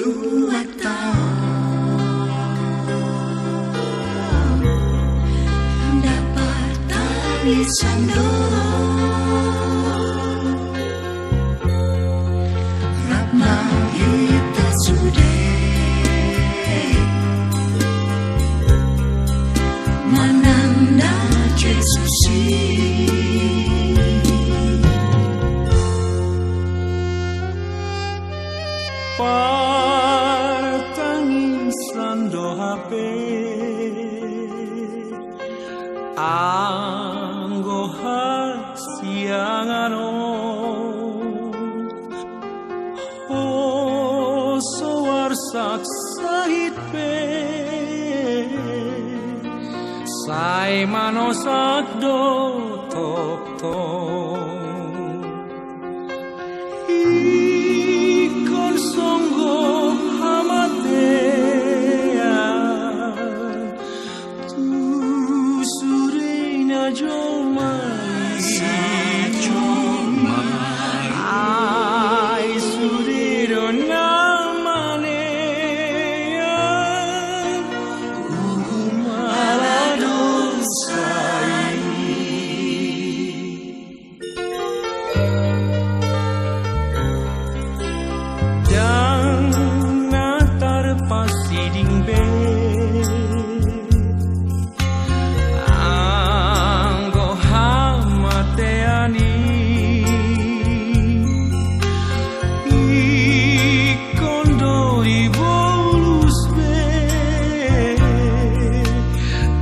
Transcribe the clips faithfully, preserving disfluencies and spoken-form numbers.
Uatta dapat tangisan do. Rap ma hita sude mananda Jesus i. Partangisan do hape anggo hasiangan on. Ho so arsak sahit pe sai manosak do tongtong. Ingkon songgop hamatean tu sude na jolma i. Ai sude do na manean hukum ala dosa i. Ndang na tarpasiding be anggo hamatean i. Ingkon do dibolus be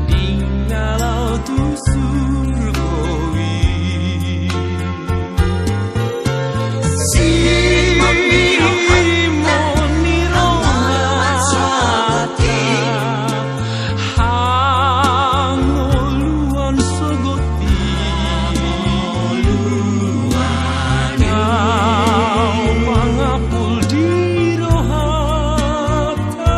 di na laho tu surgo i. Simon ni rohanta, hangoluan sogot i. Tau mangapul di rohanta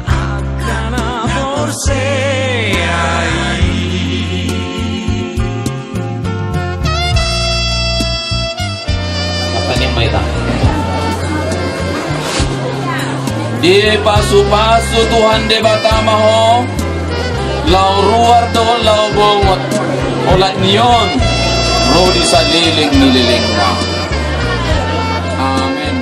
angka na porsea i. Martangiang ma hita. Dipasupasu Tuhan Debata ma ho, laho ruar dohot laho bongot, olat ni on ro di saleleng ni lelengna. Amen.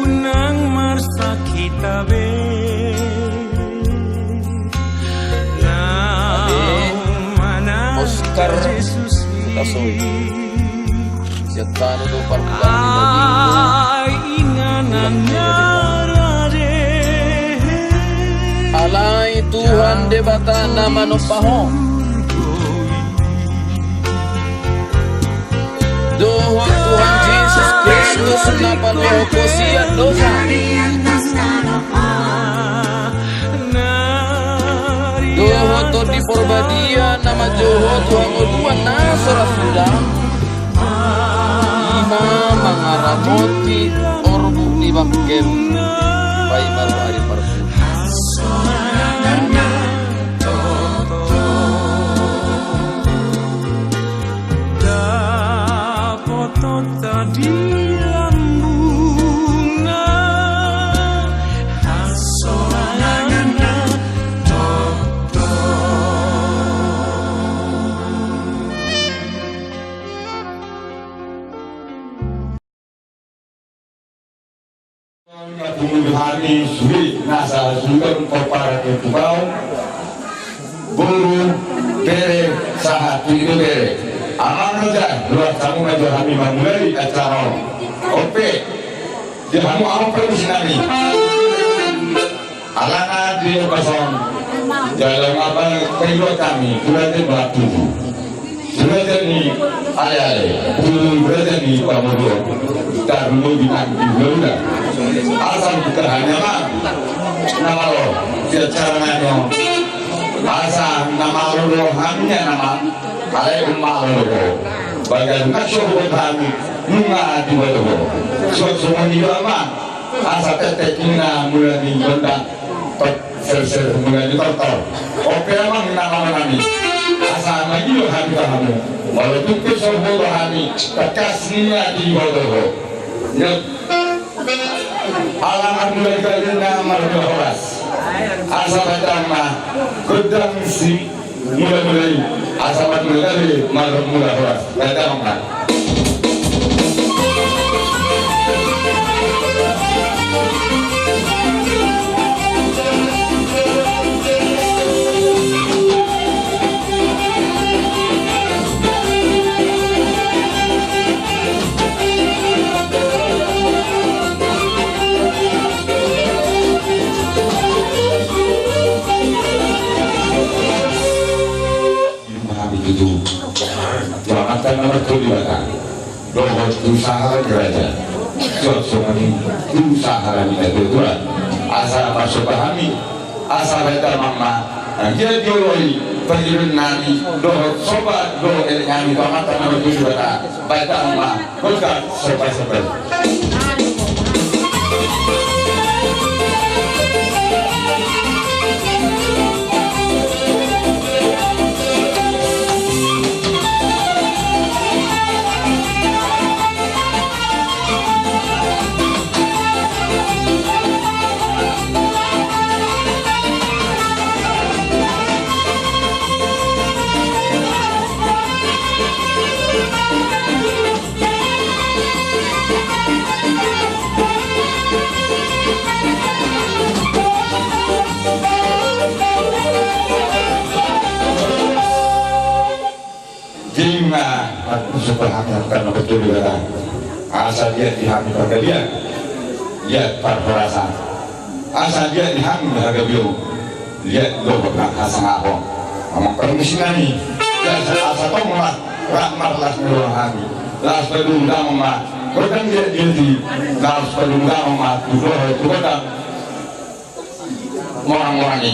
Unang marsak hita be. Naung manat Oscar Jesus i. Tasoi. Sian tano do parmulaan ni Nabi. Ai inganan na rade. Alai Tuhan Debata na manompa ho. Dohot Tuhan Jesus Kristus na paluahon ho sian dosa. Dohot Tondi Porbadia na manjou ho tu hangoluan na so ra suda. I ma mangaramoti orbuk ni bangkem paima ro ari parpudi. Dapotonta di lambungna hasonangan na tongtong. Pungu hami sude nasa sude pomparan ni tubau boru bere sahat tu ido bere. Amang raja, luat hamu ma jo hami mamulai acara on. Ope di hamu amang permisi nami. Alana di opas on jala ngapa paido kami kurate batu. Beraja ni ale-ale, bulu beraja ni pamodo, tarlo binang di bulu. Asa buka hanya ma na malo di acara nganyo. Asa na malo rohangnya nama ale umalo roho. Bagai ngasyo buat hami nunga di batu. Suat semua ni dua ma. Asa tektek ninna mula ni gondang, tor-, serser mula ni tortor. On pe amang inang amanami, asa mangido hami tu hamu, molo tung pe so huboto hami, tangkas ninna diboto ho. Ala marmula gabe na marmula horas. Asa bahen damang ma gondang si mula-mula i, asa marmula gabe marmula horas. Bahen damang ma. Hami tutu tu Amanta na martua Debata dohot tu sahala ni raja, songon i tu sahala ni natua-tua, asa marsomba hami, asa bahen damang ma anggiat dioloi pangidoan nami dohot somba dohot elek nami tu Amanta na martua Debata. Bahen damang ma. Buka, sampai, sampai. Dima, aku sepahaman karena betul juga. Asa liat di hami panggabean, liat parhorasan. Asa liat di hami hagabeon, liat dohot nang hasangapon. Amang parmusik nami, asa, asa tong lah, rap marlas ni roha hami. Laos padomu damang ma, godang liat-liat i, laos padomu damang ma, tu dohot, tu godang. Morang-morang i.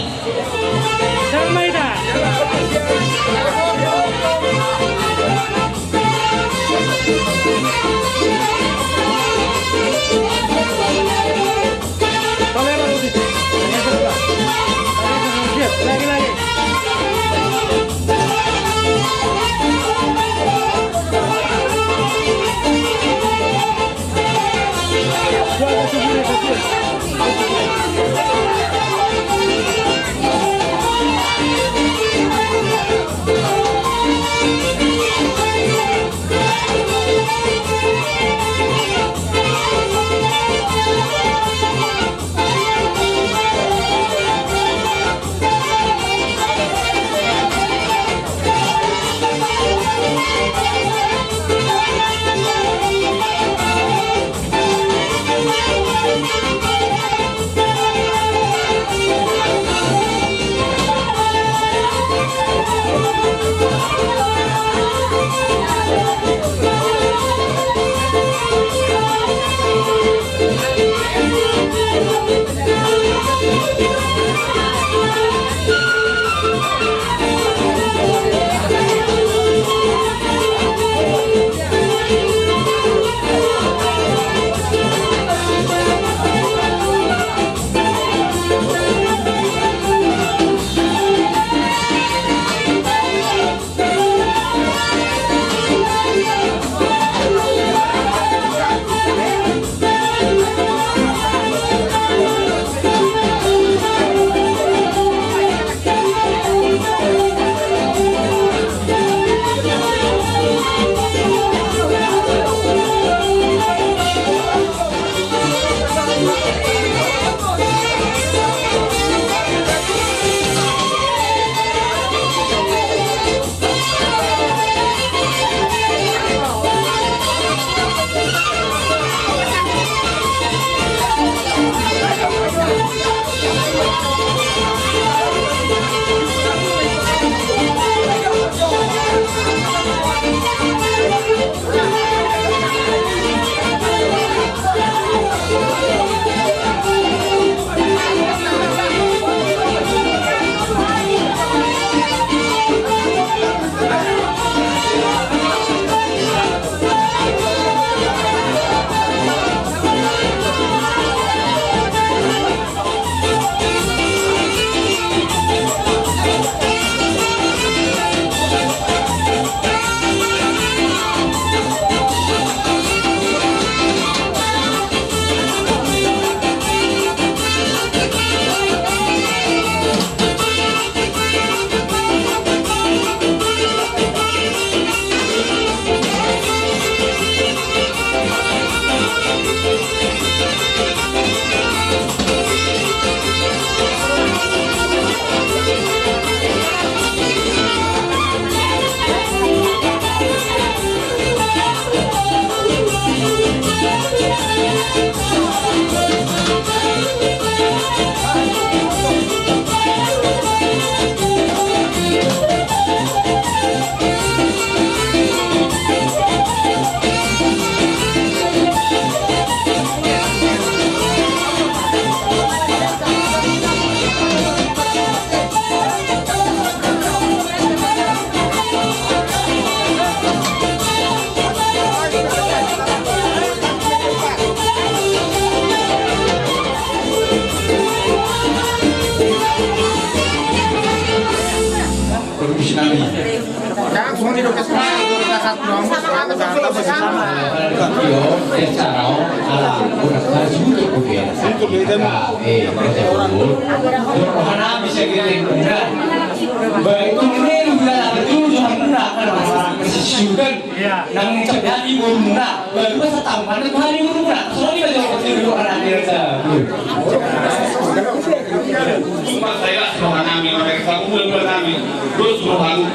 Sumpah saya lah, roha nami, roha nami, roha nami, dos roha nami,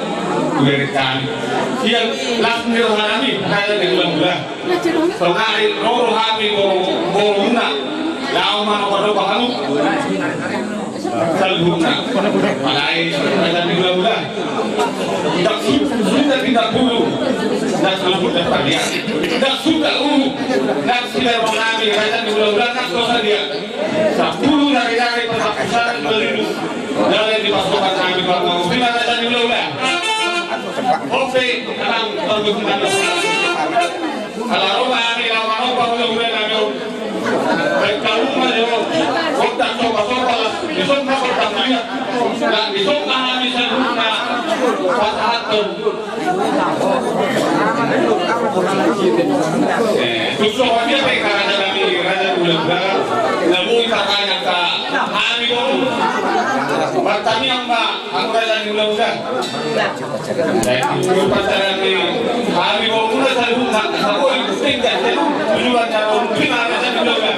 roha nami. Sian las ni roha nami, raja ni hulahula. Sonari ro roha nami, boru, boruna. Laho manopa-nopa hamu. Saluhutna. Alai, raja ni hulahula. Ndang su-, suda tindak bulu. Ndang saluhut ndang palian. Ndang suda ulu. Ndang sileban nami, raja ni hulahula, ndang dosa dia. Sampulu nari-nari parbangkusan berlindung. Dari di pasukan kami, Pak Mau. Terima kasih, Ibu Laura. Oke, tenang, bagus, tenang. Ala roha nami, ala roha nami, ala roha nami. Baik, kalau mau, ya, kota, coba, coba, di sana, kota, lihat. Nah, di sana, kami, saya, patah hati. Eh, tung so dia pe raja nami, raja ni hulahula. Na boi tarkana hami boru. Martangiang ma hamu raja ni hulahula. Eh, tung pasaran ni hami boru na saluhutna, na boi tinggal, tujuan na boi, terima raja ni hulahula.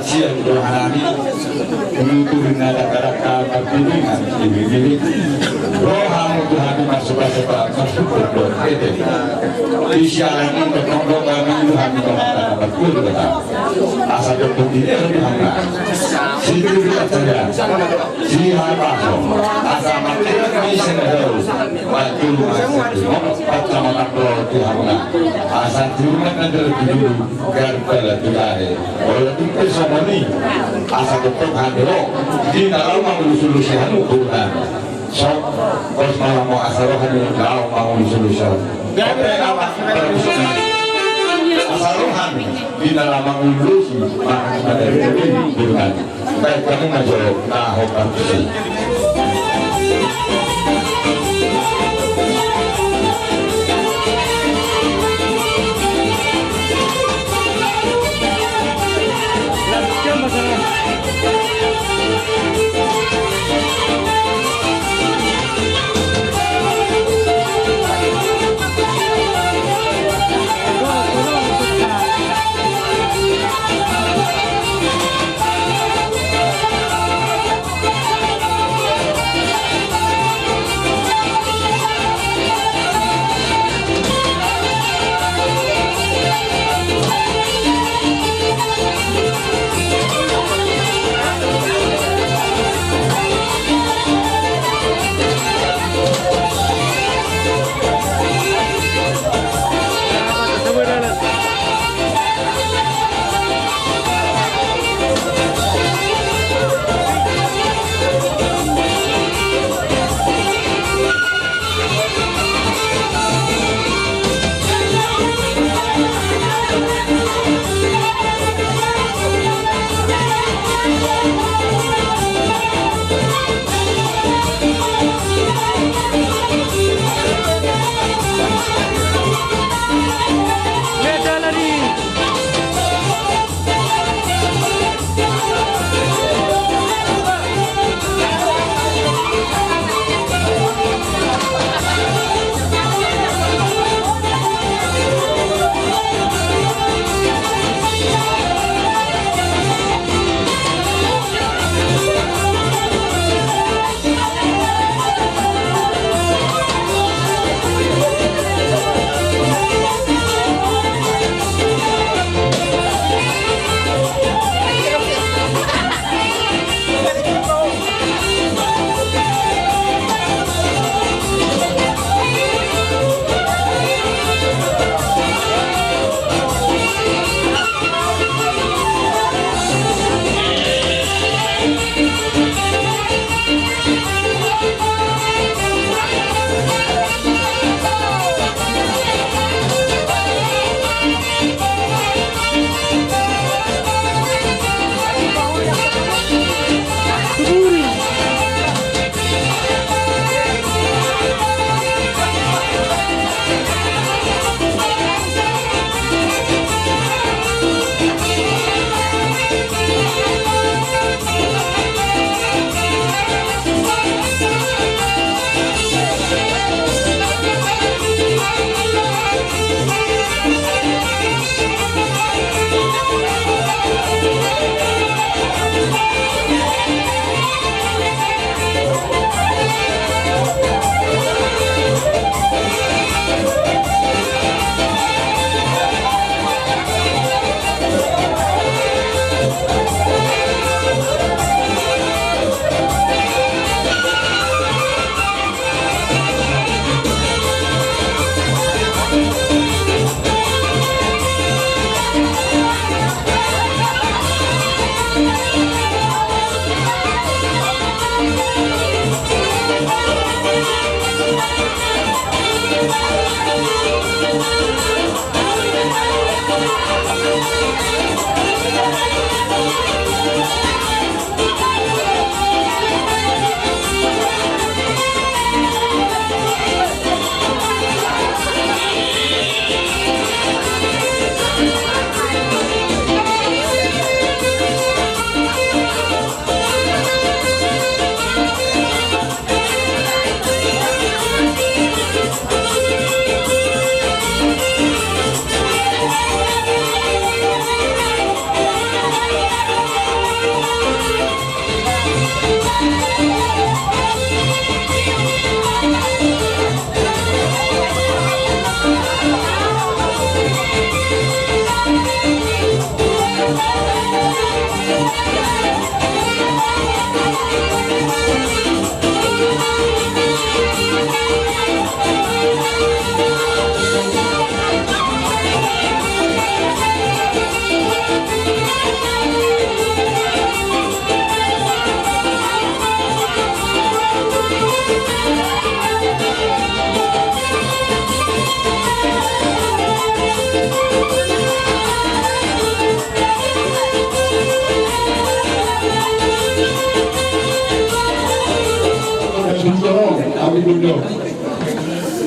Sian Tuhan nami, nuturi na dangka-dangka martulungan, ibi-ibi. Rohamu Tuhan i marsuka-suka, marsuka-suka, ete. Di sialan i, tongtong kami Tuhan i, tongtong kami martulungan. Asa tongtong di Tuhan na. Situ di percaya. Siapa so? Asa mati kami senadau. Martulungan, asa mati Tuhan na. Asa Tuhan na tertuju. Garbala tu lae. Olo tupe songon i. Asa tongtong hande ro. Di na laho mangulus-ulusi hamu Tuhan. So, pos malamo asa roha ni laho mangulus-ulusi hamu. Gabe amat. Asa roha ni. Di na laho mangulus-ulusi. Maka pada Tuhan. Baik, kami maju. Nah, hokan sih.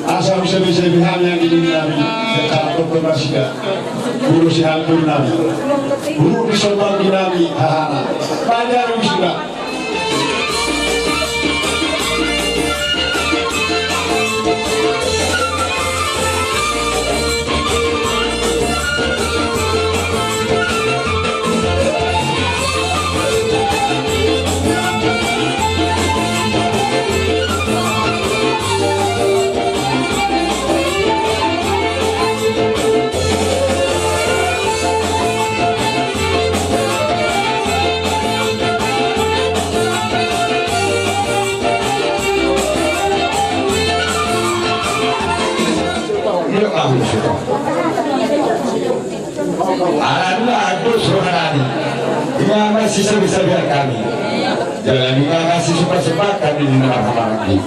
Asa husebesebe hami anggi nami, secara konfirmasi ya. Guru si hamburu nami, guru di sombang di nami hahana. Banyak wisuda. Alana agus roha nami. Ima masisebesebean hami. Jala ima masisombasombaan hami di na marhahamaranggi.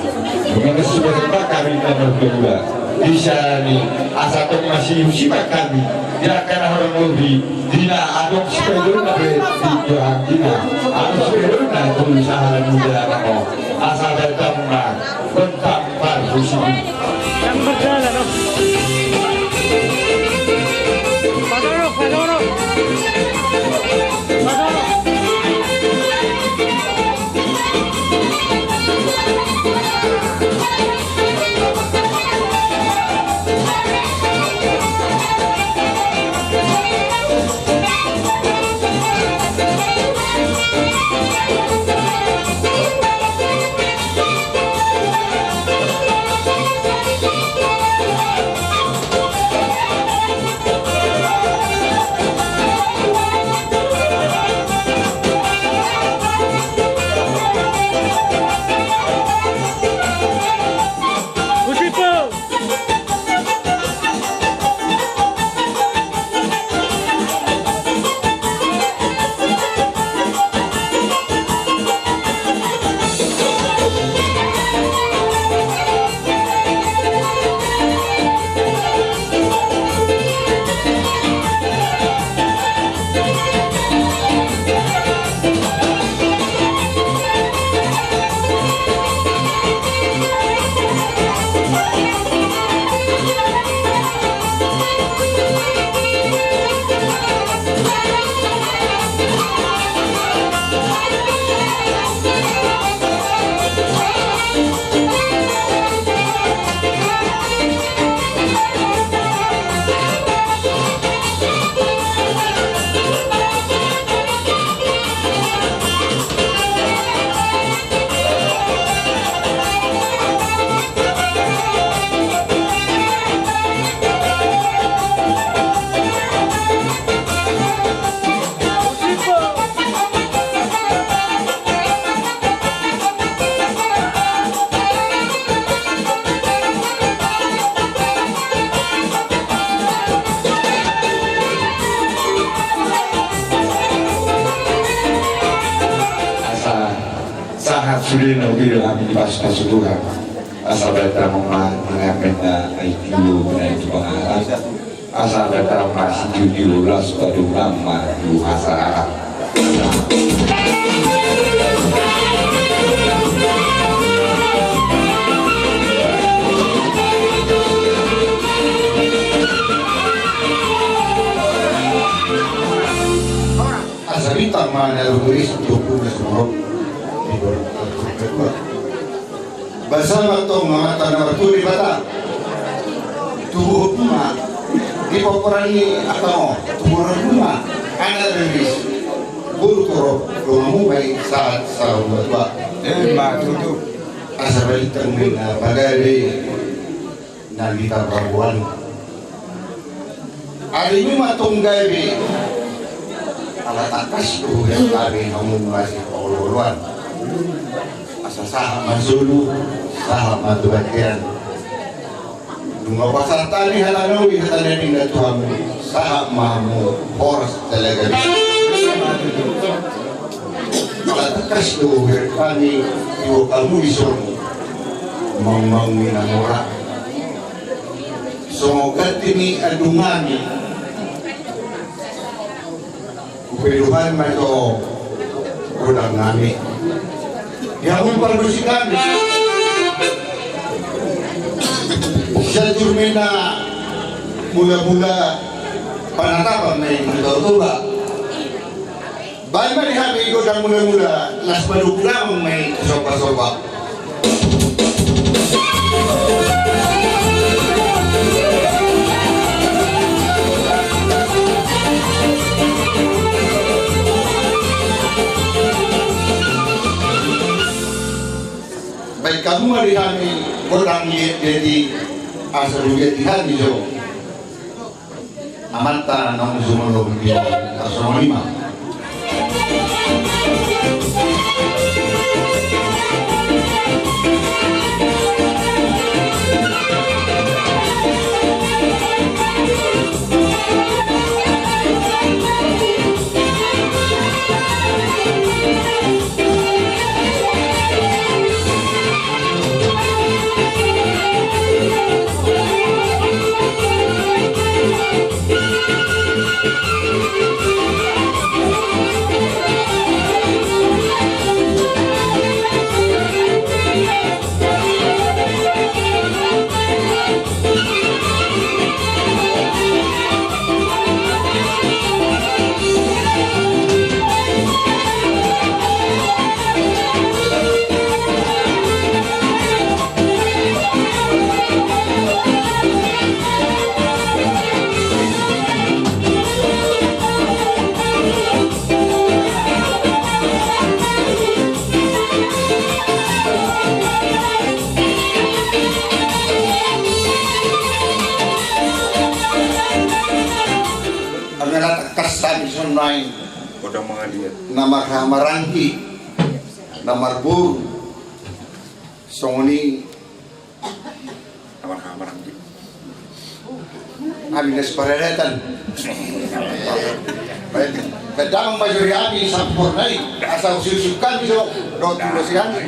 Ima masisombasombaan hami di na marhulahula. Di siala ni asa tong masihusip hami. Di angka na hurang lobi. Di na adong sipaidona pe di Tuhan di na. Adong sipaidona tu sahala ni jalanan on. Asa baen hamu ma gontang parhusip i. Yang berjalan, oh. Padoro, padoro. Padoro. Asa sahat sude na hudok hami di pasu-pasu Tuhan. Asa baen hamu ma mangan na aek tiur, mangan tu pangaran. Asa baen hamu ma sitiur-tiur, laos padomu ma tu hasaraan. Asa bintang ma na ruris dua puluh seumur. Di bawah kedua. Basa ma tong ma mata na martua Debata. Tubuhon ma di pomparan ni angka on, tubuhon ma anak riris. Boru torop, donganmu ma i sahat saur matua. Ima tutu. Asa balintang ma na pagabe na di parboruon. Ari nunga tong gabe Ala tangkas do huhean hami hamu masipaolooloan. Asa sahat ma solu, sahat ma tu bontean. Nunga pasahat hami hata na uli, hata na denggan tu hamu, sahat ma hamu horas talaga. Ala tangkas do huhean hami tiop hamu dison, maung-maung ni na mora. Songon ganti ni andung hami. Hupeduhan ma jo godang nami. Di hamu parmusik nami. Sian jurumena na mula-mula panatapan ma i tu Toba. Baen ma di hami godang mula-mula, las madung damang ma i tu somba-somba. Baen hamu ma di hami godang liat-liat i, asa dung liat di hami jo. Amanta naung sumolong di tarsongon i ma. Ala tangkas hami songon i. Godang mangaliat. Na marhaha maranggi, na marboru. Songon i. Na marhaha maranggi. Hami na siparadatan. Baen, baen damang ma jo di hami sampurna i. Asa usiusik hami jo dohot ulos i hami.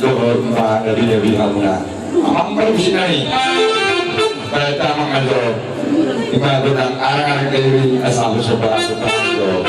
Dohot ma na binahen hamuna. Amang parmusik nami. Baen damang ma jo. Ima godang arang-arang diri asa somba-somba jo.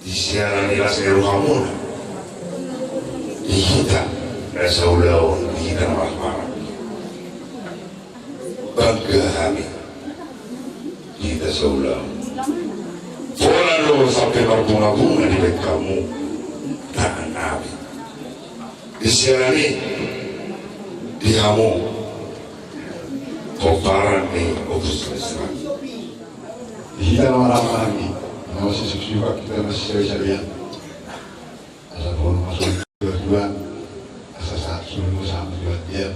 Di siala ni las ni rohamuna, di hita na saulaon, di hita na marhahamaranggi. Bangga hami di hita saulaon. Pola do sampe marbungabunga dibahen hamu tangan nami. Di siala ni i, di hamu pomparan ni Ompu Sumestra. Di hita na marhahamaranggi, na masisuksuk hita masisabisabisa. Asa pola masuk tujuan, asa sahat sumur sama tujuan dia.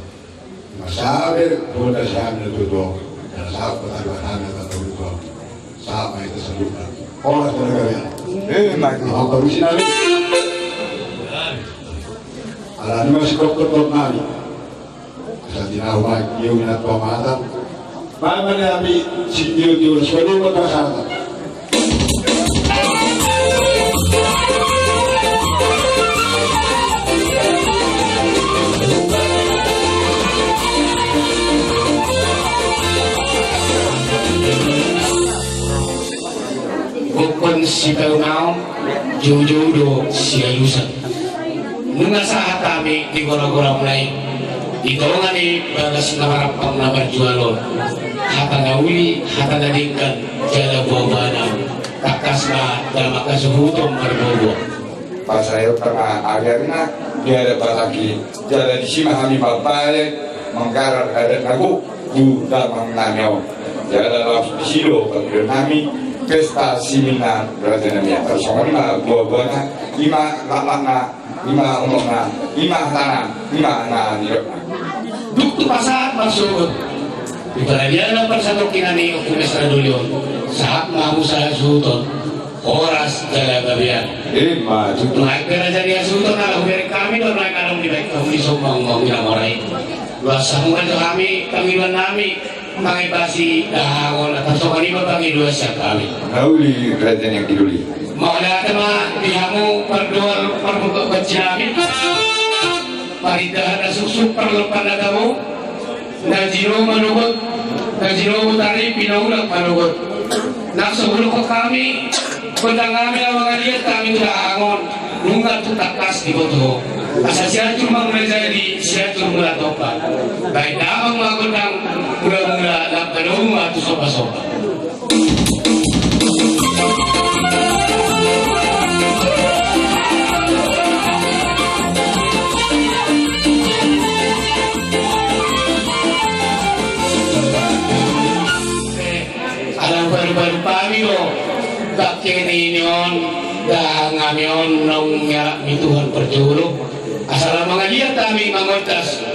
Masa be pola sian itu do, dan sahat kota dua hana tanpa lupa. Sama itu sebutna. Pola sudah kalian. Eh, maju. Apa urusan lagi? Ala ni masih kok kok nani. Asa tinahu ma i, ia unat pamatan. Mama ni api, sitio-tio, sudah kota sana. Gokhon sipaunaon, joujou do sialusan. Nunga sahat hami di goragoramuna i, di tonga ni bagas na marampang na marjual on, hata na uli, hata na denggan, jala buabuana, tangkas ma damang hasuhuton marbuabua. Pasahat ma ariarina, biar bataki, jala disi ma hami mambahen, manggarar adat na gok, tu damang nami on. Jala laos disi do pangidon nami, pesta siminang raja nami. Tarsongon i ma buabuana, i ma laklakna, i ma unokna, i ma hatana, i ma na nidokna. Dung tu pasahat marsogot. Di paradiana parsatongkinan ni Ompu Mestra Doli on, sahat ma hamu sahala suhuton, horas jala gabean. Ima tutu. Nunga i pe raja ni hasuhuton ala hubereng hami do, nunga i adong dibahen hamu dison, Amang Inang Mora i. Luas hamu ma jo hami, pangidoan nami, mangibasi dahahang on, tarsongon i ma pangidoan sian hami. Nauli raja ni anggi doli. Mauliate ma di hamu pardoal parmukak banci nami. Parindahan na suksuk, parlompan na tabo. Na jiro manogot, na jiro manogot ari, pinaulak manogot. Nang so hudokhon hami, gondang hami na mangaliat hami tu dahahang on, nunga tung tangkas diboto ho. Asa Sianjur Mangunjung Jadi, Sianjur Mula Tompa. Bahen damang ma gondang, mulamula lam padomu ma tu sombasomba. Ala baru-baru hami do, bangke ni on, dahahang nami on, naung miarap ni Tuhan parjolo. Asa lam mangaliat hami mangoltas.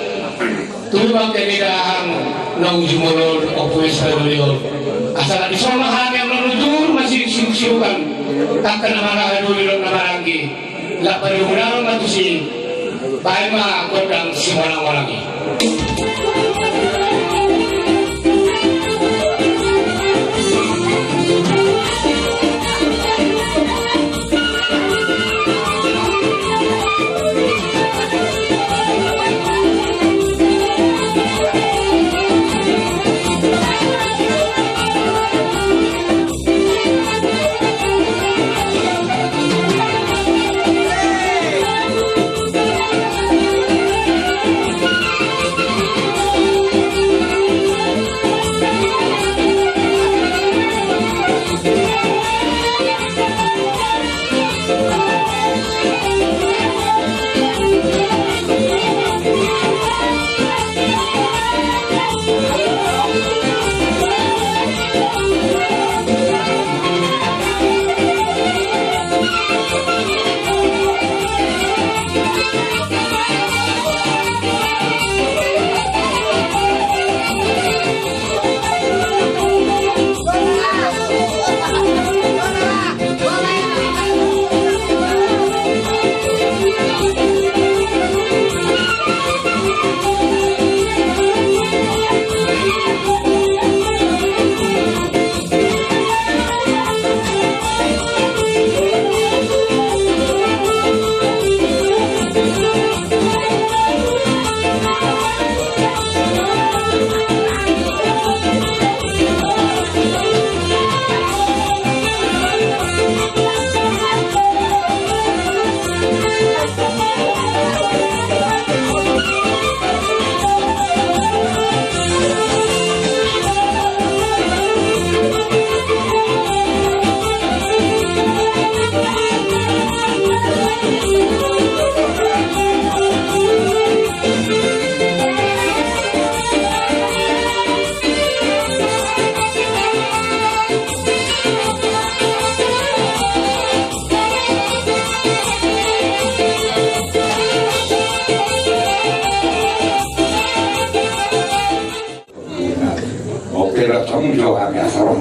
Tu bangke ni dahahang naung jumolo Ompu Mestra Doli on. Asa lam dison ma hami angka na jujur masiruk-sirukan. Angka na marhaha doli dohot na maranggi. Lam padomu damang ma tusi. Bahen ma gondang simonang-monang i.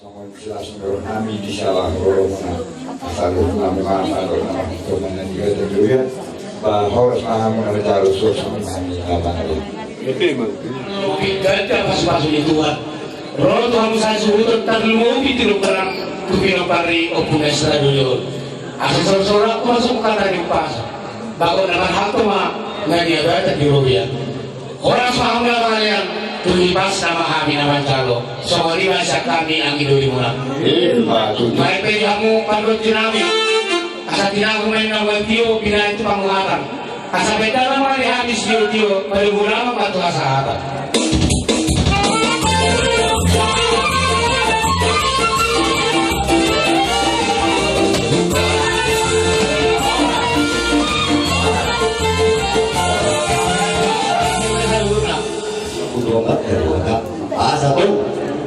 Songon silas ni roha nami di sala horongna, saluhutna ma, saluhutna ma, teman na di hita di ruya, ba horas ma hamu na manjalo, suang songon hami na manjalo. Ganti pasupasu ni Tuhan. Ro tu hamu sasuhuton tarlumobi tu dokteran tu pinompar ni Ompu Mesra Dulio. Asa saursaur ma songon hata ni umpasa. Bagot na marhalto ma na niabatan di robean. Horas ma hamu na mangalean, tu hipasna ma hami na manjalo. Songon i ma sian hami anggi dolimuna. Ima tutu. Baen pe di hamu pandohan nami. Asa tinahu ma inna uang tio binaen tu panguhatan. Asa baen damang ma di hami sitiotio, padomu damang ma tu hasahatan. Asa tong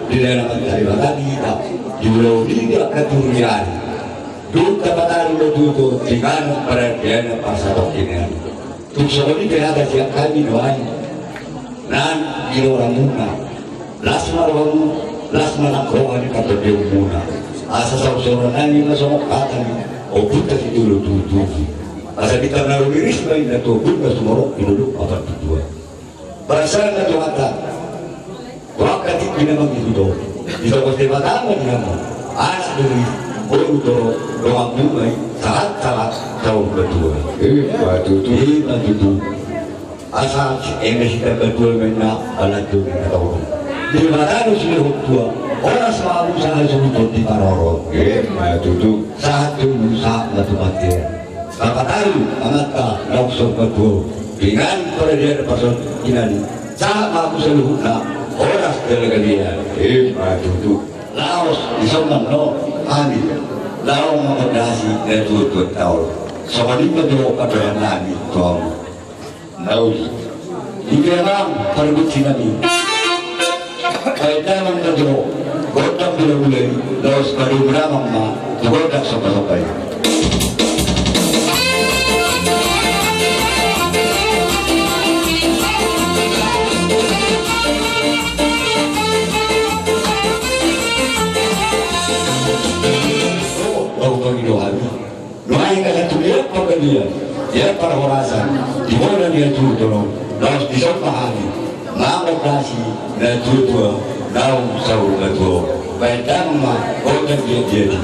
dilehon Amanta Debata di hita, di ulaon i di angka turian. Dung tapataru do tutu di inganan paradiana parsatongkinan. Tung songon i pe hata sian hami nuaeng. Nang di rohamuna, las ma rohamu, las ma nang roha ni partondion muna. Asa saursaur nami ma songon hata ni ompunta Sitolu Tutu. Asa bintang na rumiris ma inna tu ombun na sumorop di dolok papantutua. Parsana tu hata. Wakka tingki na mangihut on. Di tongos Debata ma di hamu. Anak duri, boru toro, dongan bungai, sahat-sahat, saur matua. Ima tutu. Ima tutu. Asa eme sitamba tua ma inna, anak duri na tahu. Debata do silehon tua. Horas ma hamu sahasuhuton di parorot. Ima tutu. Sahat tu, sahat ma tu mate. Tapataru amanta na saur matua, di inganan paradiana parsatongkinan i, sahat ma hamu saluhutna, horas jala gabea. Ima tutu. Laos dison ma annon hami laho mangondasi natuatuanta on. Songon i ma jo pandohan nami tu hamu. Nauli. Di pe amang parbutsi nami. Baen damang ma jo gondang hulahula i, laos padomu damang ma tu gondang sombasomba i. Laho pangido hami. Nuaeng angka tu dia panggabean, dia parhorasan, di bona ni natuatua on, laos dison ma hami mangondasi natuatua naung saur matua on. Baen damang ma gondang diatdiat i.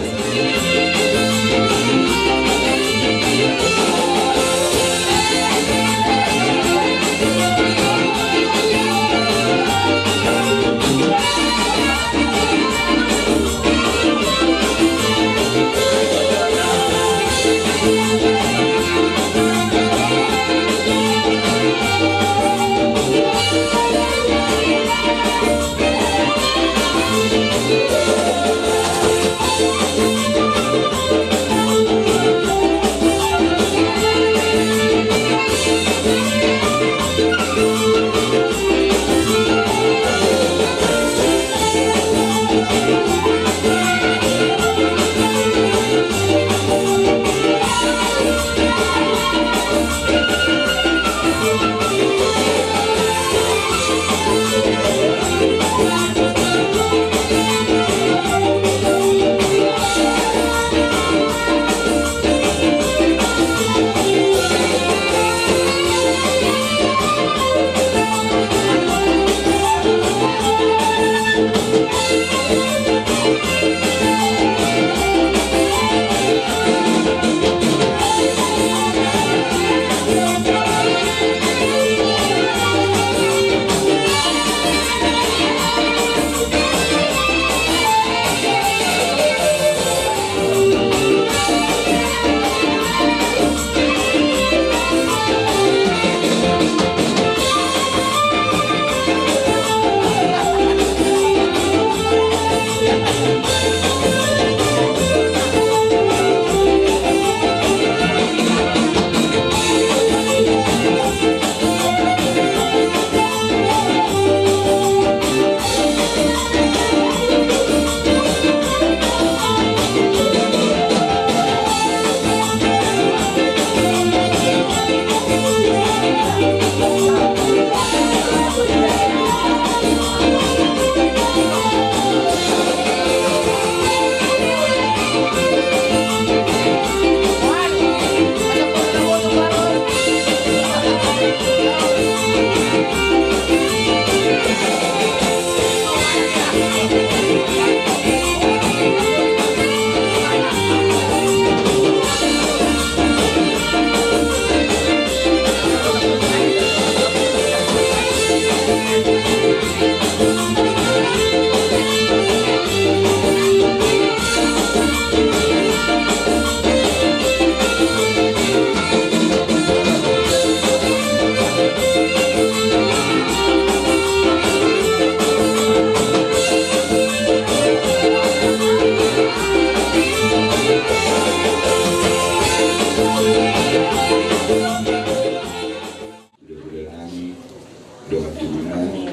Dohot di nami,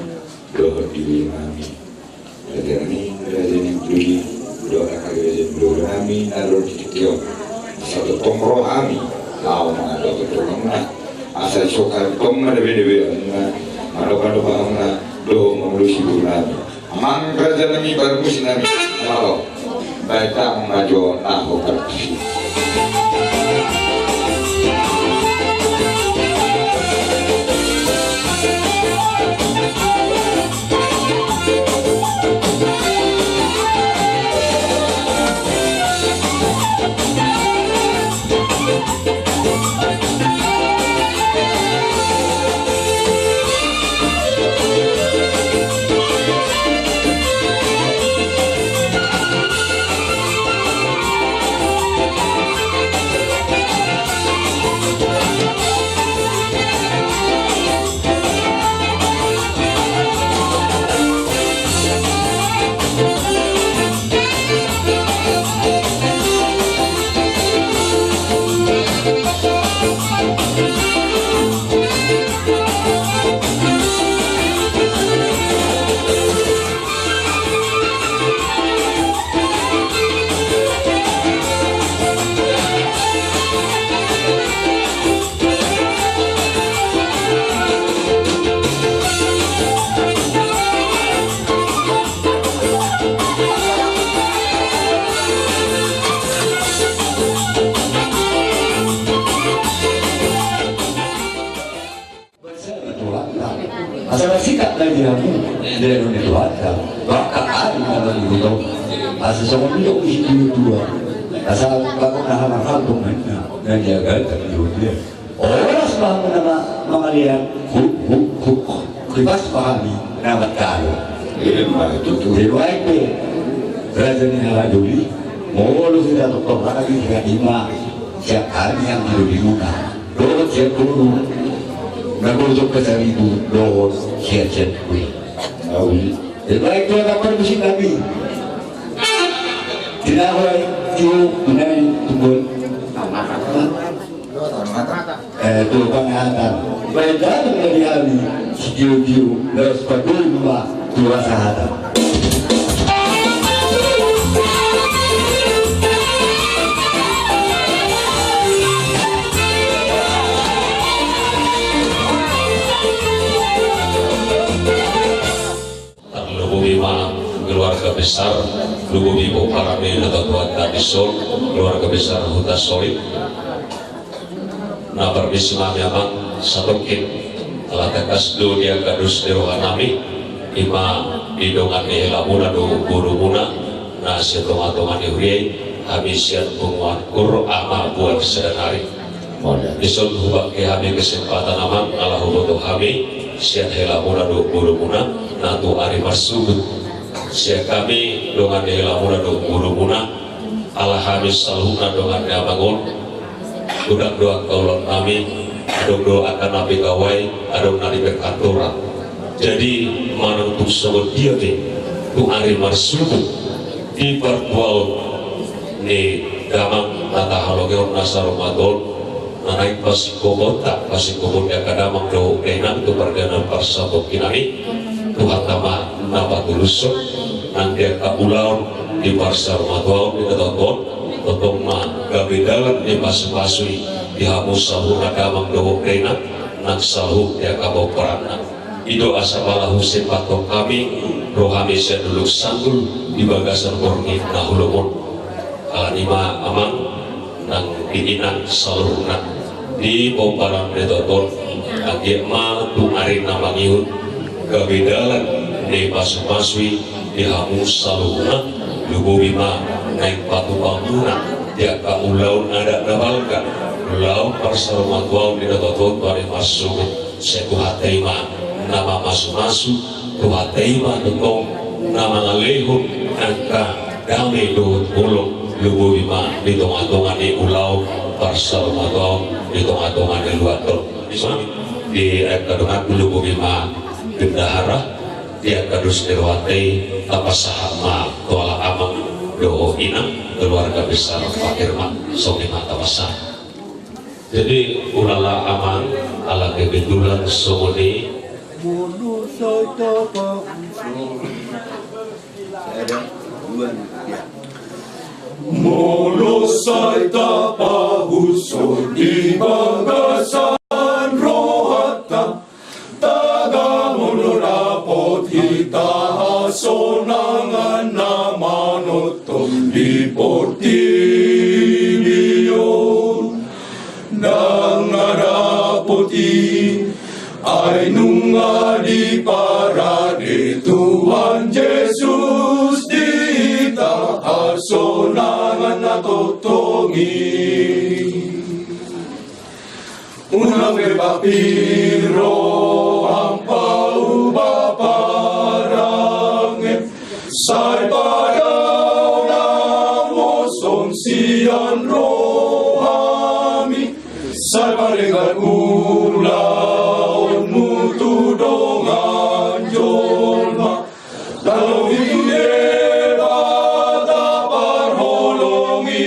dohot di nami. Raja nami, raja ni doli, dohot angka raja ni doli nami, na ro di tingki on. Asa tongtong roha nami, laho mangantusi tulangna. Asa so tongtong ma dabe-dabe na, mandopan-dopan na, dohot mangolu si boru nami. Amang raja nami, parmusi nami, laho. Baik, amang maju, laho. Asa marsikap ma di hamu, di hamu ni Tuhanta, maka ari na mangihut on. Asa songon nidok ni situatua, asa bagot na hamar halto ma inna, na niagatan ni huria. Horas ma hamu na mangalean, huk, huk, huk. Tipas ma hami na mangalo. Ima tutu. Di nuaeng pe, raja ni halak doli, molo hita tongtong ragam i, ima sian hami angka dolimuna. Dohot sian boru na gojong pasaribu, dohot sian sian kue. Nauli. Di nuaeng tu angka parmusi nami. Di nuaeng tu, di nuaeng tu. Eh, tu pangatan. Baen damang ma di hami, sitio-tio, laos padomu ma tu hasahatan. Tarlumobi ma keluarga besar, lumobi pomparan ni natuatuanta dison, keluarga besar Hutasoit. Na parmisi ma hami amang, satongkin, ala tangkas do di angka dos ni roha nami, ima di dongan ni helamuna dohot borumuna, na sian tonga-tonga ni huria i, hami sian punguan Kur Ama Buat Sadanari. Dison hubangke hami kesempatan amang, ala huboto hami sian helamuna dohot borumuna na tu ari marsuhut. Sian hami dongan ni helamuna dohot borumuna, ala hami saluhutna dongan ni amang on, godang do angka ulaon nami, adong do angka na pegawai, adong na di perkantoran. Jadi manang tung songon dia pe, tung ari marsuhut, di partuaon ni damang na tahalongehon na saur matua on, na naeng pasingkomonta, pasingkomon ni angka damang dohot dainang tu pardalanan parsatongkinan i, Tuhanta ma na patulushon, nang di angka ulaon di parsaur matua on, di na tongtong, tongtong ma gabe dalan ni pasupasu i di hamu saluhutna damang dohot dainang. nang saluhut di angka pomparanna. I do asa pala husempatkan hami rohami sian dolok sanggul di bagasan borngin na holom on. Alani i ma amang nang di inang saluhutna di pomparan ni toton, anggiat ma tung ari na mangihut gabe dalan ni pasupasu i di hamu saluhutna. Lumobi ma naeng patupaonmuna di angka ulaon adat na balga, ulaon parsaurmatuaon di na toton tu ari marsogit. Sai Tuhanta i ma na mamasumasu, Tuhanta i ma tongtong na mangalehon angka dame dohot holong. Lumobi ma di tongatonga ni ulaon parsaurmatuaon, di tongatonga ni luat on. Di angka donganku, lumobi ma bendahara, di angka dos ni rohanta i tapasahat ma tu ala amang dohot inang keluarga besar Pak Irma. Songon i ma tapasahat. Jadi ulala amang, ala kebetulan songon i. Molo sai tapahushon di bagasan rohanta, tagamon do dapot hita hasonangan na manongtong di portibi on. Ndang na dapot i, ai nunga diparade Tuhan Jesus di hita hasonangan na tongtong i. Unang be papir roham paubah parangem, sai padao na hosong sian rohami, sai padenggan ulaonmu tu dongan jolma. Taluhon tu Debata parholong i.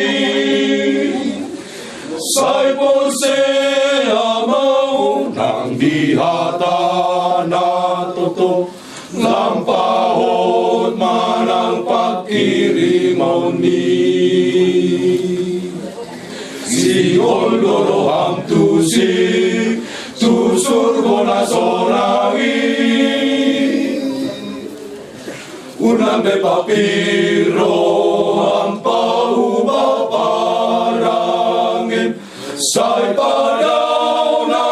Sai porsea ma ho nang di hata na tongtong, lampahot ma nang pangkirimonmi. Sihol do roham tusi, tu surgo na so nang i. Unang be papir roham paubah parangem, sai padao na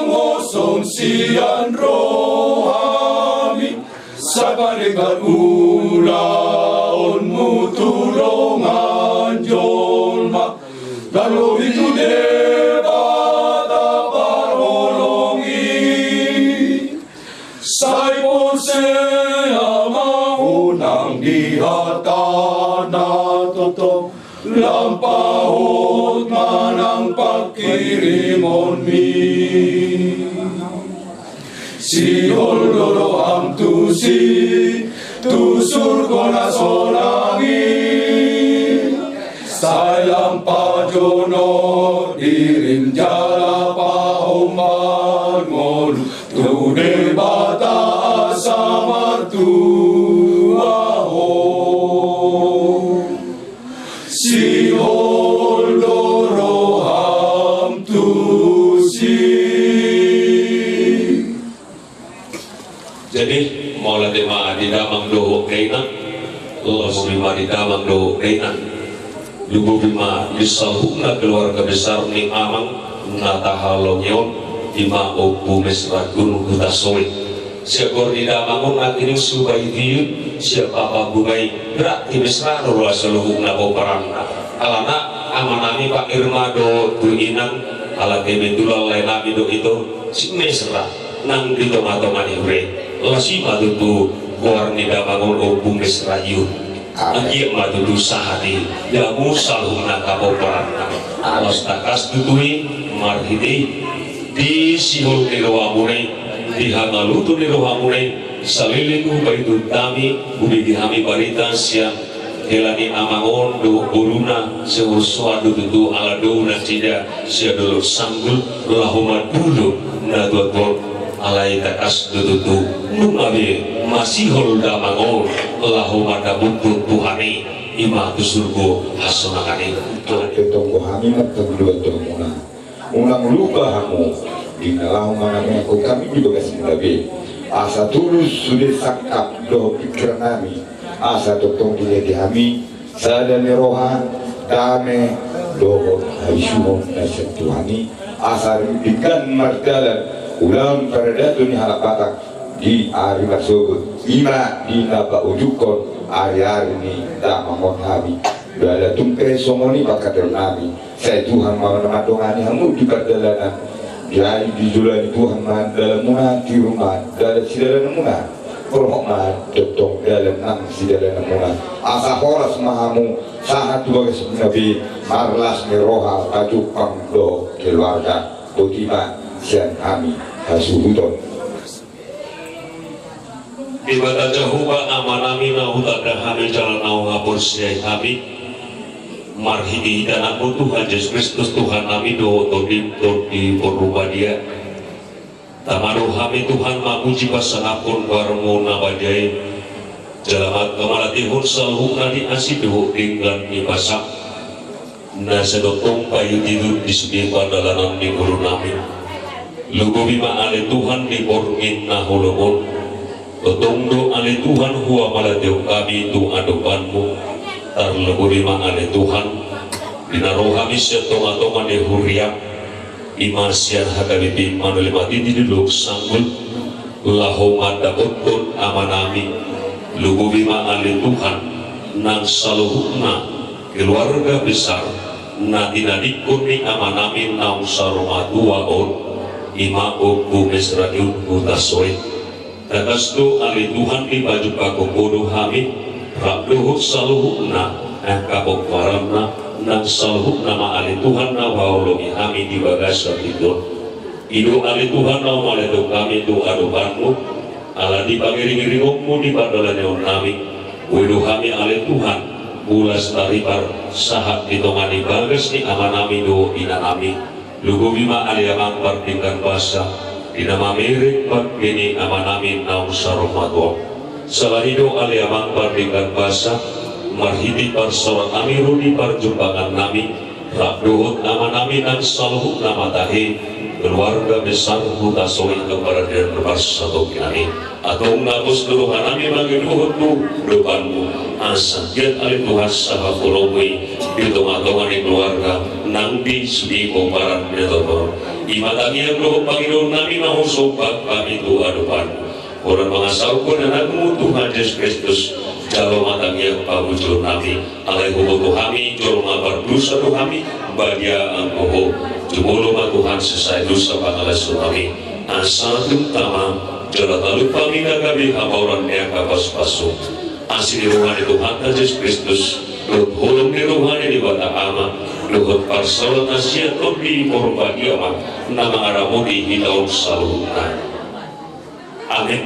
hosong sian rohami, sai padenggan ulaonmu tu dongan jolma. Taluhon tu Debata parholong i. Sai porsea ma ho nang di hata na tongtong, lampahot ma nang pangkirimonmi. Sihol do roham tusi, tu surgo na so nang i. Sai lam pajonok dirim jala pahombar ngolu tu Debata asa martua ho. Sihol do roham tusi. Jadi, mauliate ma di damang dohot dainang, lumobi ma di damang dohot dainang, lumobi ma di saluhutna keluarga besar ni amang na tahalongi on, i ma Ompu Mesra Gun Hutasoit. Sian goar ni damang on nangkining subaen i, sian papa buma i, berarti Mesra do roha saluhutna pomparanna. Alana amanami Pak Irma do tu inang, ala kebetulan laenami do ito, si Mesra nang di tongatonga ni huria i. Las i ma tutu goar ni damang on Ompu Mesra i. Anggiat ma tutu sahat i di hamu saluhutna angka pomparanna. Alas tangkas tutu i marhite i di sihol ni rohamuna i, di hangoluton ni rohamuna i, saleleng hupaihutihut hami, hubege hami barita sian hela ni amang on dohot boruna, sihol soan do tutu ala dou nasida sian Dolok Sanggul laho mandulo na tuatua on. Alai tangkas do tutu nunga be masihol damang on laho mandapothon Tuhan i, i ma tu surgo hasonangan i. Tonggo hami martangiang tu hamuna. Unang lupa hamu Di na laho manangihon hami di bagas muna be, asa tulus sude sangkap dohot pingkiran nami, asa tongtong dilehon hami sada ni roha, dame dohot habisuhon na sian Tuhan i, asa ringgas mardalan ulaon paradaton ni halak Batak di ari marsogot, i ma di na paujungkon ari-ari ni damangon hami. Jala tung pe songon i pangkataion nami, sai Tuhan ma na mandongani hamu di pardalanan, jadi dijoloi Tuhan ma dalan muna, tiur ma dalan sidalanan muna, rohop ma tongtong dalan nang sidalanan muna, asa horas ma hamu sahat tu bagas muna be, marlas ni roha, pajumpang dohot keluarga. Boti ma sian hami hasuhuton. Debata Jahowa Amanami na hutanda hami jala na huhaporseai hami, marhitehite AnakMu Tuhan Jesus Kristus Tuhannami dohot Tondim, Tondi Porbadia, tama do hami Tuhan mamuji pasangaphon goarMu na badia i, jala mangkamatehon saluhutna di asi dohot denggan ni basa na sai tongtong paihutihut di sude pardalanan ni ngolunami. Lumobi ma ale Tuhan di borngin na holom on. Tongtong do ale Tuhan huhamalatehon hami tu adopanMu. Tarlumobi ma ale Tuhan di na ro hami sian tongatonga ni huriaM, i ma sian H K B P Immanuel Matitin di Dolok Sanggul, laho mandapothon amanami. Lumobi ma ale Tuhan nang saluhutna keluarga besar na tinadingkon ni amanami naung saur matua on, i ma Ompu Mesra ni Unhuta Soe. Tangkas do ale Tuhan dipajumpangkon Ho do hami rap dohot saluhutna angka pomparanna, nang saluhutna ma ale Tuhan na huhaholongi hami di bagasan tingki on. I do ale Tuhan na humalatehon hami tu adopanMu, ala ni pangiringiringonMu di pardalanan nami. Boi do hami ale Tuhan, ulas taripar sahat di tonga ni bagas ni amanami dohot inanami. Lumobi ma ale Amang pardenggan basa di na mamereng bangke ni amanami naung saur matua on. Sala ni do ale Amang pardenggan basa, marhite parsaorannami ro di parjumpangannami rap dohot amanami nang saluhutna ma tahe keluarga besar Hutasoit Keparadian Parsatongkinan i. Antong na pos do rohanami mangido tu adopanMu, asa giat ale Tuhan sahat holongMu i di tongatonga ni keluarga nang di sude pomparan ni adopanMu. I ma tangiang dohot pangidoannami na husomba hami tu adopanMu. Holan mangasahon AnakMu Tuhan Jesus Kristus, jalo ma tangiang pamujionnami. Alai huboto hami jolma pardosa do hami, badia anggo Ho. Jumolo ma Tuhan sesa i dosa pangalaosionami. Asa tung tama jala talup hami na gabe hamoraon ni angka pasupasu. Asi ni roha ni Tuhanta Jesus Kristus dohot holong ni roha ni Debata Ama dohot parsaoran na sian Tondi Porbadia ma na mangaramoti hita on saluhutna. Amen.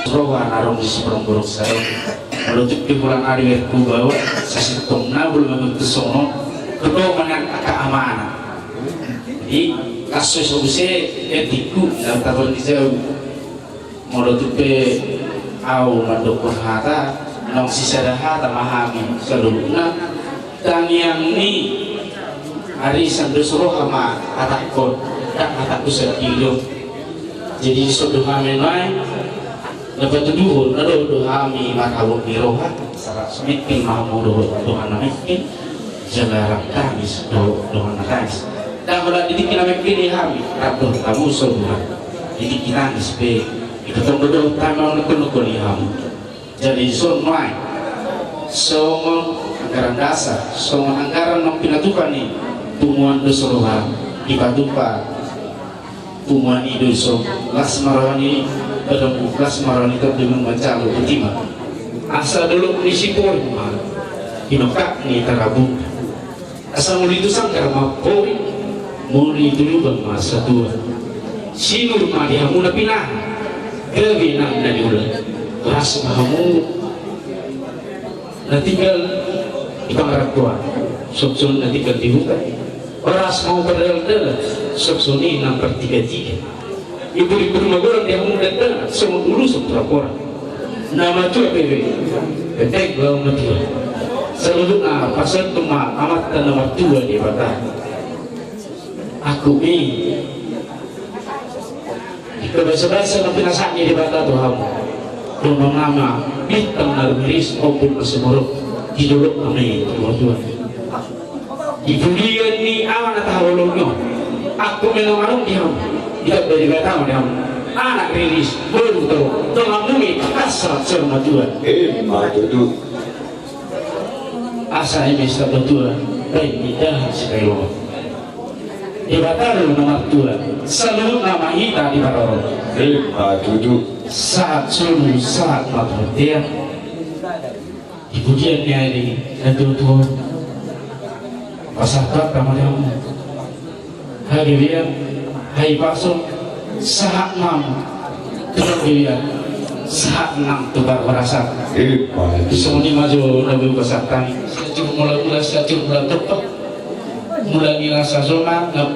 Roha na adong di siborongborong sadari. Molo tung di bulan ari berkubawa sasintong na bulu manguntus sono. Kedua manang angka amanat. Jadi kasus use etikku dalam tabur di jauh. Molo tung pe au mandokkon hata, naung sisada hata ma hami saluhutna. Tangiang ni arisan do so roha ma hatangkon, ndang hatangku sandiri do. Jadi dison do hami nuaeng na patuduhon na dohot do hami marhabot ni roha, sara so mengkel ma hamu dohot dongan na mengkel. Jala rap tangis dohot dongan na tangis. Ndang holan di tingki na mengkel i hami rap dohot hamu saluhutna. Di tingki tangis pe i tongtong do dohot hami manungkun-nungkun i hamu. Jadi dison nuaeng songon anggaran dasar, songon anggaran naung pinatupa ni punguan do so roha dipatupa. Punguan i do dison las ma roha ni Badan las marani tong dengan manjalo utima. Asa dolok ni Siporing ma hinongkak ni tarabun. Asa muli tu sanggar ma pori, muli tu lubang ma satua. Sinur ma di hamu na pinahan, gabe nang na niula. Horas ma hamu na tinggal di pangarantoan, songon na tinggal di huta. Horas ma hamu pardalandalan, songon i na partigatiga. Ibur-ibur ma godang di hamu dakdanak, songon ulos poraporan. Na matua pe, pe, pendek laho matua. Saluhutna pasahat tu amanta na martua Debata. Aku i, di basabasa na pinasahat ni Debata tu hamu. Dongan nama bintang na rumiris, ombun na sumorop, di dolok nama i tu martua. Di pudian ni ama na tahaholongi on, aku menongaron di hamu, di tanda Debata ma di hamu. Anak riris, boru torop, dongan muna, asa saur matua. Ima tutu. Asa eme saur matua, baen ni dahan sipailongan. Debata do na martua, saluhutna ma hita diparorot. Ima tutu. Sahat solu, sahat ma tu bontean. Di pudian ni ari na tuatua on, pasahat ma di hamu hagabean, hahipason, sahat ma tu hagabean, sahat nang tu parhorasan. Ima tutu. Songon i ma jo na boi pasahat hami. Sahat mula-mula, sahat mula tompa. Mula ni rasa sona na,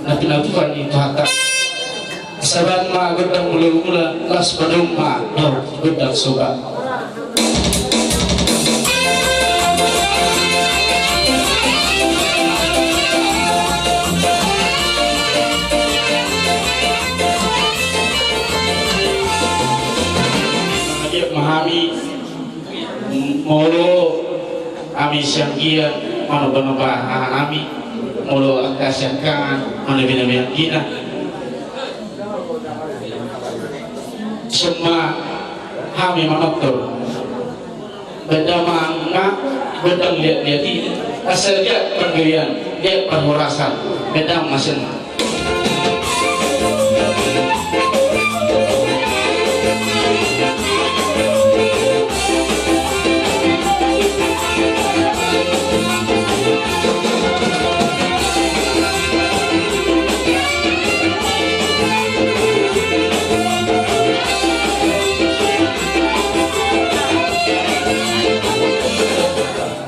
na pinatupa ni Tuhanta. Sahat ma gondang mula-mula, las padomu ma dohot gondang soba. Dia ma hami. Molo hami sianggian manoba-noba aha nami, molo angka siangkangan manoba-noba anggina. Songon i ma hami manortor. Baen damang ma gondang liat-liat i, asa liat panggabean, liat parhorasan. Baen damang ma songon i.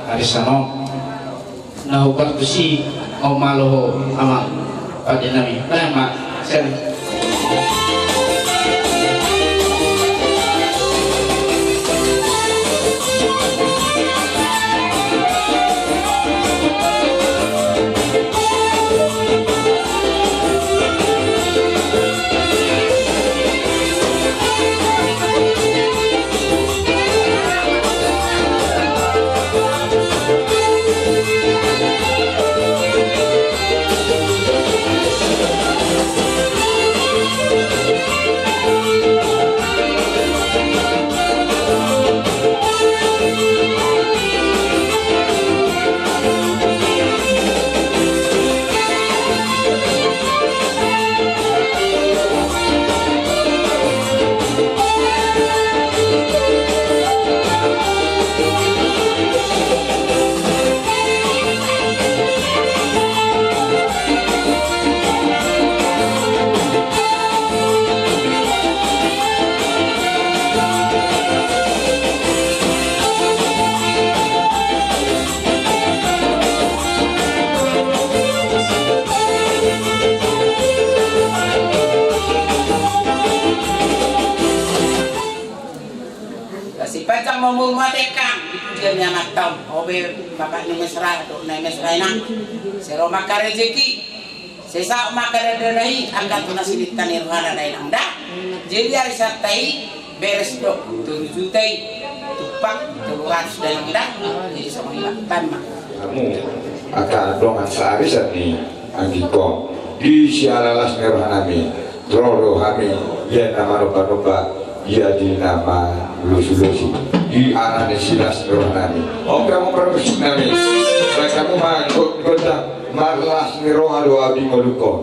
Ari sanon. Na hupartusi, o malo ho, amang pande nami. Baen ma, sian. Sipancang ma umur ma dekang, di pudian ni anakta on, o be bapak ni Mesra, dohot ni Mesra inang. Sai ro ma angka rejeki, sai saut ma angka dandana i, angka tu na sininta ni rohana da inang da. Jadi arisanta i, beres do, tolu juta i, tumpak, tolu ratus da inang da. Jadi songon i ma, baen ma. Hamu, angka dongan saarisan ni anggingkon, di siala las ni rohanami, ro do hami, ia na manoba-noba, ia di na malusi-lusi, di ala ni silas ni rohanami. Oke, hamu parmusik nami, baen hamu ma go-, gondang, marlas ni roha do ahu di ngolungkon.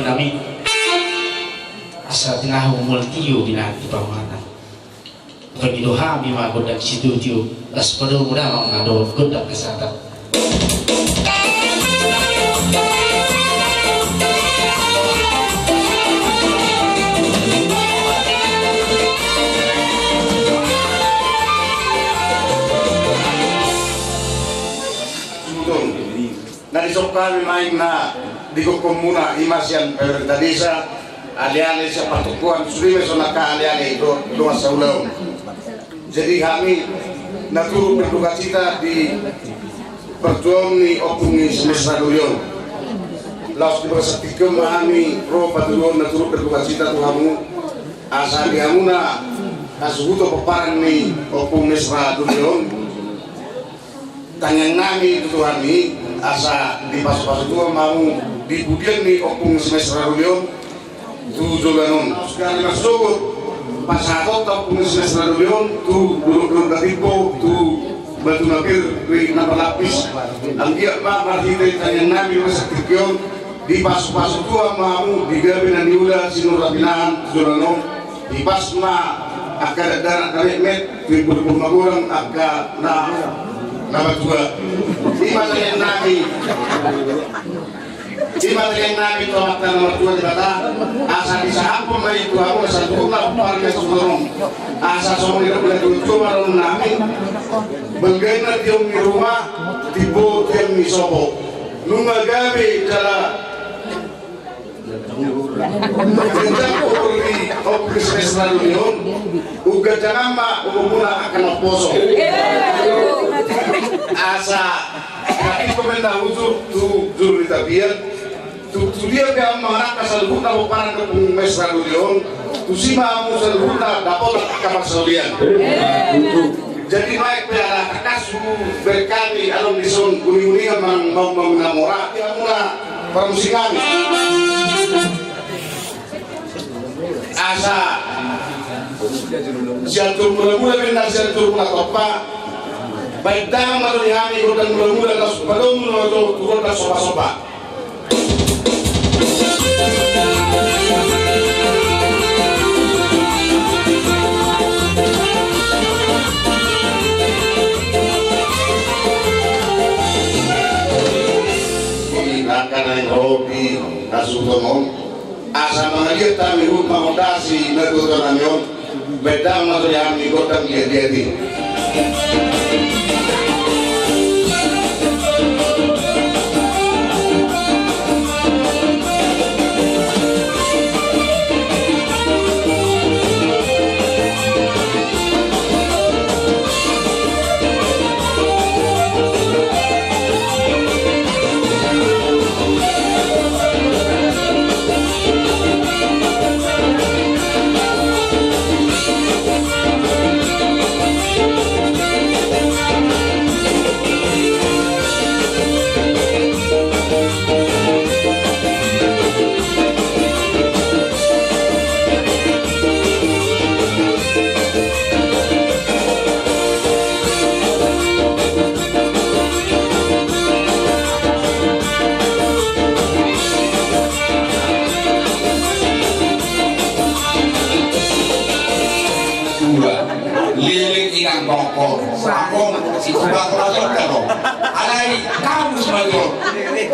Nami, asa tinahum mulak tio binati pamata. Pangido hami ma gondang situtio, las padomu damang na dohot gondang kesehatan. Na disongkami main na digokhon muna ima sian pemerintah desa, ale-ale sian partokuan sude ma songon angka ale-ale do, dongan saulaon. Jadi hami na turut berdukacita di partuaon ni Ompung ni Semesra Dolion. Laos di bagasan tingki on ma hami ro patuduhon na turut berdukacita tu hamu, asa di hamuna hasuhuton pomparan ni Ompung Mesra Dolion. Tangiang nami tu Tuhan i, asa dipasupasu Tuhan ma hamu di pudian ni Ompung Semesra Dolion tu joloan on. Sekali marsogot pasahatonta Ompung Semesra Dolion tu dolok-dolok na timbo, tu batu na pir, ri na marlapis. Anggiat ma marhite tangiang nami di bagasan tingki on, dipasupasu Tuhan ma hamu di gabe na niula, sinur na pinahan tu joloan on. Hipas ma angka dakdanak na metmet, timbul pun magodang angka na, na matua. Ima tangiang nami. Ima tangiang nami tu Amanta na martua Debata, asa disahaphon ma i tu hamu na saluhutna pomparan ni suhut on. Asa songon nidok ni natuatua ma dohonon nami, balga inna tiang ni ruma, timbo tiang ni sopo. Nunga gabe jala ganjang uhur ni Ompung Semesra Dolion, umganjang ma umurmuna angka na umposo. Asa, tapi pemain na hujur tu juru ni tapian, tu, tu dia pe hamu mangalangka saluhutna pomparan ni Ompung Mesra Dolion, tusi ma hamu saluhutna dapotan angka parsaulian. Jadi nuaeng pe ala tangkas hubereng hami adong dison uning-uningan manang maung-maung na mora di hamuna parmusik nami. Asa sian jur mula-mula ninna sian jur mula tompa. Baen damang ma jo di hami gondang mula-mula, laos padomu ma jo tu gondang somba-somba. Angka na naeng ro di hasuhuton on, asa mangaliat hami huhut mangondasi natuatua nami on. Baen damang ma jo di hami gondang liat-liat i. Dua. Leleng inang bongkol. Bongkol, si tukang rason karo. Alai kamus ma jolo.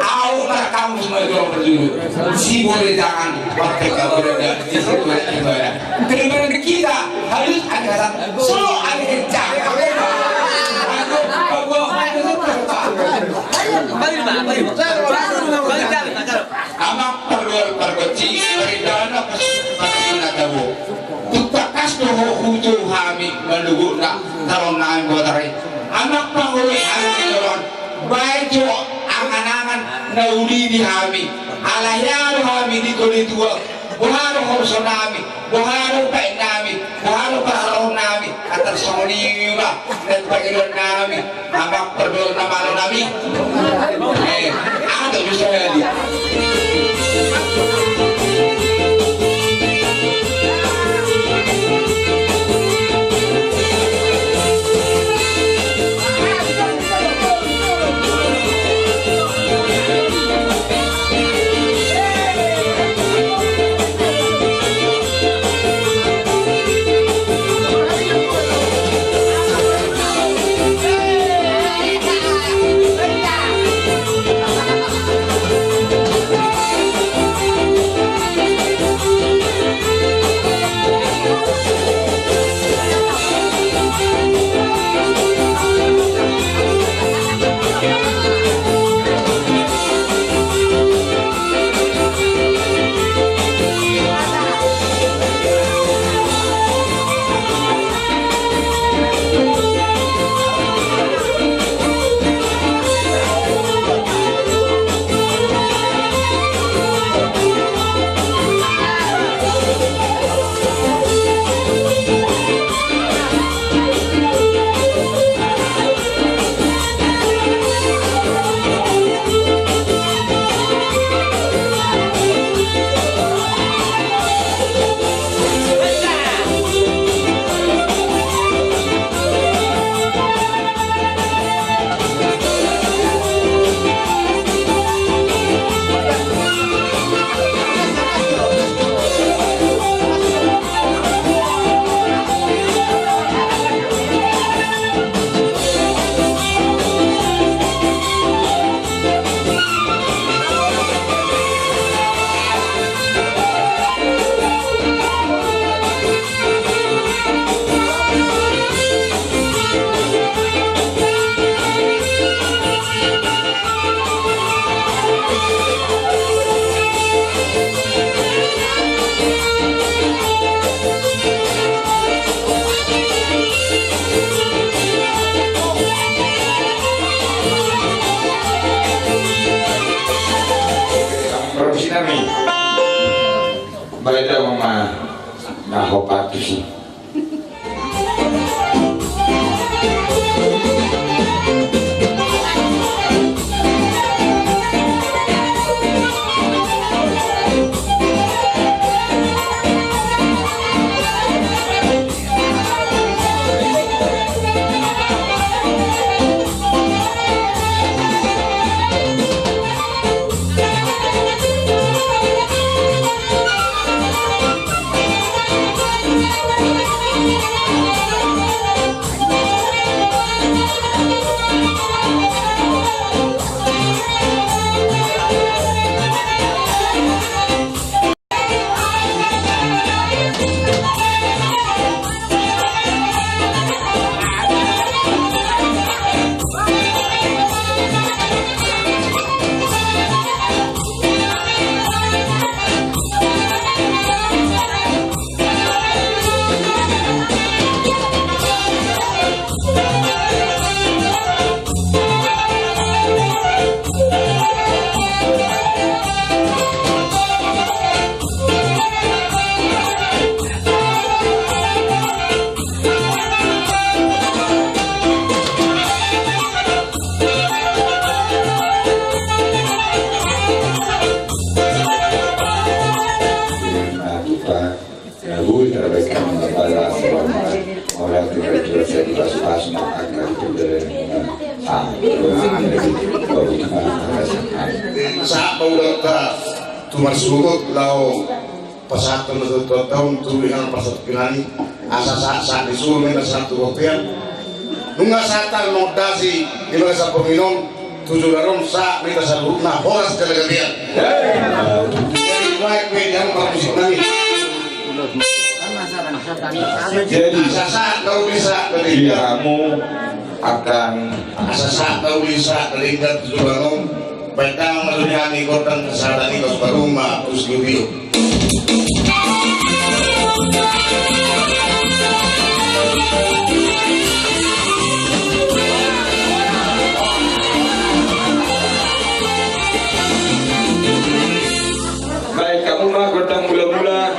Au ma kamus ma jolo berjulu. Si boleh jangan pakai kabar ada di situ ada ibadah. Kedengaran kita harus ada kata solo ada kencang. Amang pardoal pargonsi, paridana pas, pas na tabo. Tung tangkas do ho hutu hami mandugut na taron nami botari. Amang paholi hami taron. Baen jo angan-angan na uli di hami. Ala hea do hami di koli tua. Boha do horsonami, boha do paennami, boha do parharahonnami, antar songon i ma na tu pangidoannami, amang pardoal na malonami. Eh, aha do bisa jadi. Provinsi nami. Baik, dah, Mama. Nah, hopa tuh sih. Sahat ma hudok tu marsogot laho pasahathon na tu Tuhan, tu inganan parsatongkinan i. Asa sahat-sahat ni suru ma inna sahat tu bontean. Nunga sahat ma on dasi di bagasan borngin on, tu joloan on sahat ma hita saluhutna horas jala gabe. Jadi baik pe di hamu parmusik nami. Jadi asa sahat na uli sahat na denggan. Di hamu akan asa sahat na uli sahat na denggan tu joloan on. Baik, dang na doli hami gondang sahat ni kos baruma us lubio. Baik, hamu ma gondang mula-mula,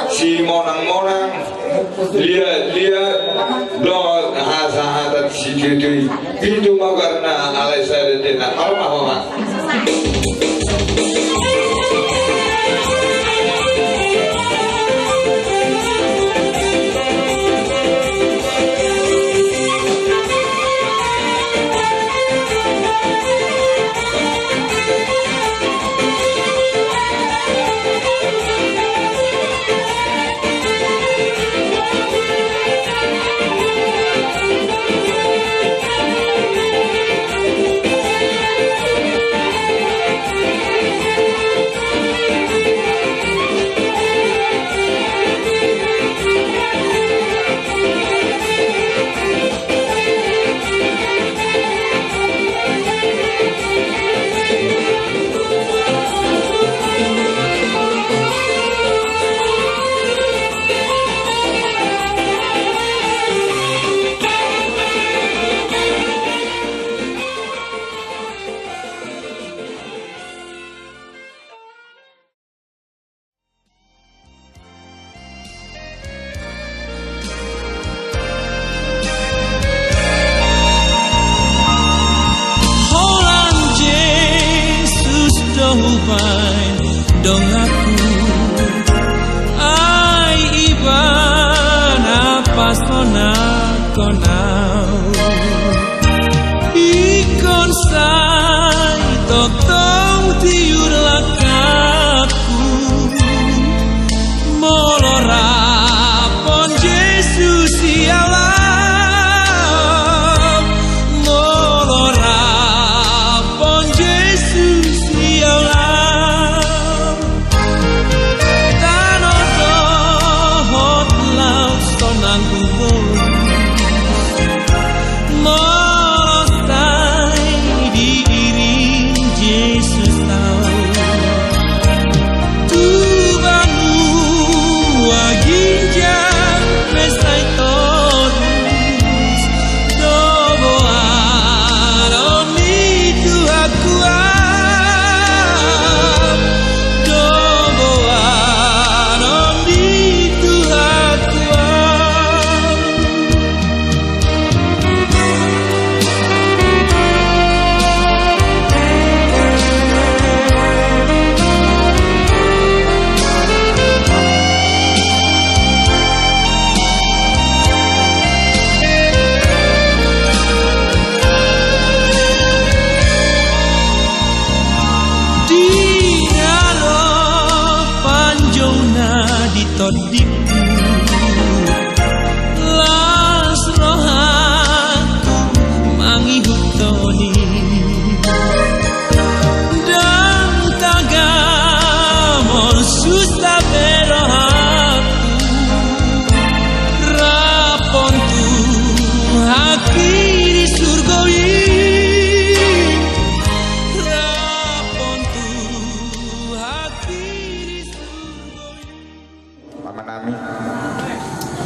simonang-monang, liat-liat, dohot hasahatan situtui. Pitu ma goarna alai sada tena. Olo ma, olo ma. Holan Jesus do hubaen donganku, ai Ibana pasonangkon au. Ingkon sai tongtong tiur langkatku, molo rap on Jesus i au lam, molo rap on Jesus i au lam. Tano dohot laut sonang huboan, molo sai diiring Jesus au. Tu banua ginjang pe sai torus, do boanon ni Tuhanku au, do boanon ni Tuhanku au. Di na ro panjouna di tondingku, las rohangku mangihuthon i. Ndang tagamon susa be rohangku, rap on Tuhanki di surgo i. Rap on Tuhanki di surgo i. Amanami,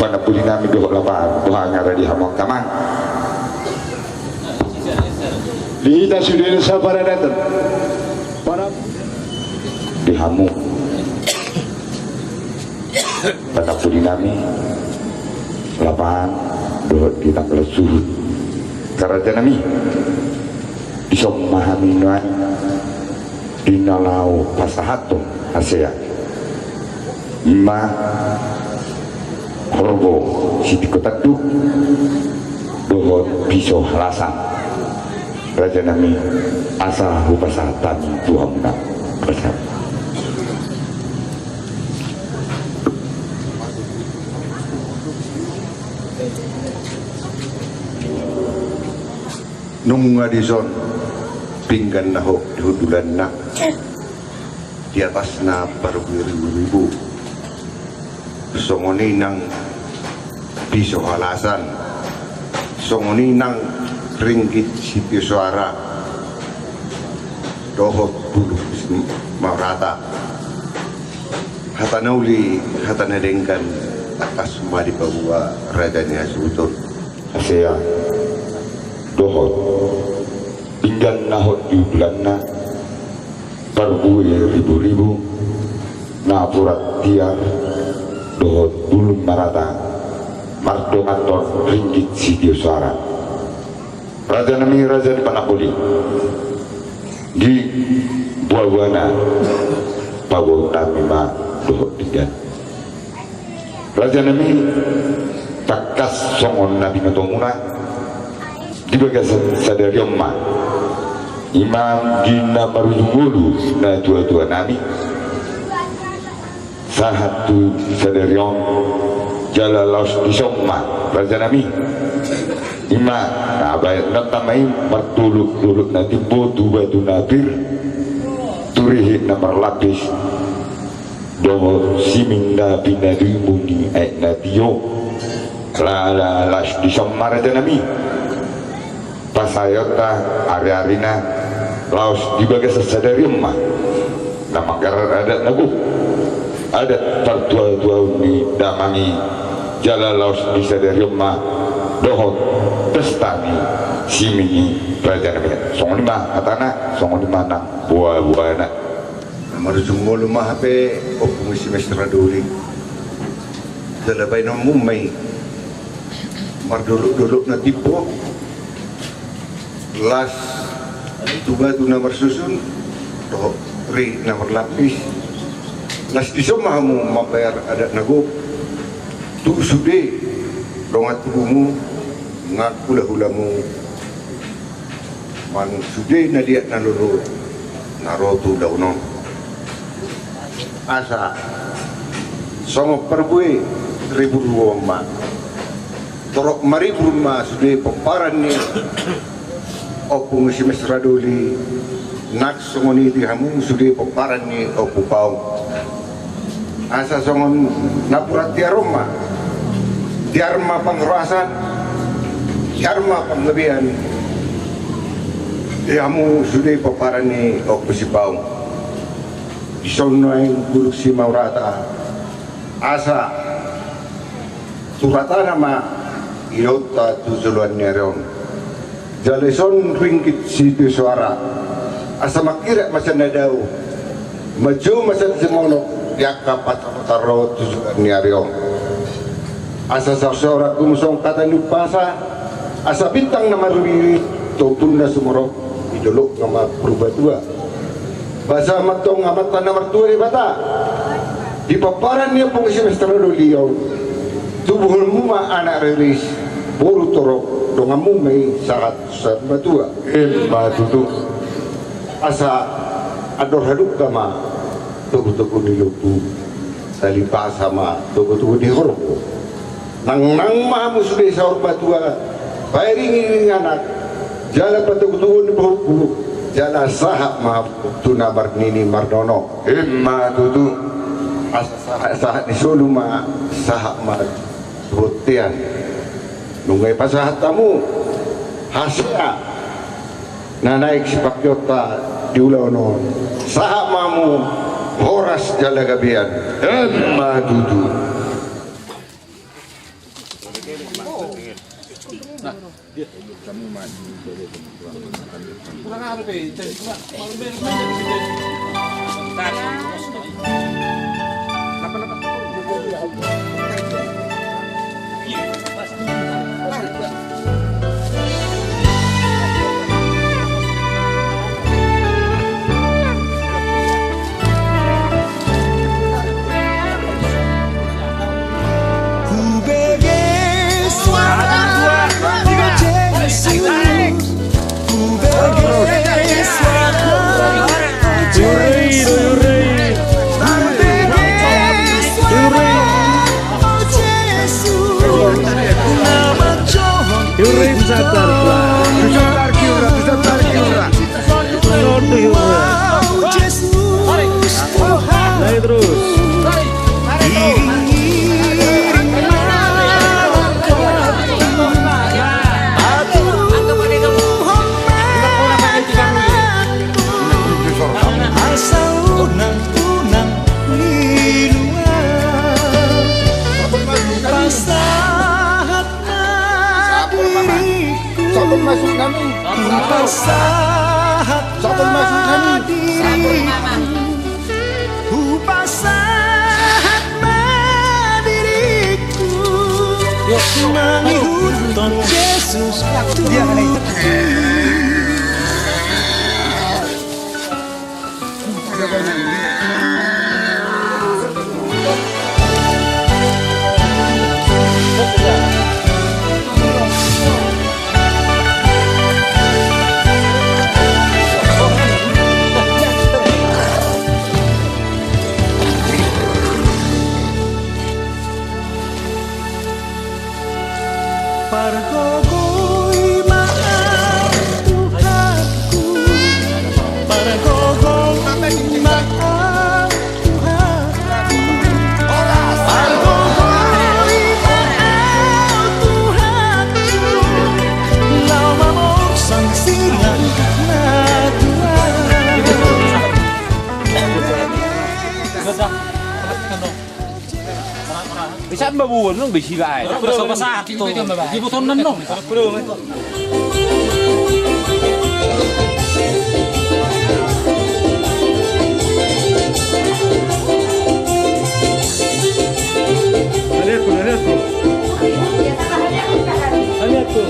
panamboli nami dohot lapaan, boha nunga rade hamu angka amang? Di hita sude na saparadaton. Di hamu panamboli nami, lapaan dohot di tanggal suhut. Angka raja nami, dison ma hami nuaeng di na laho pasahathon hasea, ima horbo sitingko tanduk dohot piso halasan. Raja nami, asa hupasahat hami tu hamuna. Pasahat. Nunga dison pinggan na hot di hundulanna, di atasna parbue ribu-ribu, songon i nang piso halasan, songon i nang ringgit sitio soara, dohot bulung si Maorata. Hata na uli, hata na denggan, tangkas ma dipaboa raja ni hasuhuton. Hasea, dohot pinggan na hot di hundulanna, parbue ribu-ribu, napuran tiar, dohot bulung marata, mardongan ringgit sitio soara. Raja nami, raja ni panakoli, di boaboana paboa nami ma dohot pinggan. Raja nami, tangkas songon na binotomuna, di bagasan sadari on ma, i ma di na marujung ngolu natuatua nami, sahat tu sadari on, jala laos dison ma, raja nami, i ma, na baen nanta ma i martoluk-toluk na timbo tu batu na pir, tu rihit na marlapis, dohot siminda pinadui muni aek na tio, la, la, laos dison ma, raja nami, pasahatonta ari-arina, laos di bagasan sadari on ma, na manggarar adat na gok, adat partuatuaon ni damang i, jala laos di sadari on ma, dohot pesta ni siming i, raja nami. Songon i ma hatana, songon i ma nang boaboana. Marujung ngolu ma hape, Ompu Misi Mestra Doli. Jala baenonmu ma i, mardolok-dolok na timbo, las tu batu na marsusun, dohot rihit na marlapis, las dison ma hamu mambayar adat na gok tu sude dongan tubumu, nang hulahulamu, manang sude na liat na lolo na ro tu ulaon on. Asa songon parbue ribu-ribu on ma, torop maribur ma sude pomparan ni Ompu Misi Mestra Doli, nang songon i di hamu sude pomparan ni Ompu Paong. Asa songon napuran tiar on ma, tiar ma panghorhon, tiar ma panggabean di hamu sude pomparan ni Ompu Sipaong. Dison nuaeng bulung si Maorata, asa tu hatana ma idaonta tu joloan ni ari on. Jala dison ringgit sitio soara, asa mangkirak ma sian na dao, manjou ma sian simonok di angka patar-patar ro tu joloan ni ari on. Asa saor-saoran hamu songon hata ni umpasa, asa bintang na marbirit, tompul na sumorop di dolok na marpurbatua. Basa ma antong Amanta na martua Debata, di pomparan ni Ompu Misi Mestra Doli on, tubuhonmu ma anak riris, boru torop, donganmu ma i sahat saur matua. Emma tutu. Asa andor hadungka ma togu-togu ni lombu, talipasa ma togu-togu ni horbo. Nangnang ma hamu sude saur matua, pairing-iring anak, jala patogu-togu ni boruku, jala sahat ma tu na marnini marnono. Emma tutu. Asa sahat-sahat ni solu ma, sahat ma tu bontean. Nunga dipasahat hamu hasea na naeng sipangkeonta di ulaon on. Sahat ma hamu horas jala gabean. Emma tutu. Sabar, Bang. Sabar, Kiura, sabar, Kiura. Sabar, Kiura. Naik terus. Asa unang, unang ni luat. Pasahat Sabar, masuk nami. Sabar, masuk nami. Hupasahat ma diriku mangihuthon Jesus Tuhan. Pargogoi ma au Tuhanku, pargogoi ma au Tuhanku, pargogoi ma au Tuhanku, laho mamorsan silang na tua. Bisa mbabuan nung bisi ba ai. Ora, ora, ora, ora. Di boton nan nung. Lihat tuh, lihat tuh. Lihat tuh.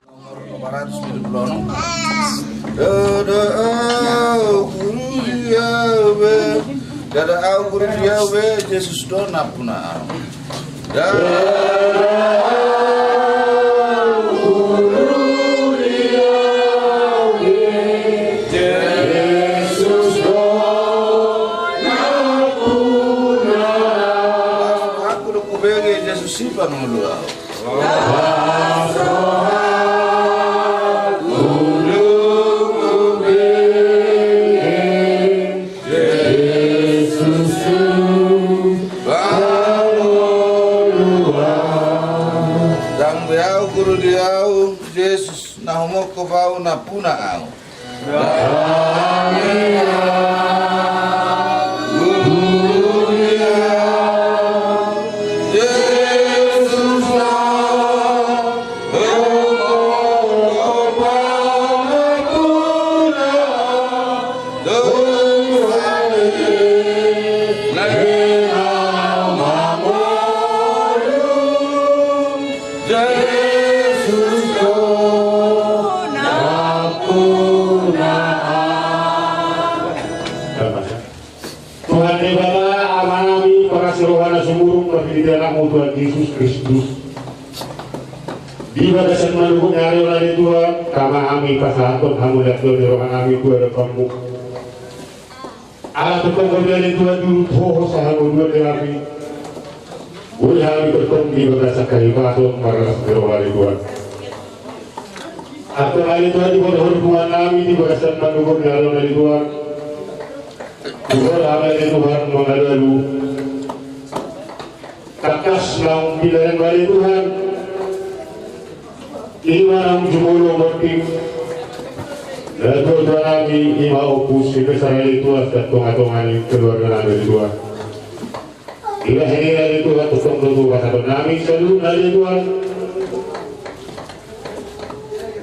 Nomor dua ratus tujuh puluh enam. Ndada au guru di au be, ndada au guru di au be, Jesus do nampuna au. Ndada au guru di au be, Jesus do nampuna au. Aku do kubege Jesus i pangolu au. Ndang be au guru di au, Jesus, na humongkop au nampuna au. Jesus do nampuna au. Tuhan Debata, Ama nami, parasi roha na sumurung, marhite Anakmu Tuhan Jesus Kristus. Di bagasan manogot ni ari on ale Tuhan, tama hami pasahathon hamuliateon ni roha nami tu adopanMu. Ala tongtong do ale Tuhan diurupi Ho hosa hangoluan ni hami. Boi hami tongtong di bagasan hahipason marlas ni roha ale Tuhan. Antong ale Tuhan, diboto Ho do punguan nami di bagasan manogot ni ari on ale Tuhan. Diboto hami ale Tuhan mangalualu. Tangkas naung pinaremma ale Tuhan. I ma naung jumolo borngin. Na tuatua nami i ma Ompu Silvester ale Tuhan, sian tongatonga ni keluarga nami ale Tuhan. Dibahen i ale Tuhan, tongtong do tu pasahaton nami saluhutna ale Tuhan.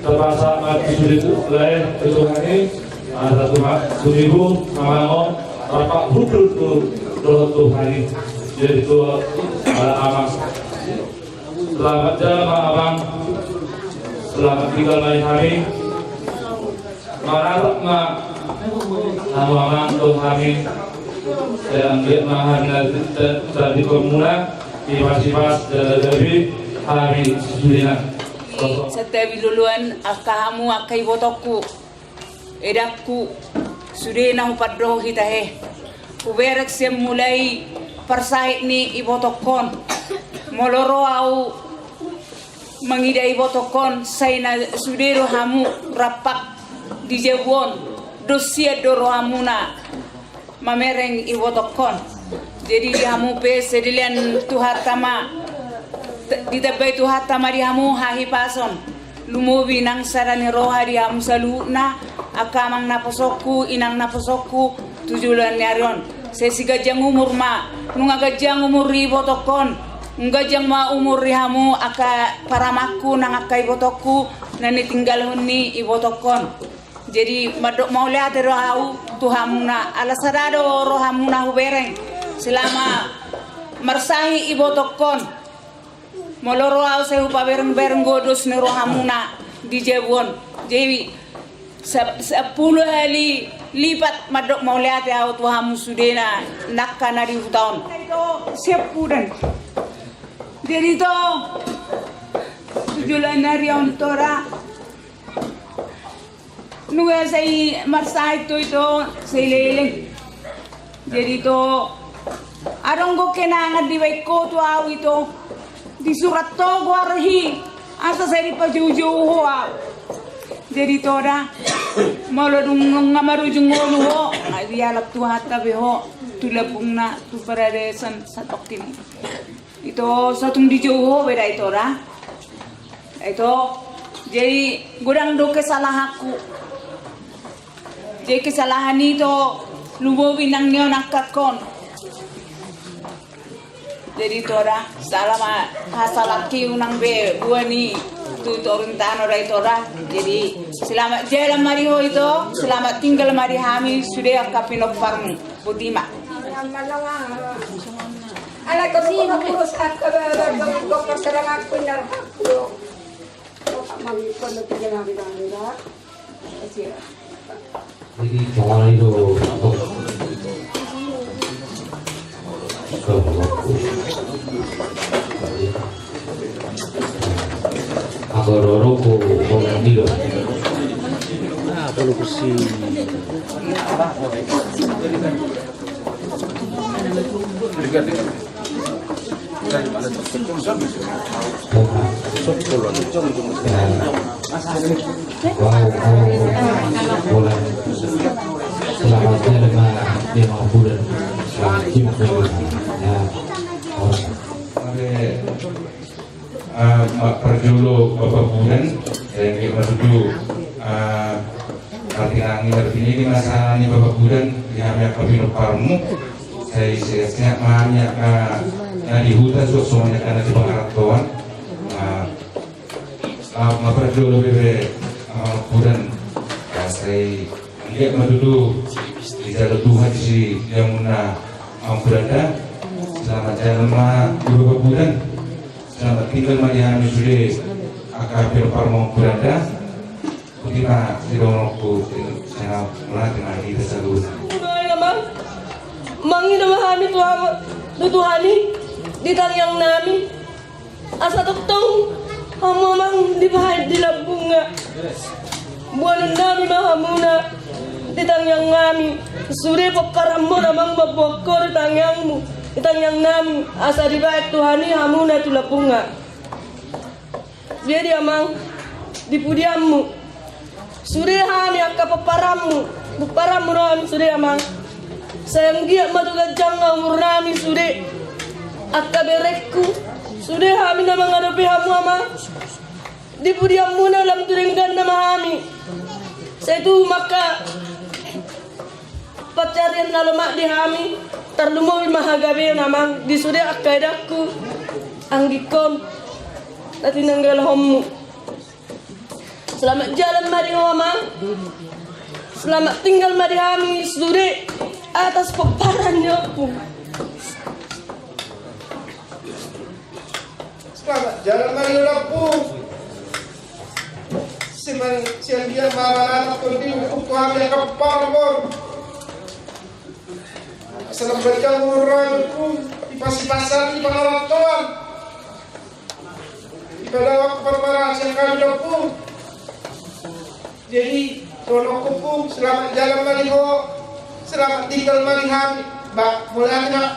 Terpaksa mati sudah itu, lae, itu hari, ada tumak, tumibu, amang, rapak, hudul tu, dohot tu hari. Jadi tu, eh, amang. Selamat jalan ma, amang. Selamat tinggal ma di hami. Mararap ma hamu, amang, tu hami. Sai anggiat ma hami na tadi pemuna, ipas-ipas, dan lebih hami sudena. Santabi loloan, angka hamu angka ibotongku, edangku, sude na hupandohot hita he. Hubereng sian mulai parsahit ni ibotongkon. Molo ro au mangida ibotongkon, sai na sude do hamu rampak di jabu on, dos sian do rohamuna mamereng ibotongkon. Jadi di hamu pe, sai dilehon Tuhanta ma, ditambai Tuhanta ma di hamu hahipason. Lumobi nang sada ni roha di hamu saluhutna, angka amang naposongku, inang naposongku, tu joloan ni ari on. Sai siganjang umur ma, nunga ganjang umur ni ibotongkon, nunga ganjang ma umur ni hamu angka paramangku nang angka ibotongku, na nitinggalhon ni ibotongkon. Jadi mandok mauliate do au tu hamuna, ala sada do rohamuna hubereng selama marsahit ibotongkon. Molo ro au sai hupabereng-bereng do dos ni rohamuna di jabu on. Jadi sa-, sapulu hali lipat mandok mauliate au tu hamu sudena angka na di huta on. Siap pudan. Jadi to, tu joloan ni ari on, Tora. Nunga sai marsahit do ito, sai leleng. Jadi ito, adong do kenangan dibaen ho tu au ito. Disurat ho goarhi, asa sai dipajoujou ho au. Jadi ito da, molo dung nunga marujung ngolu ho, nga dialap Tuhanta be ho tu lambungna, tu paradasan satongkin. Ito, so tung dijou ho be da ito da. Ito, jadi godang do kesalahanku. Jadi kesalahan i ito, lumobi nang nion angkatkon. Jadi ito da, sala ma hasalangki, unang be boan i tu toru ni tano da ito da. Jadi selamat jalan ma di ho ito, selamat tinggal ma di hami sude angka pinomparmu. Boti ma. Ala ko ko kurus angka ba, ba, ba, ba, perserangan punya aku. Jadi cuma itu. Aku roro ko ko nanti lo. Ah, perlu kursi. Selamat jalan ma, dia mau pulang. Selamat jalan ma. Ya. Oke. Eh, ma-, parjolo Bapak Budan, eh, ma tutu, eh, partinangi, partinangi ma sala ni Bapak Budan di hami angka pinomparmu, sai sehat-sehat ma hami angka na di huta, suang songon i angka na di pangarantoan. Eh, eh, ma parjolo be, be, eh, Budan, eh, sai anggiat ma tutu dijalo Tuhan di si jamuna ampuran da. Selamat jalan ma di Bapak Budan. Selamat tinggal ma di hami sude angka pinomparmu ampuran da. Boti ma di donganku, sena mulati ma di desa dulu. Mangida ma hami tu Tuhan i di tangiang nami. Asa tongtong hamu amang dipahat di lambungna. Boanon nami ma hamuna di tangiang nami. Sude pomparanmuna amang mamboan ho di tangiangmu, di tangiang nami, asa dipahat Tuhan i hamuna tu lambungna. Jadi amang, di pudianmu sude hami angka pomparanmu, pomparanmu do hami sude amang. Sai anggiat ma tu ganjangna umur nami sude angka berengku, sude hami na mangadopi hamu amang. Di pudianmuna lam tu dengganna ma hami. Sai tu angka pansarian na lomak di hami, tarlumobi ma hagabeon amang di sude angka edangku, anggingkon na tinanggalhonmu. Selamat jalan ma di ho, Amang. Selamat tinggal ma di hami sude atas pomparan ni ompung. Selamat jalan ma di ho, Ompung. Sian dia ma anak tondi, ompung, tu hami angka pomparan. Selamat jalan ma di ho, Ompung. Dipasipasan di pangarantoan. Dipadao parmaraan sian hami, Ompung. Jadi, songon on, Ompung, selamat jalan ma di ho, selamat tinggal ma di hami. Ba, mulai ma.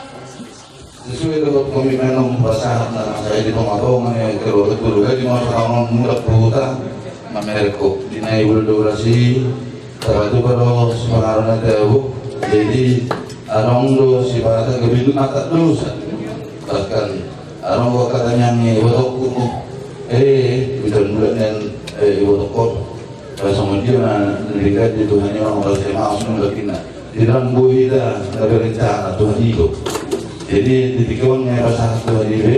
Sesuai dohot komitmen on, pasahat nama saya di tonga-tonga ni keluarga, keluarga di masa tahun on, muda puta, mamerek ho di na i bulu durasi, tapi tu pada semangat nanti, Bu. Jadi, adong do sipata gabe mata dosa. Bahkan, adong do hata ni ibotongku, eh, bisa bulan nian, eh, ibotongku. Songon dia ma na denggan di Tuhan i, orang orang saya maaf, songon dia. Di dalam bui ita na berencana Tuhan i do. Jadi, di tingki on ma pasahat Tuhan i be,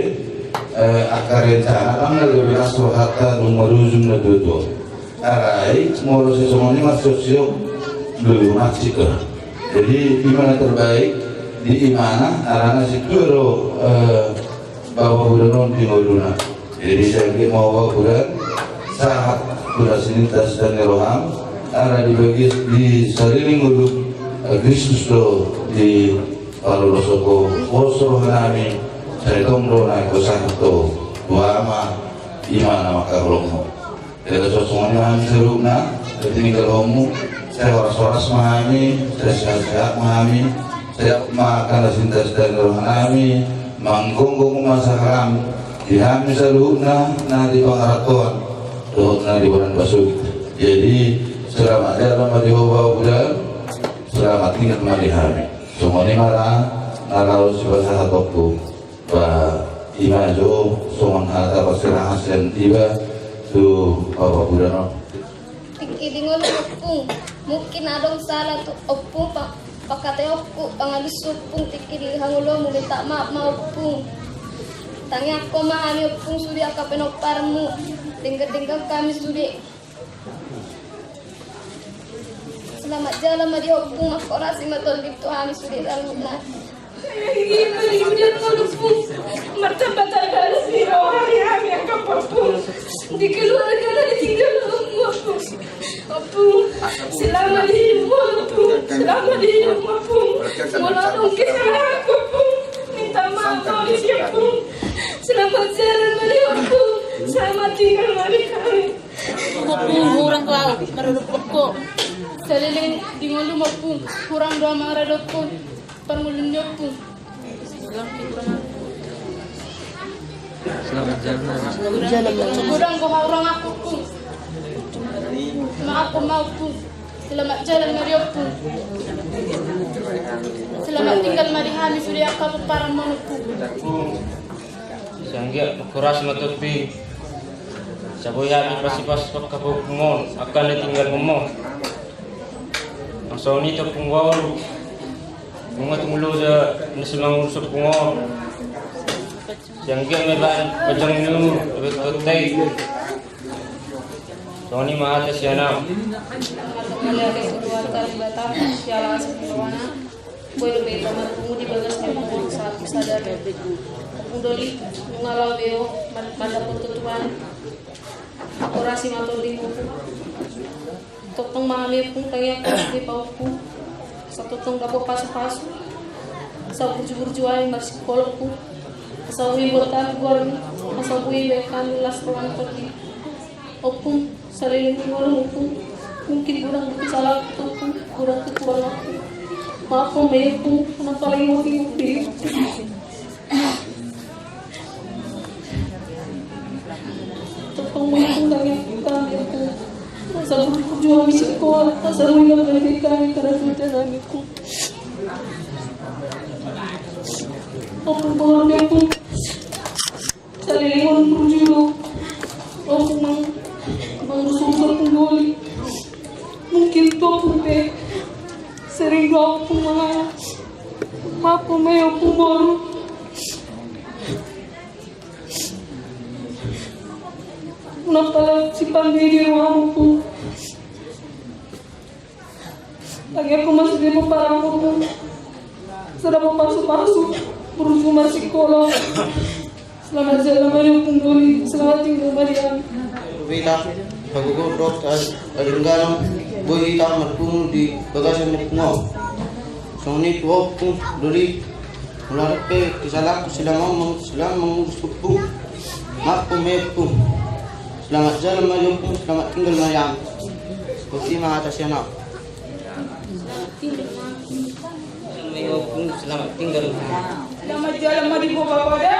eh, angka rencana, tanggal dua belas rohanta dung marujung na dua dua. Alai, molo sai songon i marsiok-siok, lebih macet. Jadi, di mana terbaik, di mana, alana situ do, eh, Bapak Gubernur di ngoluna. Jadi, sai anggiat ma Bapak Gubernur, sahat tu na sininta sita ni roham, ala di bagas di saleleng ngolu, eh, Kristus do di paluloson ho, pos roha nami, sai tong do na ingkon sahat ho, tu ama, ima na mangkaholongi ho. Jadi, songon i ma hami saluhutna, sai tininggalhonmu, sai horas-horas ma hami, sai sehat-sehat ma hami, sai ma angka na sininta sita ni roha nami, manggonggong ma sahalam, di hami saluhutna, na di pangarantoan, dohot na di bona ni pasogit. Jadi, selamat jalan ma di ho, Bapak Gubernur, selamat tinggal ma di hami. Songon i ma na, na laho sipasahatonku. Ba, ima jo songon hata parserahan sian iba tu Bapak Gubernur. Tingki di ngolu, Ompung, mungkin adong sala tu ompung, pa-, pangkataion, Ompung, pangalusi, Ompung, tingki di hangoluanmu, minta maaf ma, Ompung. Tangiangkon ma hami, Ompung, sude angka pinomparmu, denggan-denggan hami sude. Selamat jalan ma di ho, Ompung, mangkorasi ma tondimi tu hami sude saluhutna. Ima di udan, Ompung, martamba-tamba las ni roha ni hami angka, Ompung, di keluarga na ditinggalhonmu, Ompung. Ompung, selamat di hidupmu, Ompung, selamat di hidupmu, Ompung. Molo adong kesalahanku, Ompung, minta maaf ma di hami, Ompung. Selamat jalan ma di ho, Ompung, selamat tinggal ma di hami. Ompung, hurang do au maradophon ho. Saleleng di ngolu, Ompung, hurang do au maradophon parngoluon ni ompung. Selamat jalan. Godang do hahurangku, Ompung. Maaf ma, Ompung. Selamat jalan ma di ho, Ompung. Selamat tinggal ma di hami sude angka pomparanmon, Ompung. Sai anggiat mangkorasi ma tondimi. Sai boi hami pasipas pangkapompung on, angka na tinggal on. Songon i tu ompung boru. Nunga tung loja na so mangurus ompung on. Sai anggiat ma bahen panjang ni umur, dohot tonta i. Songon i ma hata sian au. Mauliate tu Debata, siala asi ni rohana. Boi dope ita marpungu di bagas ni umur satu sadar. Ompung Doli, nunga laho be ho, ma-, mandapothon Tuhan. Mangkorasi ma tondimi, Ompung. Tongtong ma hami, Ompung, tangiangkon sude pahompungku. Asa tongtong dapot pasu-pasu. Asa burju-burju hami marsikola, Ompung. Asa boi buat hami goarmu. Asa boi be hami las roha, Ompung. Ompung, saleleng ni ngolu, Ompung. Mungkin godang do kesalahanku, Ompung. Godang kekuranganku. Maaf ma, Ompung. Nang paling mati, Ompung. Tongtong ma, Ompung, tangiangkon hami, Ompung. Asa burju hami sikola, asa boi na hami, karena sudah hami, Ompung. Ompung, tongtong ma, Ompung. Saleleng on burju do. Ompung, mang, mangurus-urus ompung Doli. Mungkin tu ompung pe sering do ompung mangalah. Maaf ma, Ompung boru. Nampala sipande di rohamu, Ompung. Tangiangku ma sude pomparanmu, Ompung. Sada pompasu-pasu borumu marsikola. Selamat jala ma di Ompung doli, selamat tinggal ma di hami. Hita, pagogo dohot a-, adengganon, boi hita marpungu di bagasan ni Ompung on. Songon i tu Ompung doli, molo adong pe kesalahanku selama, selama mangurus Ompung. Maaf, Ompung, Ompung. Selamat jala ma di Ompung, selamat tinggal ma di hami. Boti ma hata sian ahu. Selamat tinggal ma. Selamat tinggal ma. Selamat jala ma di ho, Bapa da.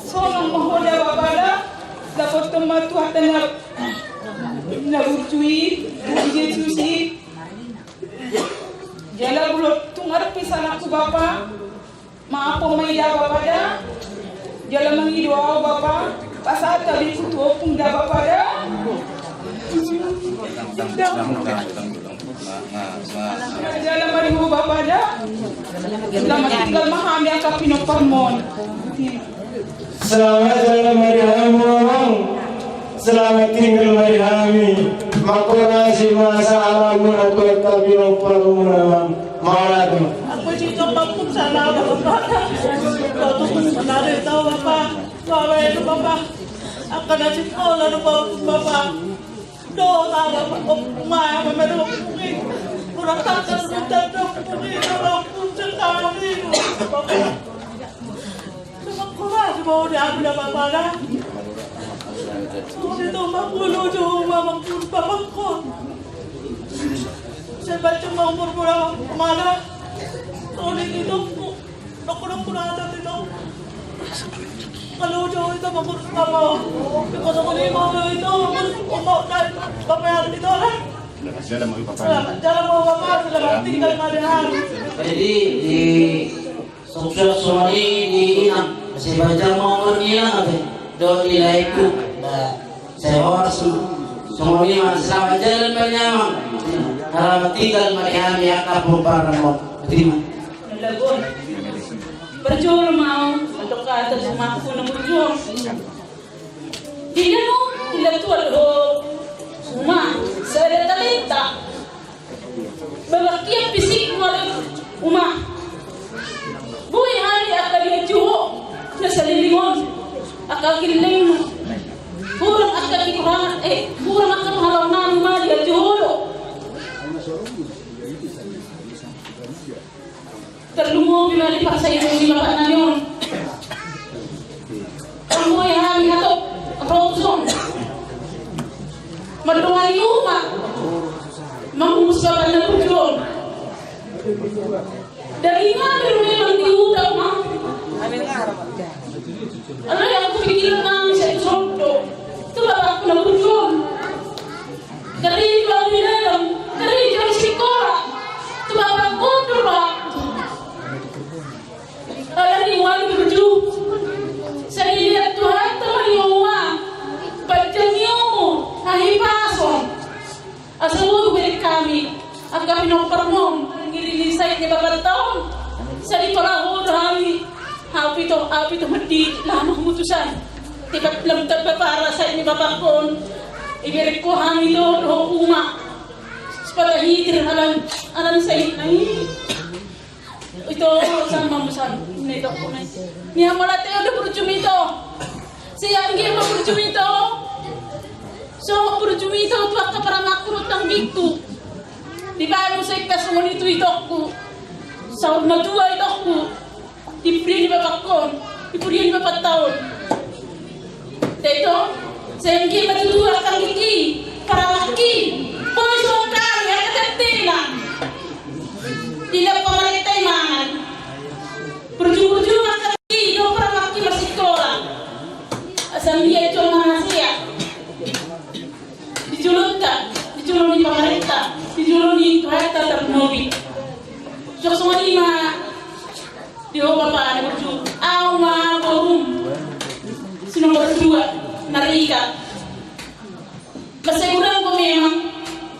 Sonang ma ho da, Bapa da. Dapothon ma Tuhanta na, na burju i, di Jesus i. Jala molo tung adong pe salahku, Bapa. Maaf, Ompung, ma i da, Bapa da. Jala mangido ahu, Bapa. Pasahat tabikku tu Ompung da, Bapa da. Jala ma di ho, Bapa da. Selamat tinggal ma hami angka pinomparmon. Selamat jala ma di hamu, Amang. Selamat tinggal ma di hami. Mangkonasi ma sahalamuna tu angka pinomparmuna, Amang. Mauliate ma. Aku cinta Bapa, salam Bapa. Bapa, salam Bapa. Bapa, itu Bapa. Angka na sikola, Bapa. Dosa, Bapa. Bapa, mama, mama, Bapa. Kurang ajar, kurang ajar, Bapa. Bapa, sekali, Bapa. Sumangkura, sumangkura, Bapa da. Sumangkura, sumangkura, Bapa. Sebaca umur pura mana? Tolong itu, dokter-dokter ada itu. Kalau jauh itu mengurus apa? Di kosong lima itu mengurus umur dan Bapa yang itu lah. Selamat jalan, Bapa. Selamat tinggal, Bapa. Jadi, di Sukses songon i di inang, asa panjang ma umur ni inang ate. Dohot di laengku, da, sai horas ma. Songon i ma, selamat jalan ma di amang. Selamat tinggal ma di hami angka pomparanmon. Terima. Parjolo ma ahu, mandok hata tu amangku na burju on. Di inang, inang tua do ho. Uma, sada talenta. Bapak kian fisik malu uma. Boi hami angka dia juo na salilingon. Angka kileng. Hurang angka kikurangan, eh, hurang angka pangalaman ma dia juo do. Tarlumobi ma di parsahitehon ni bapak nami on. Tarlumobi hami hatop ro tuson. Mandongani uma. Mangurus bapak na burju on. Daging hami do memang di huta uma. Alai anggo pikiran nami sai tu son do. Tu bapakku na burju on. Karejo ahu di ladang, karejo ahu sikola, tu bapakku do rohangku. Alani ahu burju, sai diliat Tuhanta ma di hamu, panjang ni umur, hahipason. Asa boi hubereng hami angka pinomparmon, ngiring ni sahit ni bapanta on, sai ditolap ho do hami. Ahu pe ito, ahu pe ito mandidi, laho marhamutusan. Tipat lam tamba parah sahit ni bapakku on. Ibereng ho hami do dohot uma. Sipata hitir halan, halan sahit na i. Ito, sama musan, na ito, na i. Ni hamu mauliate do burjum ito. Sai anggiat ma burjum ito. Songon burjum ito tu angka paramangku dohot tanggingku. Dibaen muse ingkon songon i tu itongku. Saur matua itongku. Di pudian ni bapakku on, di pudian ni bapanta on. Ito, sai anggiat ma tutu angka tanggingki, paramangki, boi songon hami angka tentena. Dilehon pamarenta i mangan. Burju-burju angka tanggingki, dohot paramangki marsikola. Asa anggiat jo mangasea. Di jolonta, di jolo ni pamarenta, di jolo ni Tuhanta tarlumobi. Songon i ma di ho bapa na burju. Ahu ma borum. Si nomor dua, Narika. Mansai godang do memang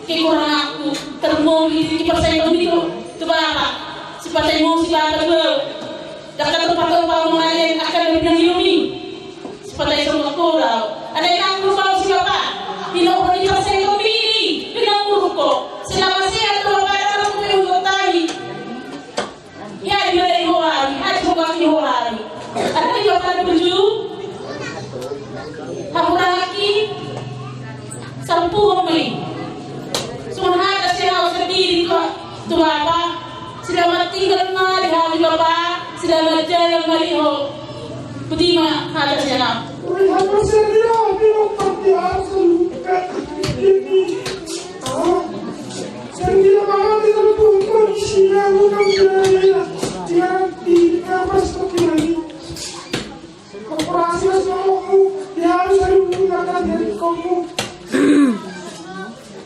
kekuranganku, tarlumobi di parsahitehon ni tu bapa. Sipata i ma si bapa tu ahu. Dang tarpatupa ahu mangalehon angka na pinangido i. Sipata i songon Botima, hata sian ahu. Oi, hata sian ahu, bilang pasti asal buka. Ini. Ah. Sian dia, mama, kita betul, kondisi yang udah biaya. Dia di kapas kaki lagi. Korporasi masih mau, dia harus ada hubungan dengan dari kamu.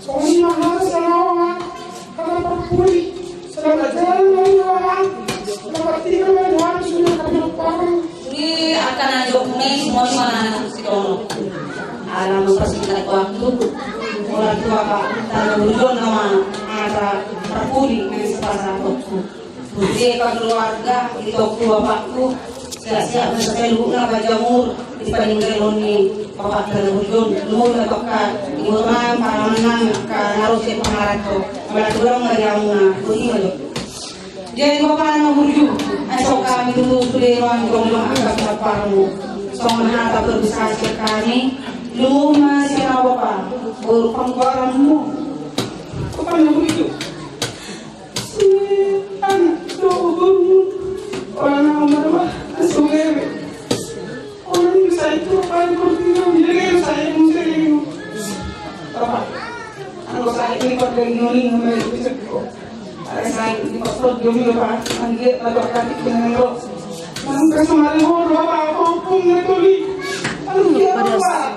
Songon i ma hata sian ahu, Amang, hata parpudi. Selamat jalan ma di ho, Amang. Selamat tinggal ma di ho, Amang, sudah kami lupakan. Di angka na jok ni semua ma si Tono. Ala mempersingkat waktu. Orang tua, Pak, tanah bujur nama hata parpudi, main sepasang waktu. Sude keluarga, itokku bapakku, siap-siap na saluhutna pajamur di paninggalhon ni bapakta na burju on, lumobi ma tu angka ibotona, pamanna, angka na ro sian pangaranto. Mauliate ma di hamuna, boti ma jo. Jadi bapa na burju, ai so hami tutu sude roha ni tongtong angka pinompar mu. Songon hata perbisa sian hami, lumobi ma sian ahu bapa, boru panggoaranmu. Bapa na burju. Sude anak do boru. Orang na umur ma, sude be. Orang bisa itu paling penting, jadi saya musik ini. Bapak, anu saya ini pada nyuri, namanya itu ceko. Ada saya ini pas pergi, Bapak, anggiat Bapak kaki dengan rok. Angka semari boru, Bapak, apa hukumnya tuli? Anggiat, Bapak.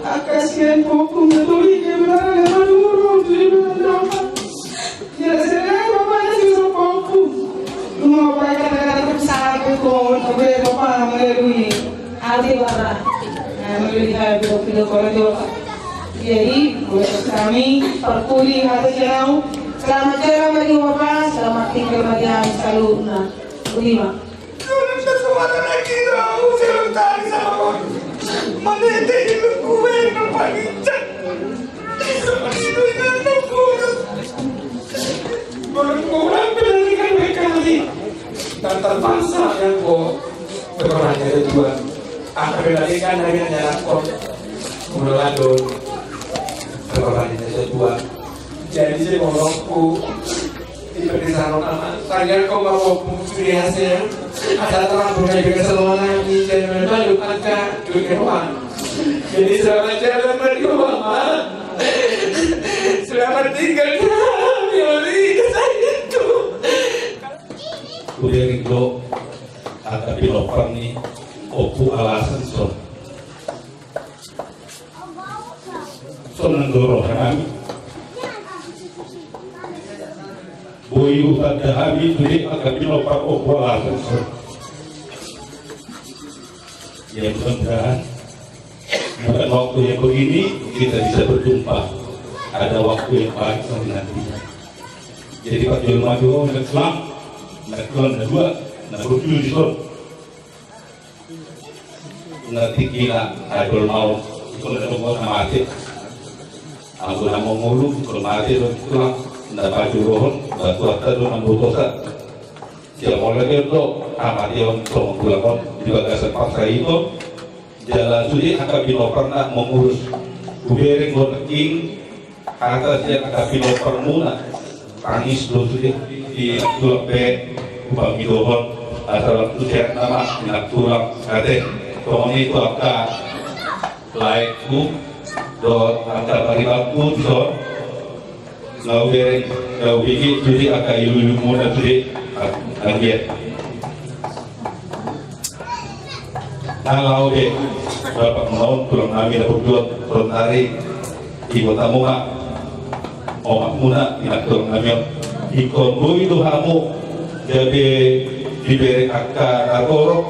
Angka sian hukumnya tuli, dia benar, dia benar, dia benar, Bapak. Iya, sebenarnya Bapak ada juga sama Pak Ompung. Cuma Bapak kata-kata terpisah aku, kok, tapi Bapak melalui hati Bapak. Nah, melalui hati Bapak, video call aja, Bapak. Jadi, buat kami, parpudi hata sian ahu, selamat jalan ma di ho Bapak, selamat tinggal ma di hami saluhutna. Terima. Dan terpaksa yang kau berkorban jadi tuan. Apa bela ikan dari yang nyerap kau. Mulai berkorban jadi tuan. Jadi saya mau Di perdesaan utama, tanya kau mau buku biasa ya. Ada terang punya juga selama ini, jadi memang lupa angka duit hewan. Jadi selamat jalan berdua, Mak. Selamat tinggal di kami, Oli, saya itu. Udah rindu, ada pinompar ni, Ompu Alasan, so. Songon do roha nami. Boi hutanda hami tu dia angka pinompar Ompu Alasan. Ya, mudah-mudahan bukan waktu yang begini kita bisa berjumpa. Ada waktu yang baik nanti. Jadi, Pak Jolma juga, Mak, na dua, na dua, na dua. Na tingkina, ai jolma on, ingkon na dong na mate. Anggo na mangolu, ingkon mate do tulang, na pajoloan, batuanta do na mambotosa. Sian molo do hamateon songon tulang on, di bagasan parsahiton, jala sude angka pinomparna mangurus. Hubereng do nangkin, Hata sian angka pinomparmuna, tangis do sude di tulang pe, hupangidohon, asa lam tu sehat nama, di tulang ate, songon i tu angka laengku, dohot angka paribanku, dison, na hubereng, na hubege, sude angka ilu-ilumuna, sude, anggiat. Na laho be, bapak muna on, tulang nami na burju on, sonari, ibotamuna, omakmuna, inak tulang nami on. Ingkon boi do hamu, gabe dibereng angka na torop,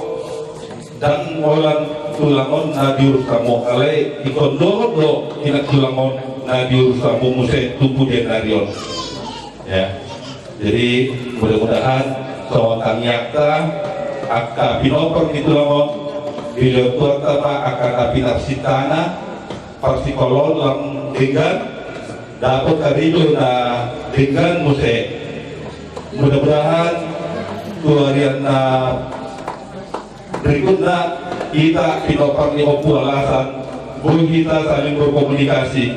ndang holan tulang on na diurus hamu, alai ingkon dohot do, inak tulang on na diurus hamu muse tu pudi ni ari on. Ya. Jadi, mudah-mudahan songon tangiangta, angka pinompar ni tulang on, dilehon Tuhanta ma angka na pinarsinta na, parsikoloan lam denggan, dapot karejo na denggan muse. Mudah-mudahan tu arian na Berikutna, hita pinompar ni Ompu Alasan, boi hita saling berkomunikasi.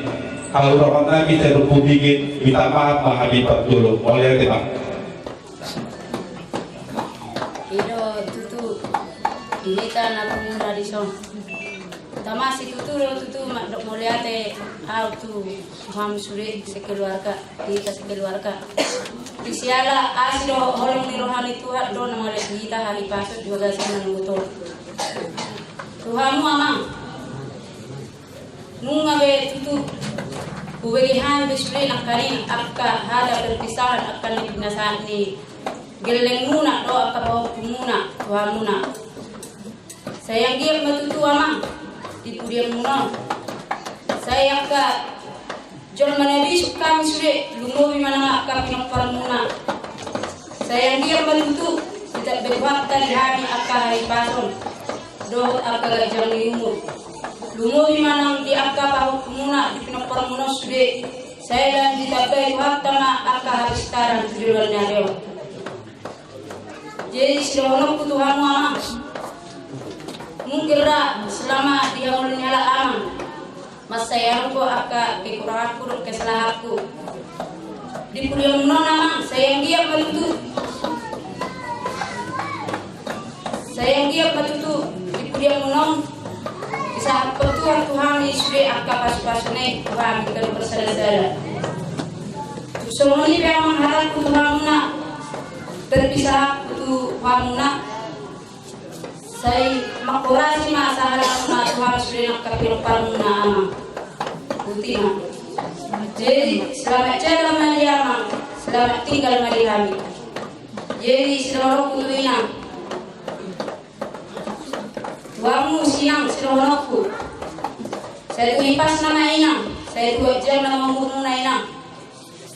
Hahurangon nami sai Ompu Bigit, minta maaf ma hami parjolo. Mauliate ma. I do tutu. Tanah pemuna di son. Tama situtu do tutu mandok mauliate au tu hamu sude sekeluarga, di hita sekeluarga. Di siala asi dohot holong ni roha ni Tuhan do na mauliate hita hahipason di bagasan na nunga tolu. Tu hamu amang. Nunga be tutu hubege hami be sude nangkaning angka hata perpisahan angka na pinasahat ni gellengmuna do angka pahompu muna tu hamuna. Sai anggiat ma tutu amang di pudianmuna on. Sai angka jolma na bisuk hami sude lumobi ma nang angka pinomparmuna. Sai anggiat ma tutu ditambai Tuhanta di hami angka hahipason dohot angka ganjang ni umur. Lumobi ma nang di angka pahompu muna di pinomparmuna on sude. Sai nang ditambai Tuhanta ma angka hapistaran tu joloan ni ari on. Jadi sidohononku tu hamu amang. Mungkin ra selama di hamu ni halak amang. Mansai adong do angka kekuranganku dohot kesalahanku. Di pudianmuna on amang, sai anggiat ma tutu. Sai anggiat ma tutu di pudianmuna on. Disahaphon Tuhan tu hami sude angka pasupasuna i tu hami ganup sala-sala. Tung songon i pe amang harapku tu hamuna. Perpisahanku tu hamuna. Sai mangkorasi ma sahalakna tu hami sude nangkin pinomparmuna amang. Botima. Jadi selamat jalan ma di amang, selamat tinggal ma di hami. Jadi sidohononku tu inang. Tu hamu si inang sidohononku. Sai tu hipasna ma inang, sai tu ganjang na umurmuna inang.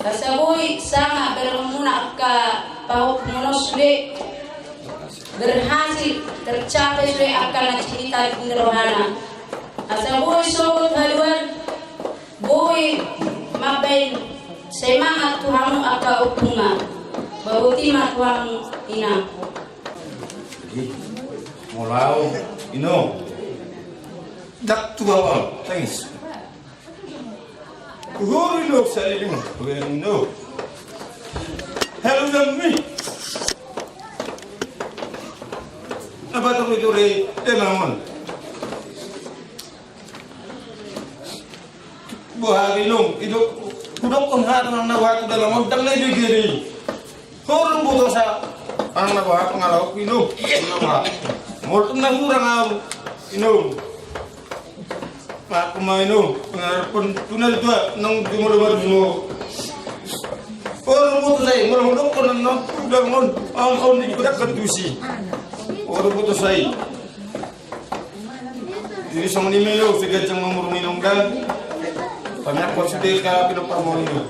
Asa boi sanga beremuna angka pahompu muna on sude berhasil tercapai sude angka na cinita di rohana. Asa boi sogot haluaon, boi mambahen semangat tu hamu angka ompungna. Botima tu hamu inang. Molo au inong. Dak tu bawah tangis. Uhur inong saliling. Uhur inong. Halo dami. Apa tu itu re telamon. Boha inong, inong. Hudokkon hata nang na boha tu dalan on, ndang na ibege i. Hurang botosa. Nang na boha pangalaho inong. Molo tung na hurang au inong. Paku ma inong, pangarapon tu na tua nang di molo baru mo. Hurang botosa i, molo hudokkon nang na tu dalan on, aon aon di kudak kan tusi. Hurang botosa i. Jadi songon i ma inong, sai ganjang ma umur inong da. Pamiak kau sude ka pinomparmuna inong.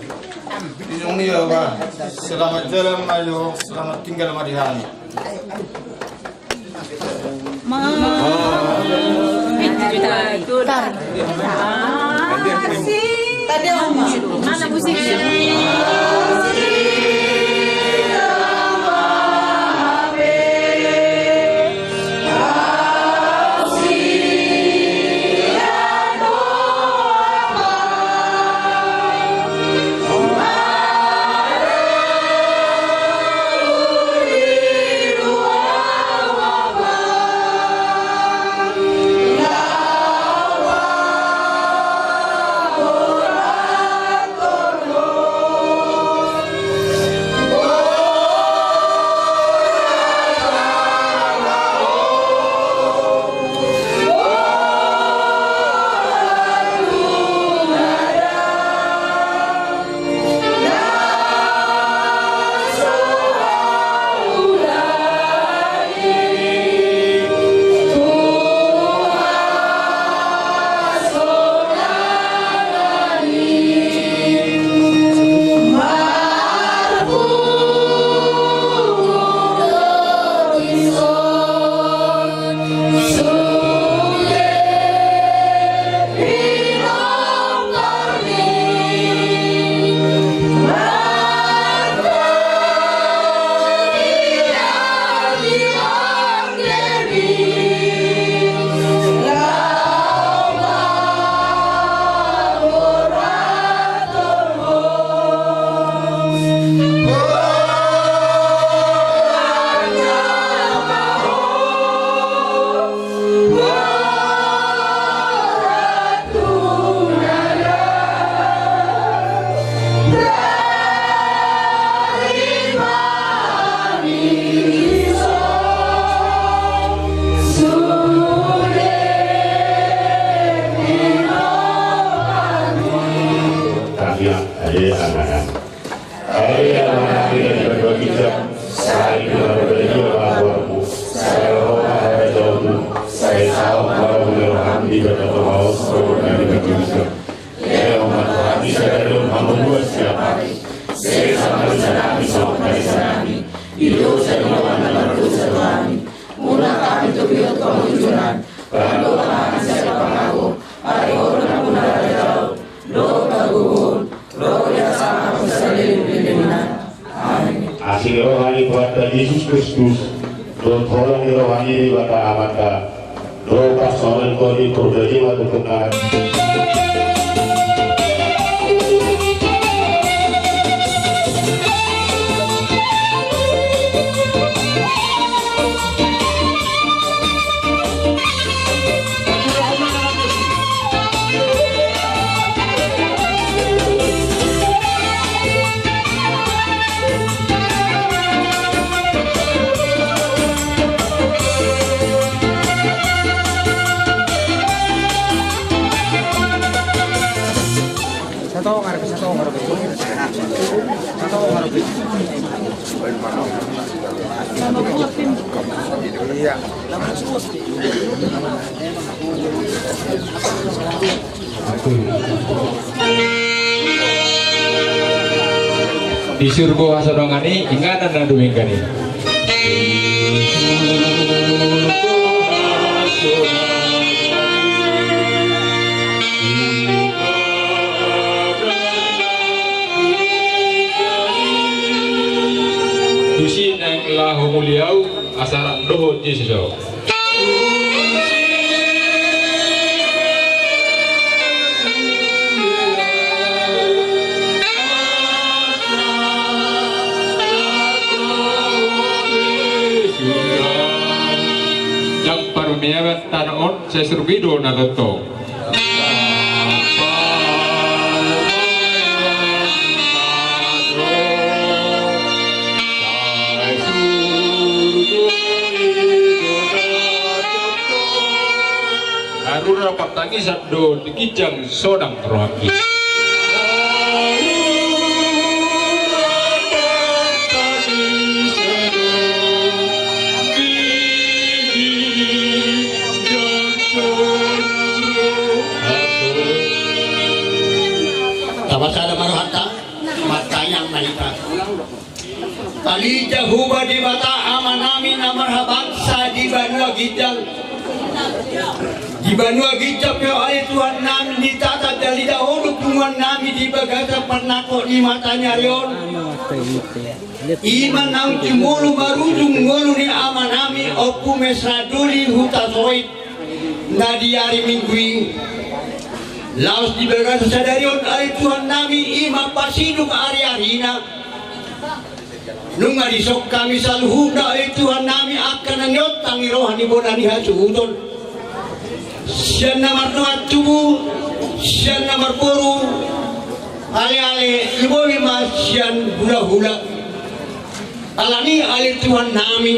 Jadi songon i ma ba. Selamat jalan ma inong, selamat tinggal ma di hami. Ma. Tar. Tadi apa? Mana musiknya? Roham di bagato maos roham di bagato. Ia umat Tuhan di sadari on mangolu siap ari. Sesa manusia nami so manusia nami. Ido sadari on na manusia nami. Muna kami tu biot kamu tujuan. Panggo kami siap pangago. Ari on na muna rajau. Dohot hagogoon, roha ni hasangapon saleleng ni lelengna. Amen. Asi ni roha ni Tuhanta Jesus Kristus, dohot holong ni roha ni Debata Amanta, dohot parsongon ni Tondi Porbadia ma tu hita. Satu ngarep, satu ngarep. Satu ngarep. Iya. Di surgo hasonangan i, inganan na dumenggan i. Tusi naeng laho muliau, asa rap dohot Jesus au. Jam parumeaban tano on, sai surgo i do na tongtong. Harura partangisan do di ginjang sonang rohangki. Tapasada ma rohanta, martangiang ma hita. Ale Jahowa Debata Amanami na marhabangsa di banua ginjang. Di banua ginjang pe ale Tuhannami, ditatap dialida Ho do punguannami di bagasan parnangkok ni mata ni ari on. I ma naung jumolo marujung ngolu ni amanami Ompu Mesra Doli Hutasoit na di ari Minggu i. Laos di bagasan sadari on ale Tuhannami, i ma pasidung ariarina. Nunga dison hami saluhutna ale Tuhannami angka na niontang ni roha ni bona ni hasuhuton. Sian na mardongan tubu, sian na marboru, aleale, lumobi ma sian hulahula. Alani ale Tuhannami,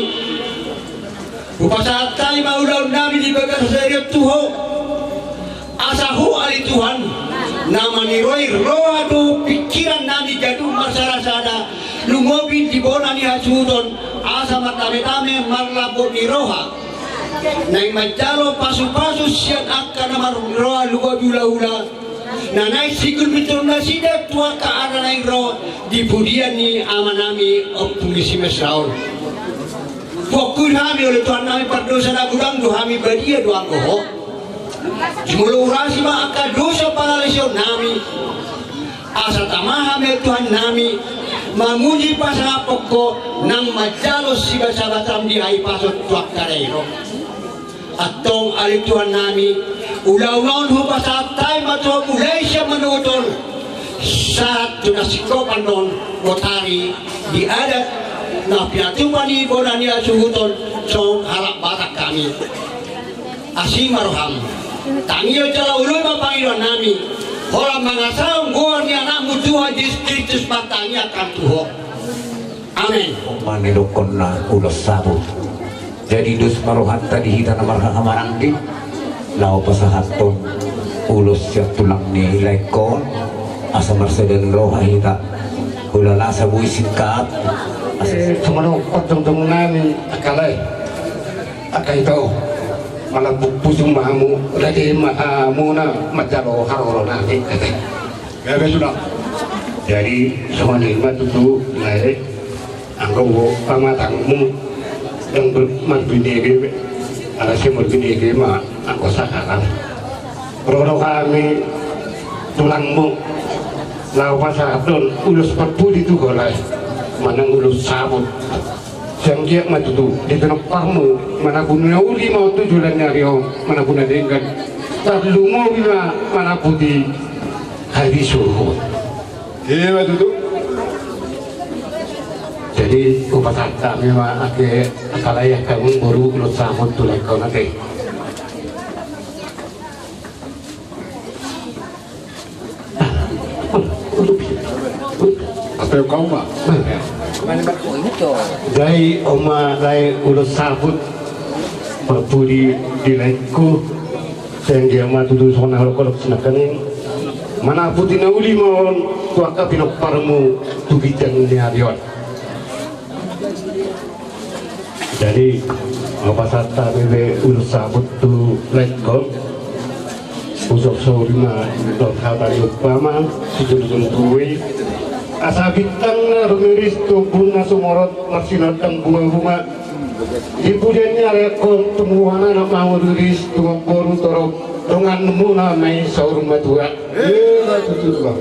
hupasahat hami ma ulaonnami di bagasan sadari on tu Ho. Asa Ho ale Tuhan, na maniroi roha dohot pingkirannami ganup marsadasada, lumobi di bona ni hasuhuton, asa martametame marlambok ni roha. Naeng manjalo pasupasu sian angka na marroha lumobi hulahula. Na naeng sigulmitul nasida tu angka ari na naeng ro di pudian ni amanami Ompu Mesra on. Huakui hami ale Tuhannami pardosa na godang do hami, badia do anggo Ho. Jumolo urasi ma angka dosa pangalaosionnami. Asa tama hami ale Tuhannami mamuji pasangaphon Ho nang manjalo sibasabasan di hahipason tu angka na i ro. Antong ale Tuhannami, ulaon on hupasahat hami ma tu Ho mulai sian manogot on sahat tu na singkopan on, botari di adat na pinatupa ni bona ni hasuhuton songon halak Batak hami. Asi ma roham. Tangihon jala oloi ma pangidoannami, holan mangasahon goar ni Anakmu Tuhan Jesus Kristus martangiang hami tu Ho. Amen. Manang didokkon na ulos sabu. Jadi dos ma rohanta di hita na marhahamaranggi, laho pasahathon ulos sian tulang ni laengkon, asa marsada ni roha hita. Hulala sabu i singkat. Asa songon on parjongjongnami angka lae, angka ito. Malambok pusu ma hamu, rade ma hamuna manjalo haroro nami. Gabe suda. Jadi songon i ma tutu, lae. Anggo pamatangmu ndang ber-, marbinege be. Ala sai marbinege ma anggo sahalak. Ro do hami tulangmu laho pasahathon ulos parpudi tu ho, lae, manang ulos sabut. Sai anggiat ma tutu di pinomparmu manabun na uli ma on tu joloan ni ari on, manabun na denggan. Tarlumobi ma manabun di hari suhut. Ima tutu. Jadi hupasahat hami ma ate, angka lae, angka amangboru, ulos sabut tu lae on ate. Ate, kau ma. Jadi on ma, lae, ulos sabut parpudi di laengku. Sai anggiat ma tutu songon na holongkholong sinangkaning, manabun di na uli ma on tu angka pinomparmu tu ginjang ni ari on. Jadi hupasahat hami be ulos sabut tu laengkon. Husosoli ma dohot hata ni umpama sijolojolo tubu i. Asa bintang na rumiris, ombun na sumorot, marsinondang bungabunga, di pudian ni ari on tumbuhon anak ma hamu riris, tumompa boru torop, donganmuna ma i saur matua. Ima tutu, Bang.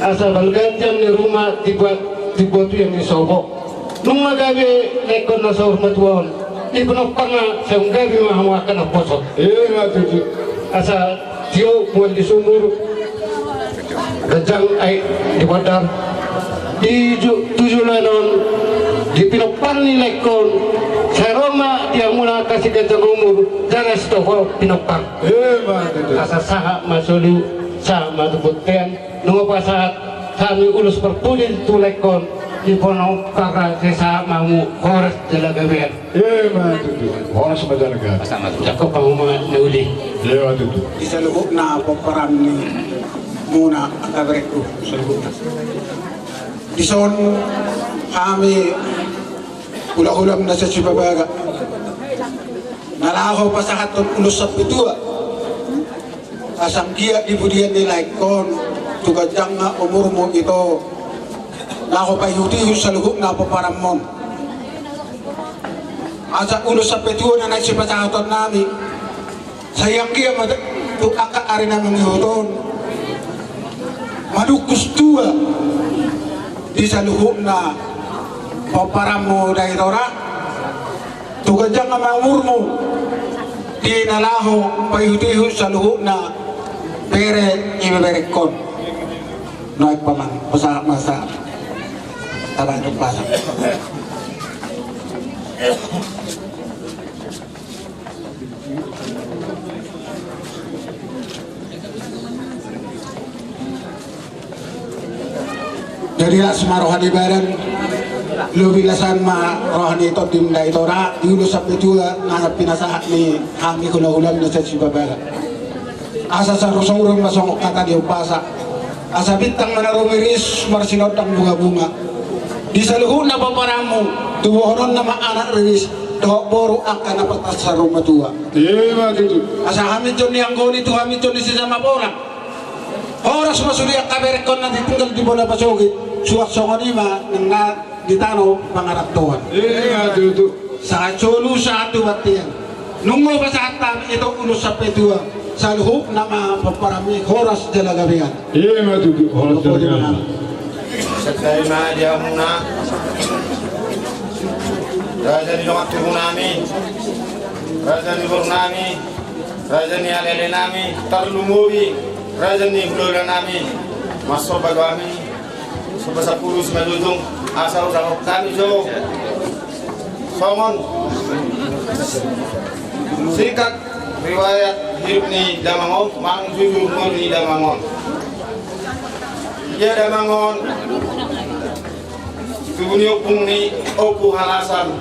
Asa balga tiang ni ruma, timbo, timbo tiang ni sopo. Nunga gabe laengkon na saur matua on, di pinomparna sai gabe ma hamu angka na poso. Ima tutu. Asa tio mual di sumur, ganjang aek di bandar. Di ju-, tu joloan on, di pinompar ni laengkon, sai ro ma di hamuna angka siganjang umur jala sitio pinompar. Ima tutu. Asa sahat ma solu, sahat ma tu bontean. Nunga pasahat hami ulos parpudi tu laengkon, di pinomparna sai sahat ma hamu horas jala gabean. Ima tutu. Horas ma jala gabe. Jangkon ma hamu na uli. Ima tutu. Di saluhutna pomparan ni muna angka berengku saluhutna. Dison hami hulahulam na sian Sibabaga na laho pasahathon ulos sampe tua. Asa anggiat di pudian ni laengkon tu ganjangna umurmu ito, laho paihutihut saluhutna pomparanmon. Asa ulos sampe tua na naeng sipasahatonnami, sai anggiat ma tu angka ari na mangihut on madungkus tua di saluhutna pomparanmu Dae Torak. Tu ganjang ma umurmu di na laho paihutihut saluhutna bere ibeberengkon. Nuaeng paman, pasahat ma sahat. Tabaen umpasa. Jadi las ma roha ni badan, lobi lasan ma roha ni tondim Dae Torak, di ulos sampe tua na pinasahat ni hami hulahulam na sian Sibabaga. Asa saursaur ma songon hata ni umpasa. Asa bintang ma na rumiris, marsinondang bungabunga. Di saluhutna pomparanmu, tubuhononna ma anak riris dohot boru angka na patar saur matua. Ima tutu. Asa haminjon ni anggoni tu haminjon ni sisama bolang. Horas ma sude angka berengkon na tinggal di bona pasogit, suang songon i ma nang na di tano pangarantoan. Ima tutu. Sahat solu sahat tu bontean. Nunga pasahat hami ito ulos sampe tua, saluhutna ma pomparanmi horas jala gabean. Ima tutu, horas jala gabean. Sadari ma di hamuna, raja ni dongan tubu nami, raja ni boru nami, raja ni aleale nami, tarlumobi raja ni hulahula nami, marsomba do hami, somba sampulu simanjujung, asa hujalo hami jo songon singkat riwayat hidup ni damang on, manang jujur ni damang on. Ia damang on tubu ni ompung ni Ompu Halasan.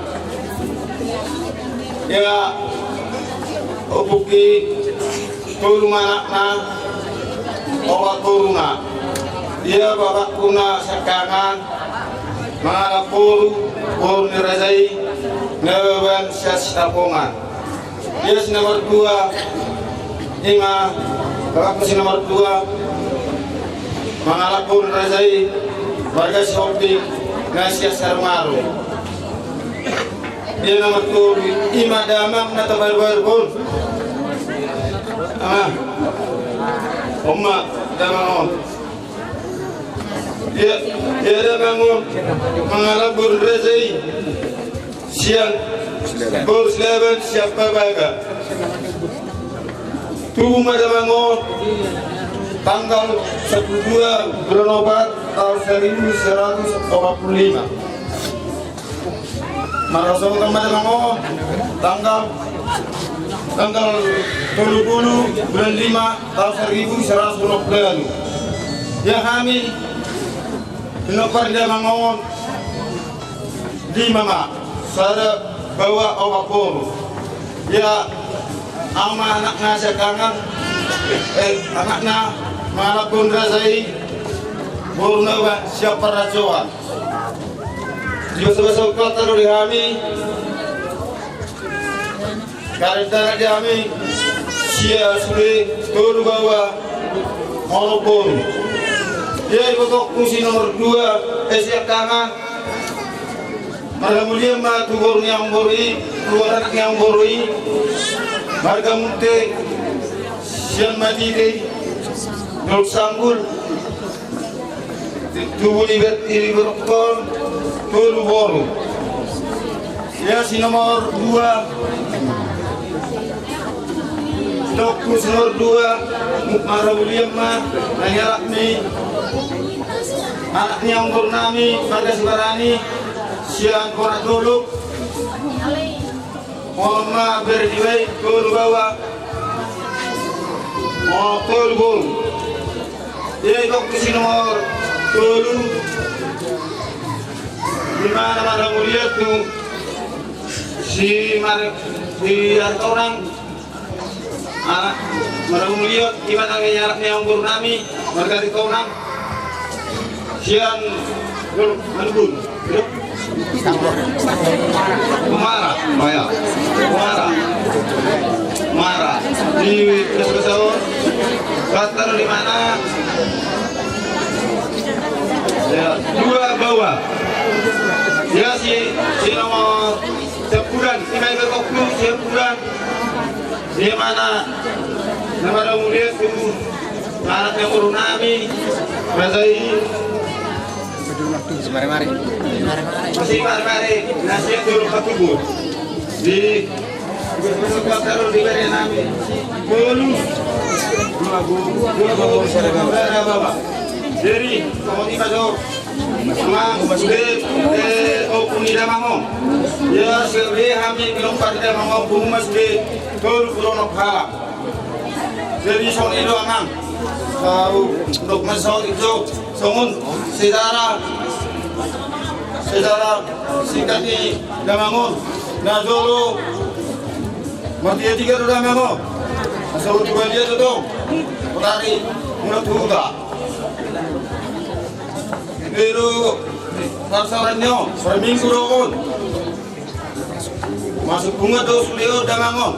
Ia ompung i tolu ma anakna, opat boruna. Ia bapakna siangkangan mangalap boru, boru ni raja i na baen sian Sitapongan. Ia si nomor dua, ima, bapakku si nomor dua, mangalap boru ni raja i, marga Sihombing, na sian Sarumaru. Ia nomor tolu, ima damang na tabaru-baru on. Ama, oma, damang on. Ia, ia damang on, mangalap boru ni raja i. Sian boru Silaban, sian Babaga. Tubu ma damang on tanggal sampulu dua bulan opat tahun seribu seratus opat puluh lima. Marasongon ma damang on tanggal, tanggal tolu pulu bulan lima tahun seribu seratus onom pulu ualu. Ia hami, pinompar ni damang on, lima ma, sada baoa opat boru. Ia, ahu ma anakna siangkangan, eh, anakna mangalap boru ni raja i, boru na opat sian Parrajoan. Di basa-basa Huta do di hami, karejo di hami, sia sude tolu baoa onom boru. Ia ibotongku si nomor dua, eh, siangkangan, marhamulian ma tu boru ni amangboru i, tu anak ni amangboru i, marga Munte, sian Matite, Dolok Sanggul. Tubu ni bet-, ibotongku on tolu boru. Ia si nomor dua, ibotongku si nomor dua, marhamulian ma, na nialap ni anak ni amangboru nami, marga Sibarani, sian Porak Dolok. Onom ma bere ni bere i, tolu baoa, onom tolu boru. Ia ibotongku si nomor tolu, ima na marhamulian tu si Mar-, si Aritonang. Ala, marhamulian, ima na nialap ni amangboru nami, marga Aritonang. Sian, Manubun. Mara, maya. Mara. Mara. Di basa-basa on. Bata di mana? Ia, dua baoa. Ia si, si nomor Siampudan, ima ibotongku Siampudan. Ima na, na marhamulian tu anak ni amangboru nami, raja i. Si Mare-mare. Si Mare-mare, na sian Dolok Hatubu. Di bere nami. Bonus. Dua baoa. Jadi, songon i ma jo. Amang, sude, eh, ompu ni damang on. Ia, sude hami pinompar ni damang on, pungu ma sude tolu pulu onom halak. Jadi songon i do amang. Tahu, dok masuk itu, songon sejarah, sejarah singkat ni damang on. Na jolo martiga-tiga do damang on. Asa utuh balia do dong. Potari, mula tu huta. Pero, parsaoran ni on, parminggu do on. Masuk bunga do sude on damang on.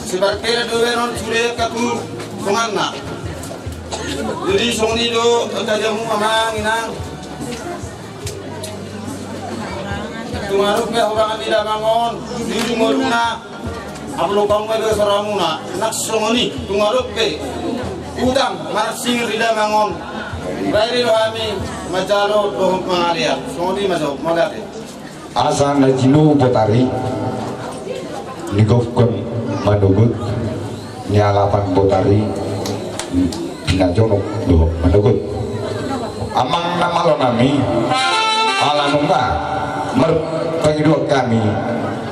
Sibarkela do on sude katu donganna. Jadi songon i do tajamu amang inang. Tung adong pe hurangan ni damang on, di ujung ngoluna. Apalok hamu ma iba soramuna, nang songon i, tung adong pe utang, marsiring di damang on. Baen do hami, manjalo dohot mangalean, songon i ma jo, mauliate. Asa na jino botari, nigofkon manogot, nialapan botari, pinajonok dohot manogot. Amang na malo nami, ala nunga marpangidoan hami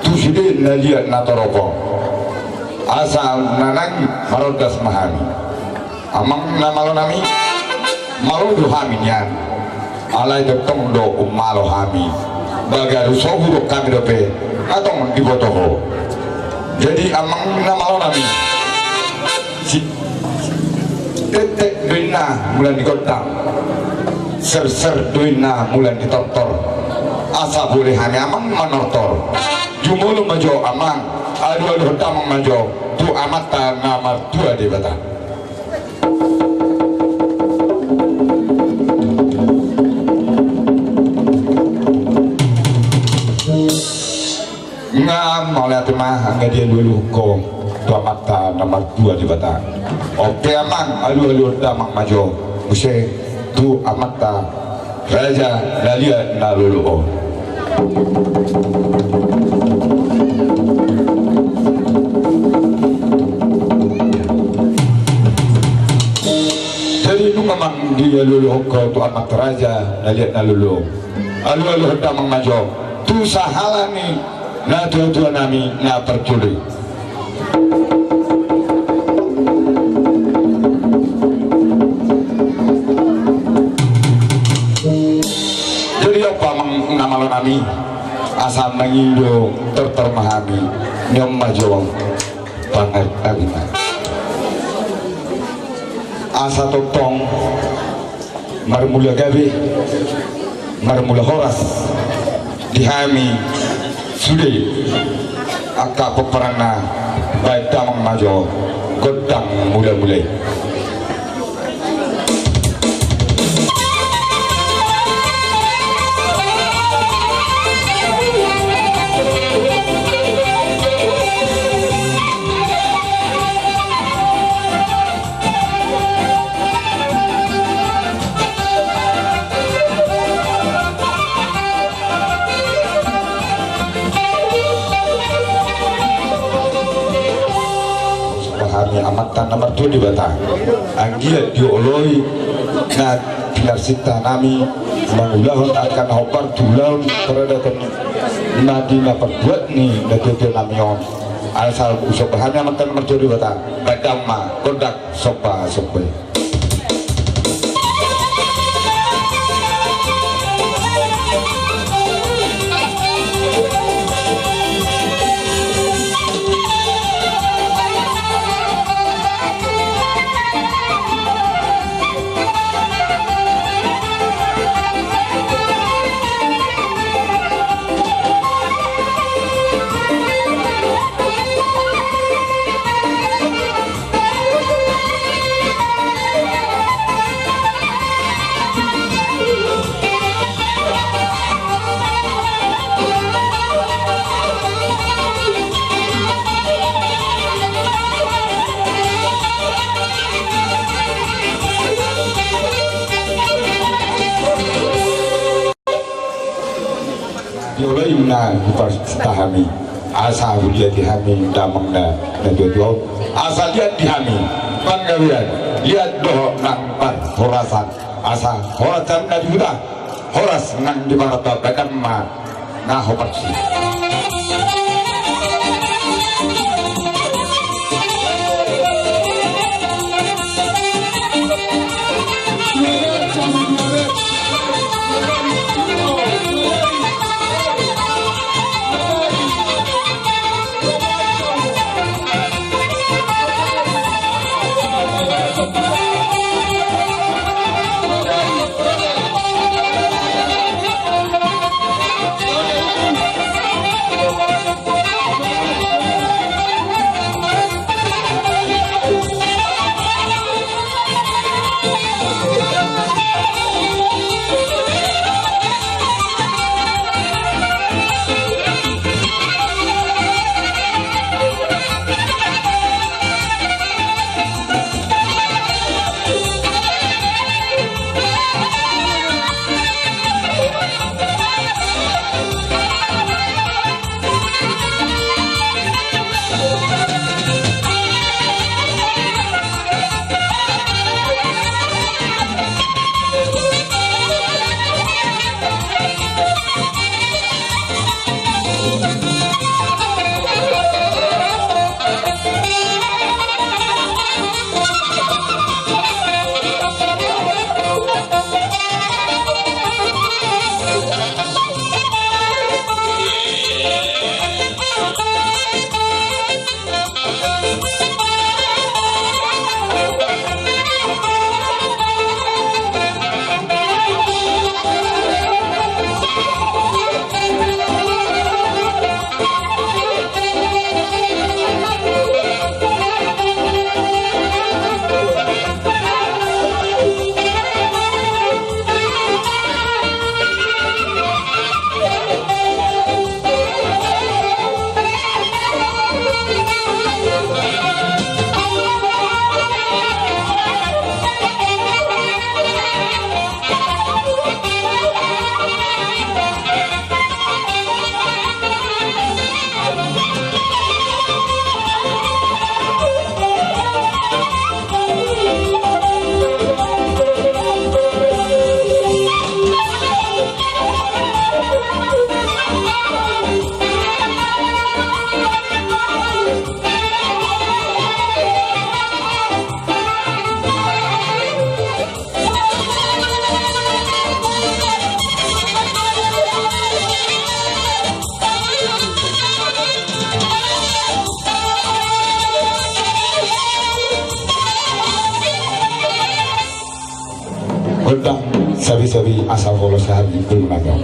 tu sude na liat na torop on. Asa na naeng marondas ma hami. Amang na malo nami, malo do hami nian. Alai tongtong do ummalo hami. Bagaru so hudok hami dope, na tong diboto ho. Jadi amang na malo nami. Si-, tektek do inna mula ni gondang, serser do inna mula ni tortor. Asa boi hami amang manortor. Jumolo ma jo amang, Alualuhon damang ma jo tu Amanta na martua Debata. Nga mauliate ma, nga dialualuhon ho tu Amanta na martua Debata. Ope amang, alualuhon damang ma jo muse tu Amanta raja na liat na lolo on. Jadi nunga amang dialualuhon ho tu Amanta raja na liat na lolo on. Alualuhon damang ma jo tu sahala ni natuatua nami na parjolo i. Jadi ope amang na malo nami, asa mangido tortor ma hami, nion ma jo pangar abina. Asa tongtong marmula gabe, marmula horas di hami sude angka pomparanna, baen damang ma jo gondang mulamula i. Hami Amanta na martua Debata, anggiat dioloi na pinarsinta nami mangulahon angka na hombar tu ulaon paradaton na di na parbuat ni natuatua nami on. Asa husomba hami Amanta na martua Debata, baen damang ma gondang sombasomba i. Dioloi na huparsinta hami, asa huliati hami damang na, na tuatua on, asa liat di hami panggabean, liat dohot nang parhorasan, asa horas nang na di huta, horas nang di parta, baen damang ma na hoparsi. Sabi-sabi asa pola sahat di pulungan.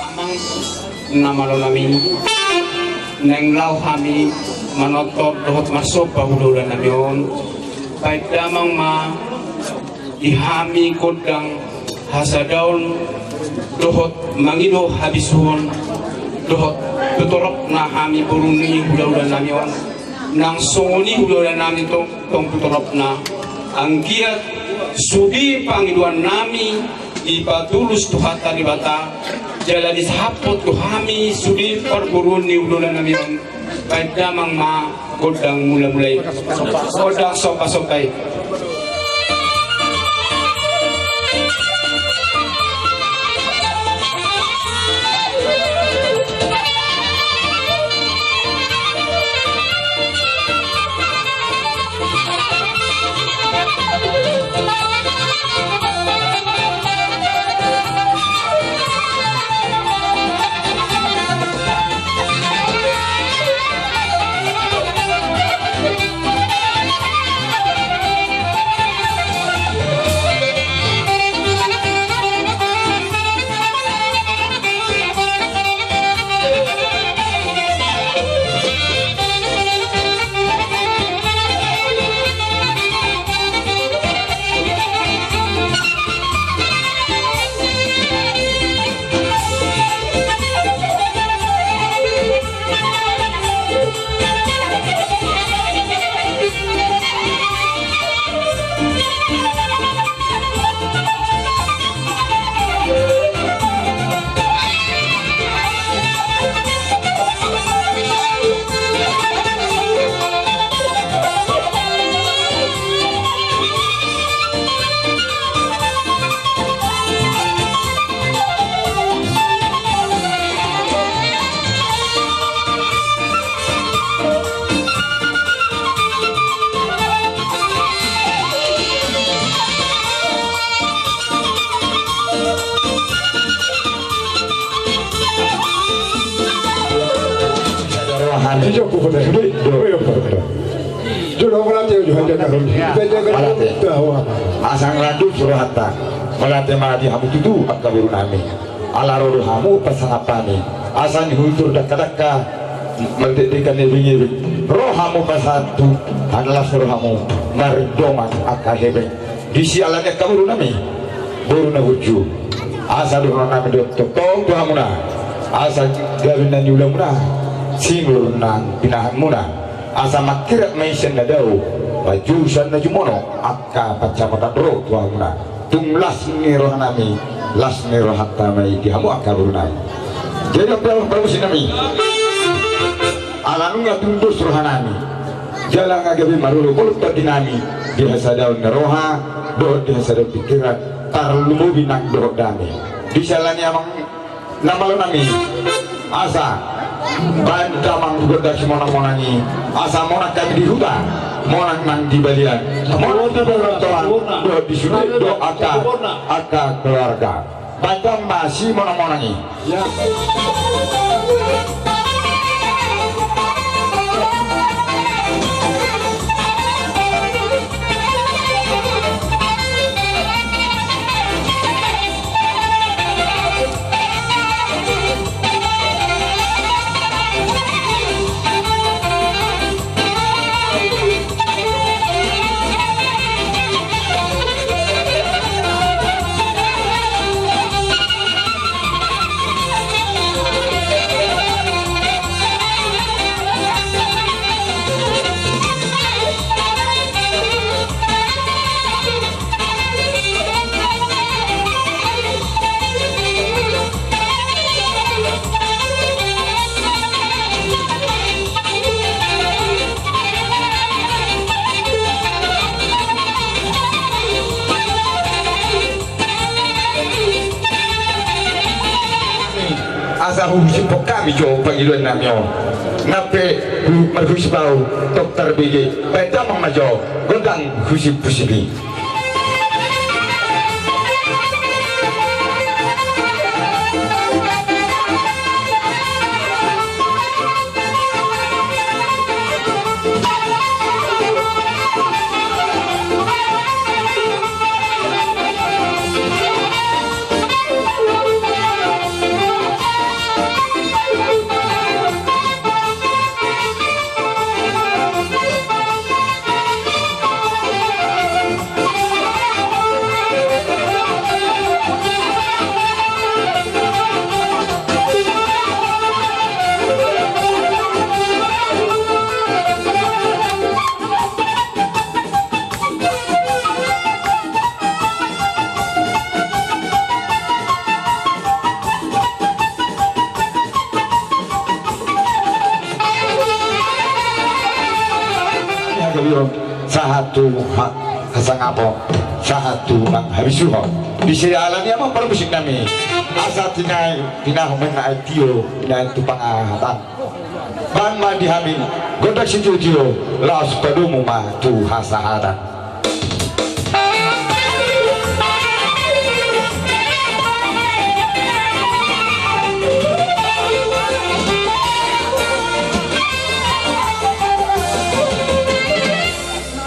Amang na malo nami, naeng laho hami manortor dohot marsomba hulahula nami on. Baen damang ma di hami gondang hasadaon dohot mangido habisuhon dohot tu toropna hami boru ni hulahula nami on. Nang songon i hulahula nami tong, tong tu toropna, anggiat sude pangidoan nami dipatulus Tuhanta Debata, jala disahaphon tu hami sude parboruon ni hulahula nami on. Baen damang ma gondang mula-mula i. Gondang somba-somba i. Asa ngaradu rohanta, mauliate ma di hamu tutu angka boru nami. Ala ro do hamu pasangaphon i, asa nihutur dakka-dakka, mardekdekan ngebeng-ngebeng. Ro hamu pasahat tu, asa las rohamu mardoman angka hepeng. Disi ala ni angka boru nami, boru na burju. Asa dohonon nami do tongtong tu hamuna, asa gabe na niulamuna sinur na pinahanmuna. Asa mangkirap ma i sian na dao, maju sian na jumono, angka pansamotan ro tu hamuna. Tung las ni roha nami, las ni rohanta ma i di hamu angka boru nami. Jadi, angka parmusik nami, ala nunga tung dos roha nami, jala nunga gabe marolop-olop tondi nami di hasadaon ni roha dohot di hasadaon pingkiran, tarlumobi nang dohot dame. Di siala ni amang na malo nami, asa baen damang gondang simonang-monang i, asa monang hami di huta, monang nang di balian, monang di partohan dohot di sude dohot angka, angka keluarga. Baen damang ma simonangmonang i. Asa huhusiphon hami jo pangidoan nami on. Nang pe hu-, marhusip ahu, tong tarbege, baen damang ma jo gondang husiphusip i. Sahat tu ha-, hasangapon, sahat tu manghabisuhon. Di si alani amang parmusik nami. Asa tinai, tinahon ma na aek tio, tinai tu pangahatahon. Baen ma di hami gondang sitiotio, laos padomu ma tu hasahatan.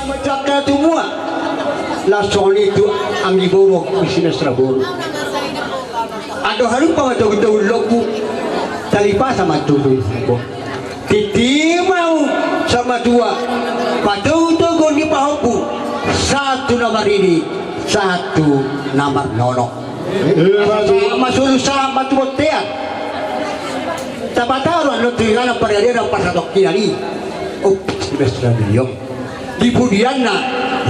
Manjangka tu mua. Laos songon i tu anggi boru, isi mesra boru. Ando halupa ma togu-togu loku. Talipasa ma tutu. Tintin ma ahu saur matua. Patogu-togu ni pahompu. Sahat tu na maridi, sahat tu na marnono. Sahat ma solu, sahat ma tu bontean. Tapataru annon tu inganan pariadean parsatongkinan i. Op, mesra milion. Di pudianna,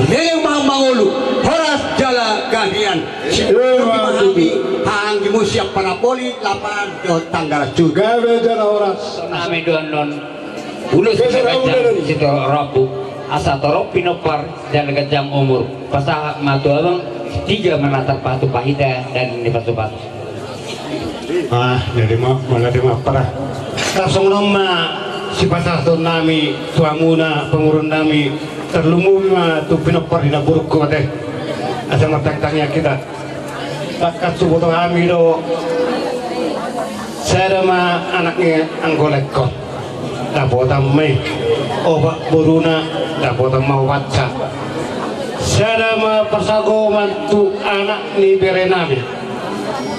leleng ma mangolu, horas jala gabe nian. Sipurti ma hami, haha anggimu sian Panapoli, Laparan dohot Tanggalas Sut. Gabe jala horas. Nami do annon, ulos sitorop rambu, asa torop pinompar, jala ganjang umur, pasahat ma tu abang, tiga ma na tarpatupa hita, dan ni pasupasu. Ah, jadi ma, mauliate ma, Para. Laos songon on ma sipasahaton nami tu hamuna, pamoruon nami, tarlumobi ma tu pinompar ni namborungku ate. Asa martangiang-tangiang hita. Tangkas huboto hami do. Sada ma anak ni anggo Lengkon. Dapotan ma i opat boruna, dapotan ma opatna. Sada ma parsagoman tu anak ni bere nami.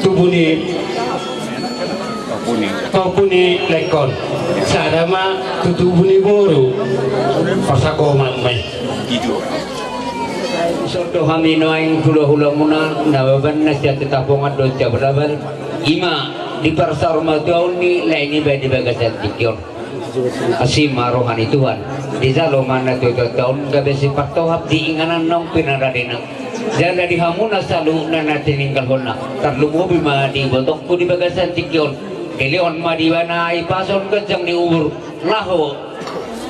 Tubu ni, tubu ni Lengkon. Sada ma tu tubu ni boru. Parsagoman ma i. Dison do hami nuaeng hula-hulamuna, Nababan na sian Sitapongan dohot Siabal-abal. Ima diparsaur ma tu ahu ni lae niba di bagasan tingki on. Asi ma roha ni Tuhan. Dijalo ma na tu tua-tua on gabe sipartohap di inganan naung pinaradena. Jala di hamuna saluhutna na tininggalhonna, tarlumobi ma di ibotongku di bagasan tingki on. Dilehon ma di ibana hahipason, ganjang ni umur, laho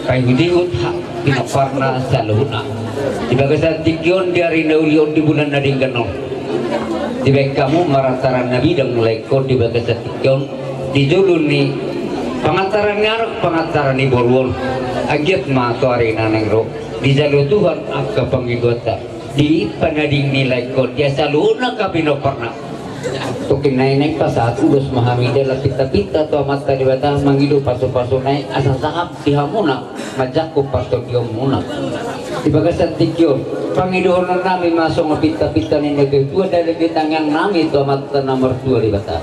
paihut-ihut ha-, pinomparna saluhutna. Di bagasan tingki on, di ari na uli on, di bulan na denggan on, dibaen hamu ma rantaran na bidang, Lengkon, di bagasan tingki on, di jolo ni pangantaran ni anak, pangantaran ni boru on. Anggiat ma tu ari na naeng ro, dijalo Tuhan angka pangidoanta, di panading ni Lengkon, di saluhutna angka pinomparna. Tongkin na i naeng pasahat ulos ma hami dalan pinta-pinta tu Amanta Debata mangido pasu-pasuna i asa sangap di hamuna manjangkon partondionmuna. Di bagasan tingki on, pangidohonon nami ma songon pinta-pinta ni natua-tua dalan ni tangiang nami tu Amanta na martua Debata.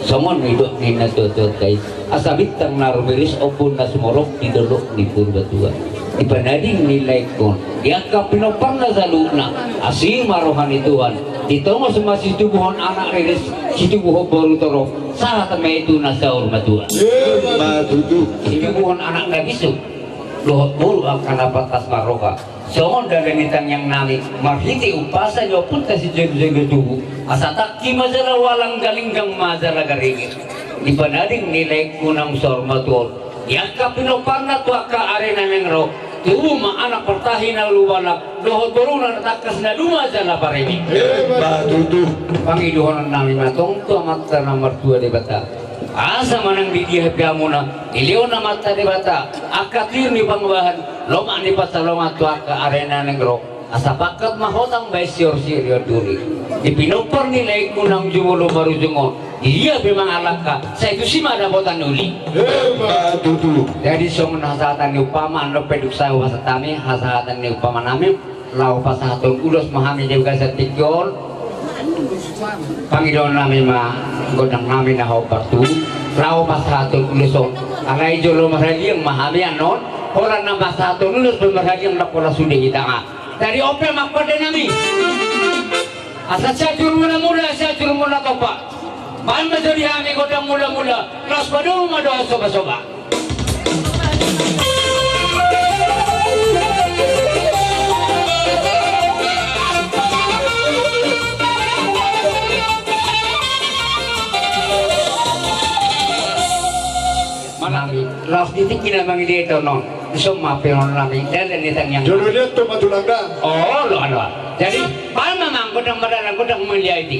Songon nidok ni natua-tua i, asa bintang na rumiris ombun na sumorop di dolok ni Purbatua. Di panading ni laengkon, di angka pinomparna saluhutna, asi ma roha ni Tuhan, ditongos ma situbuhon anak riris, situbuhon boru torop, sahat ma i tu na saur matua. Emma tutu. Situbuhon anak na bisuk dohot boru angka na pantas marroha. Songon dalan ni tangiang nami, marhite umpasa ni ompunta si Jenggo-jenggo tubu, asa tangki ma jala walang, galinggang ma jala gareger. Di panading ni laengku naung saur matua on, di angka pinomparna tu angka ari na naeng ro, tubu ma anak partahi na ulubalang, dohot boruna na tangkas na duma jala pareme. Emma tutu. Pangidohonon nami ma tong tu Amanta na martua Debata. Asa manang di dia pe hamuna, dilehon Amanta Debata angka tir ni pangbahan, lomak ni pansalongan tu angka ari na naeng ro. Asa pangkat ma hotang baen sior-sior ni duri. Di pinompar ni laengku naung jumolo marujung on, di dia pe mangalangka, sai tusi ma dapotan uli. Emma tutu. Jadi songon hasahatan ni umpama, annon pe dung sae hupasahat hami hasahatan ni umpama nami, laho pasahathon ulos ma hami di bagasan tingki on. Pangidoan nami ma gondang nami na hombar tu, laho pasahathon ulos on. Alai jolo marhaliang ma hami annon, holan na pasahathon ulos pe marhaliang, ndang pola sude hita nga. Jadi on pe ma pande nami. Asa siajur mula-mula, siajur mula topa. Baen ma jo di hami gondang mula-mula, laos padomu ma dohot soba-soba. Manami, laos di tingki na mangidehon on, dison ma pinonon nami, dalan ni tangiang. Jolo liat tu ma tulang da. Olo, olo. Jadi, baen ma amang gondang madalan, gondang mangiliat i.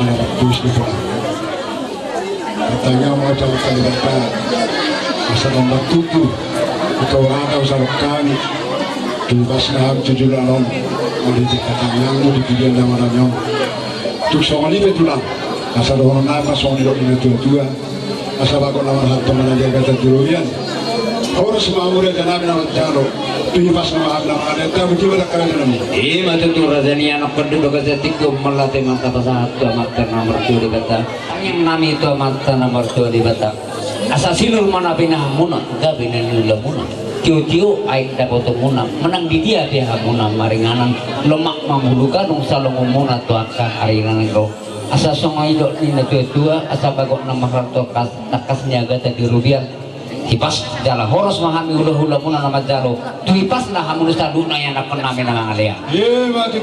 na bagus di Tuhan. Pertanyaan mau jawab kali kata. Asa nomor tujuh. Kau rata usah kami. Di pas na tujuh lanom. Mau di pertanyaanmu di video nama ranyong. Tuk songon i pe tulang. Asa dohonon nami songon i dok ni na tua-tua. Asa bagot na marhalto manang jaga tati robian. Horas ma hamu raja nami na manjalo. Tuhi pas na mahal na mangalenta muti ma dakka raja nami. Ima tutu raja ni anak pandu bagas atik do mala te mata pasahat tu amanta na martua Debata. Tangiang nami tu amanta na martua Debata. Asa silur ma na pinahanmuna gabe na niulamuna. Tio-tio aek dapotonmuna manang di dia pe hamuna maringanan. Lomak ma mulu gadung salongonmuna tu angka ari na naeng ro. Asa songon i dok ni na tua-tua asa bagot na marhalto kas tangkas ni agata di robian. Hipas jala horas ma hami hulahulamuna na manjalo tu hipasna hamu saluhutna ianakhon nami na mangalean.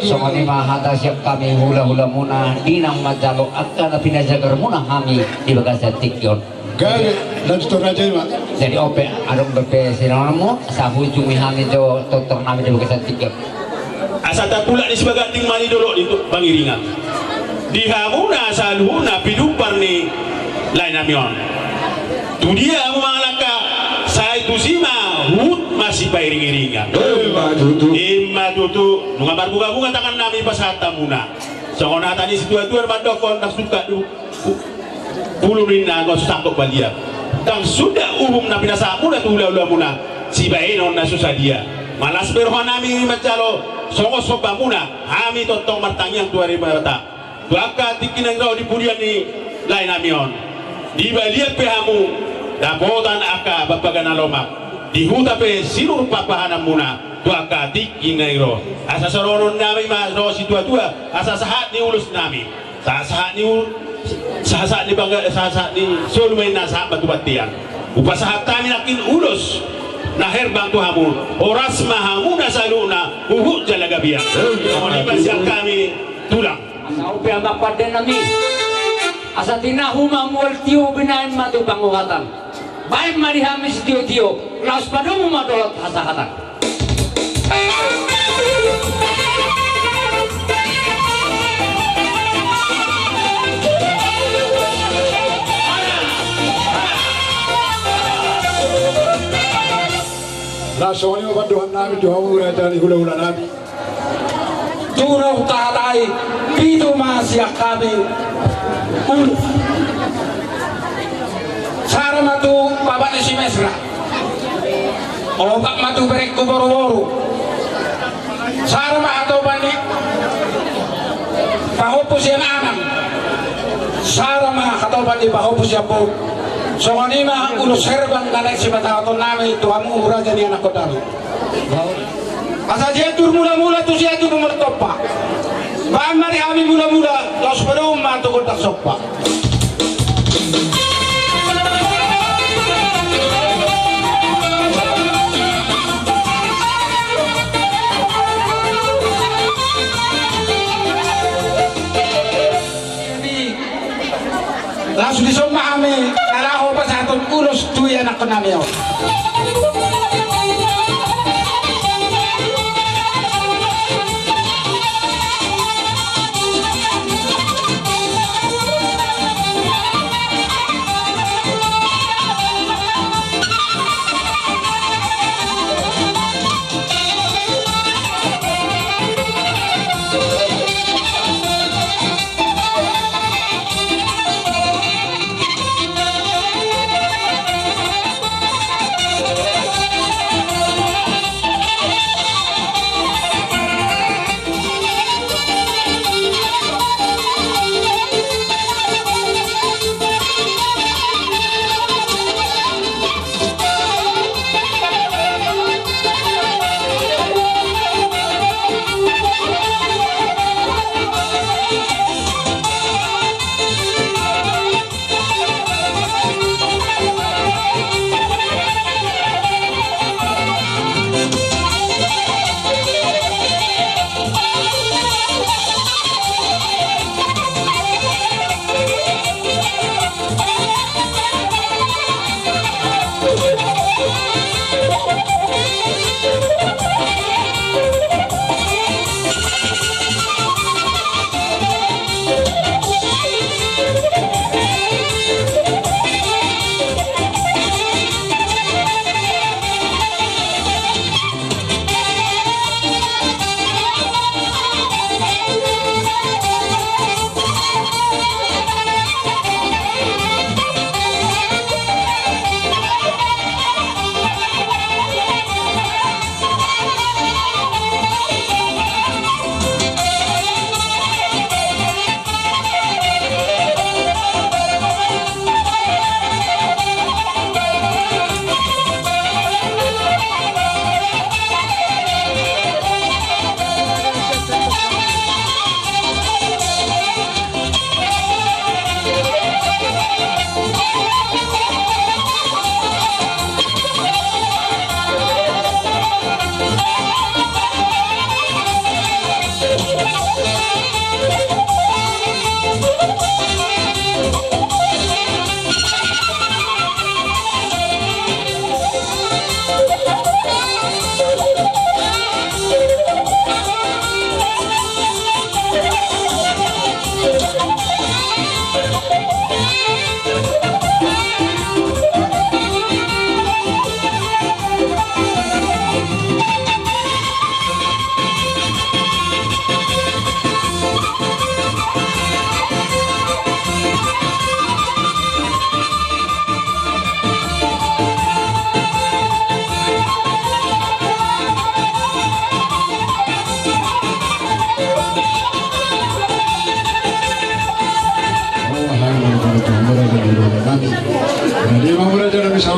Songon i ma hata sian hami hulahulamuna di na manjalo angka na pinajagarmuna hami di bagasan tingki on. Gabe, lanjut tu raja i ma. Jadi on pe adong dope sinononmu, sai hujungi hami jo tortor nami di bagasan tingki on. Asa tatulak ni Sibaganding ma di dolok ni Pangiringan. Di hamuna saluhutna pinumpar ni lae nami on. Tu dia hamu mangalangka, sai tusi ma huhut masipairingiringan. Ima tutu. Ima tutu. Nunga marbungabunga tangan nami pasahat hamuna. Songon hata ni situatua mandokkon, ndang sungkap du- Ulu ninna anggo so sangkot balian. Ndang suda uhum na pinasahatmuna tu hulahulamuna, sibahenon na so sadia. Malas be roha nami manjalo songon sombamuna, hami tongtong martangiang tu ari Debata. Tu angka tingki na ro di pudian ni lae nami on. Di balian pe hamu dapotan angka bambaga na lomak. Di huta pe sinur papahananmuna tu angka tingki na ro. Asa saronon nami ma ro situatua, asa sahat ni ulos nami. Sahat, sahat ni u-, sahat, sahat ni bangga, sahat, sahat ni solu ma inna sahat ma tu bontean. Hupasahat hami nangkin ulos na herbang tu hamu. Horas ma hamuna saluhutna huhut jala gabean. Songon i ma sian hami tulang. Asa on pe amang pande nami. Asa tinahu ma mual tio binaen ma tu pangohatan. Baen ma di hami sitiotio, laos padomu ma dohot hasahatan. Laos songon i ma pandohan nami tu hamu raja ni hulahula nami. Tung ro tahatai, pitu ma sian hami. Ul-, sada ma tu bapak ni si Mesra. Opat ma tu berengku boruboru. Sada ma hatopan ni pahompu sian anang. Sada ma hatopan ni pahompu sian boru. Songon i ma ulos herbang na naeng sipatahonon nami tu hamu raja ni anakhon nami. Asa Sianjur Mulamula tu Sianjur Martompa. Baen ma di hami mulamula, laos padomu ma tu gondang somba. Laos dison ma hami na laho pasahathon ulos tu ianakhon nami on.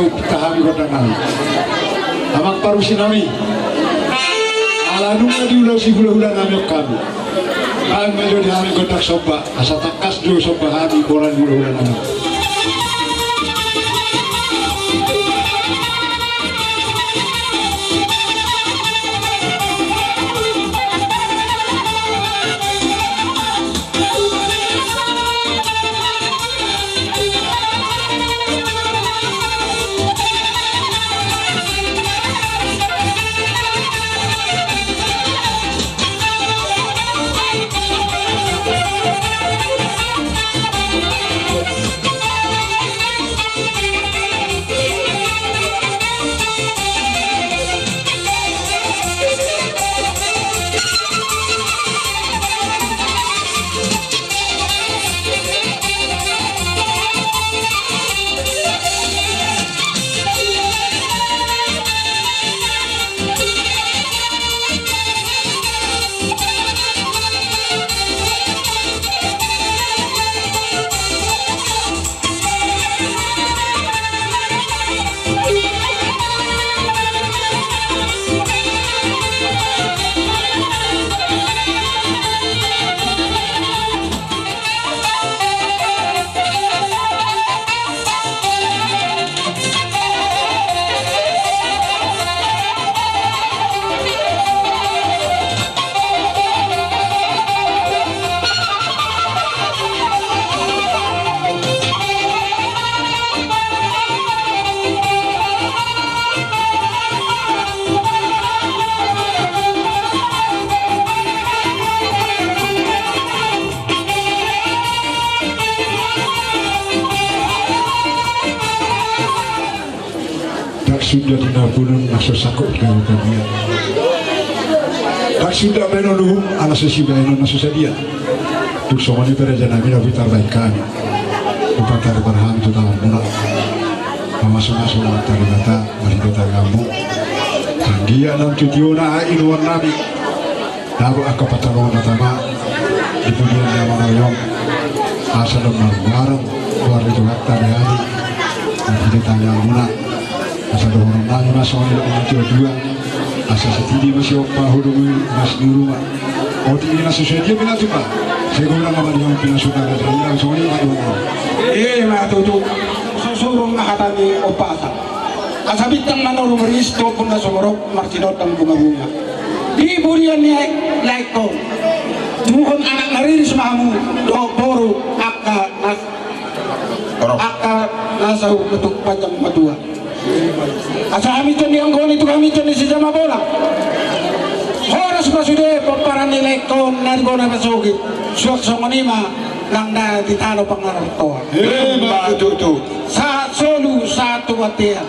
Tahan gondang nami. Amang parusi nami. Ala nunga diulosi hulahula nami on hami. Hami ma jo di hami gondang somba. Asa tangkas jo somba hami bola ni hulahula nami. Ndang suda di na bolon na so sangkot gabe padia. Ndang suda baenon uhum ala so sibaenon na so sadia. Tung songon i pe raja nami na pintor baen hami. Hupatar ma hami tu tanganmuna. Mamasumasu ma hami tu Debata marhite tanganmu. Anggiat nang tu tiona inuan nami. Dapot angka pansalongan na tama di pudian ni amang nami on. Asa dong marmuaran goar ni Tuhanta di hami. Marhite tanganmuna. Asa dohonon nami ma songon nidok ni natuatua. Asa sititi ma siompa, hudung i mas ni ruma. Otik i na so sadia pinatupa. Sai godang ma di hamu pinasuna raja i, songon i ma dohonon. Ima tutu. Susurung ma hata ni ompasa. Asa bintang manoru maris, topung na sumorop marsinondang bungabunga. Di pudian ni laengkon, tuhon anak na riris ma hamu dohot boru angka na, angka na saur matua, panjang matua. Asa hami jon di anggoni tu hami jon di sijama bolang. Horas ma sude pomparan ni laengkon na di bona pasogit. Suang songon i ma nang na di tano pangarantoan. Ima tutu. Sahat solu sahat tu bontean.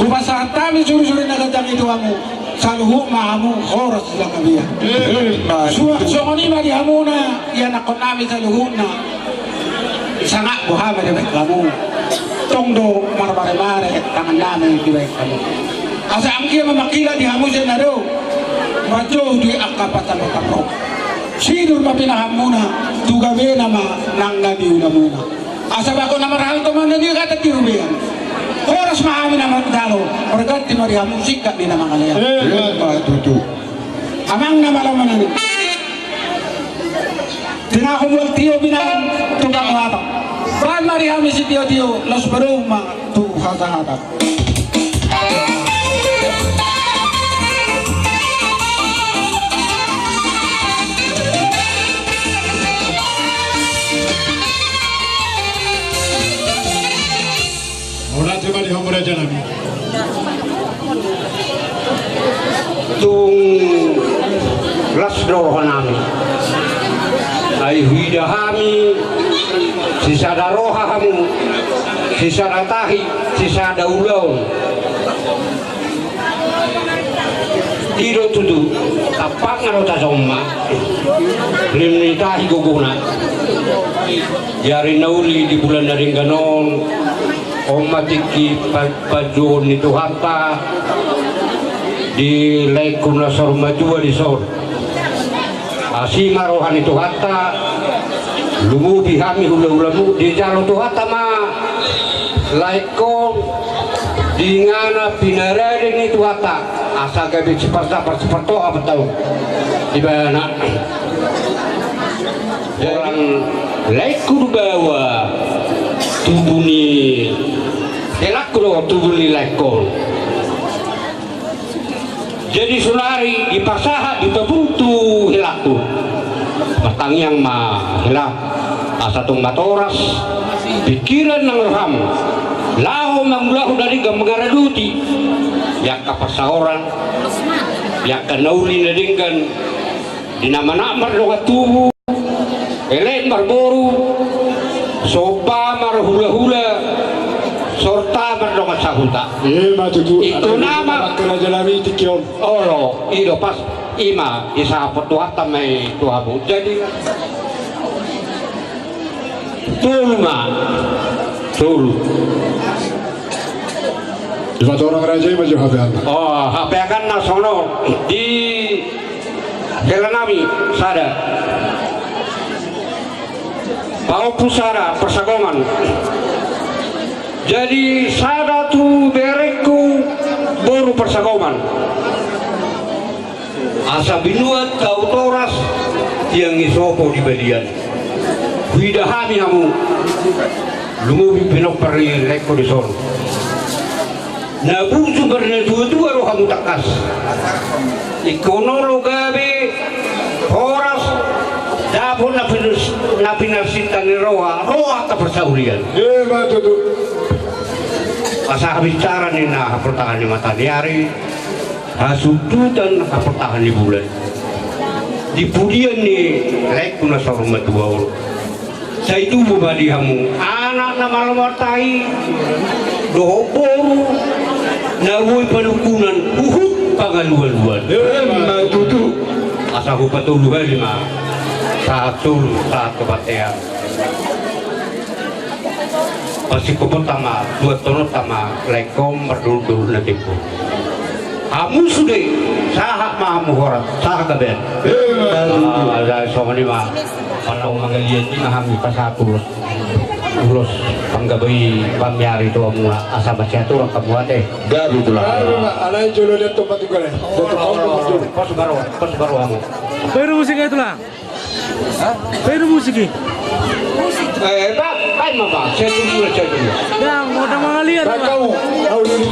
Hupasahat hami surisuri na ganjang i tu hamu, saluhut ma hamu horas jala gabe. Ima tutu. Suang songon i ma di hamuna ianakhon nami saluhutna. Sangap do hami dibaen hamu. Tong do marmaremare tangan nami dibaen hamu. Asa anggiat ma mangkilap di hamu sian na dao, manjou di angka pansalongan. Sinur ma pinahanmuna, tu gabena ma nang na niulamuna. Asa bagot na marhalto ma na niagatan di robean. Horas ma hami na manjalo, marganti ma di hamu singkat ni na mangalean. Ima tutu. Amang na malo manang. Tinahu mual tio binaan tu panguatan. Baen ma di hami sitiotio, laos padomu ma tu hasahatan. Mauliate ma di hamu raja nami. Tung las do roha nami. Ai huida hami sisada roha hamu, sisada tahi, sisada ulaon. I do tutu, tampakna do tajom ma. Rim ni tahi gogona. Di ari na uli di bulan na denggan on, on ma tingki pa-, panjouon ni Tuhanta di laengku na saur matua dison. Asi ma roha ni Tuhanta, lumobi hami hulahulamu, dijalo Tuhanta ma laengkon. Dingana pinarade ni Tuhanta, asa gabe siparsapar sipartoha ma taon. Ibana. Jadi, laengku do baoa tubu ni, helangku do tubu ni laengkon. Jadi saonari dipasahat, dipabutuhon helangku. Martangiang ma hela, asa tung matoras pikiran nang roham laho mangulahon na denggan, mangaradoti di angka parsaoran, di angka na uli na denggan, di na manat mardongan tubu, elek marboru, somba marhulahula, sorta mardongan sahuta. Ima tutu. Ingkon nama raja nami tingki on. Olo, i do pas, ima disahat Tuhanta ma i tu hamu. Jadi tolu ma. Tolu. Dipatorang raja i ma jo hape anna. O, hape anna songon on. Di hela nami sada. Pahompu sada Parsagoman. Jadi sada tu berengku boru Parsagoman. Asa binuat hau toras, tiang ni sopo di balian. Huida hami hamu. Lumobi pinompar ni laengku dison. Na bujur marnatuatua do hamu tangkas. Ingkon olo gabe horas, dapot na pinars-, na pinarsinta ni roha, roha angka parsaulian. Ima tutu. Asa habisaran ni na haportahan ni mataniari, hasundutan haportahan ni bulan. Di pudian ni laengku na saur matua on. Sai tubu ma di hamu anak na malo martahi, dohot boru na boi panungkunan huhut pangalualuan. Ima tutu. Asa hupatolu hali ma. Sahat solu, sahat tu bontean. Pasingkophonta ma, tuathononta ma laengkon mardorudoru na tempo. Hamu sude, sahat ma hamu horas, sahat gabean. Ima tutu. A, jadi songon i ma. Pala manggalian i ma hami pasahat ulos. Ulos panggabean pamiari tu hamuna, asa masiaturan hamu ate. Gabe tulang. Gabe ma, alai jolo dia topat juga le. Dia topat juga. Pos baru, pos baru hamu. Baru musik ya, tulang. Hah? Baru musik i. Eh, ba, ba, ma, ba, saya tunggu lah, saya tunggu. Dang, mau dang mangalian, ba. Kau, kau dulu.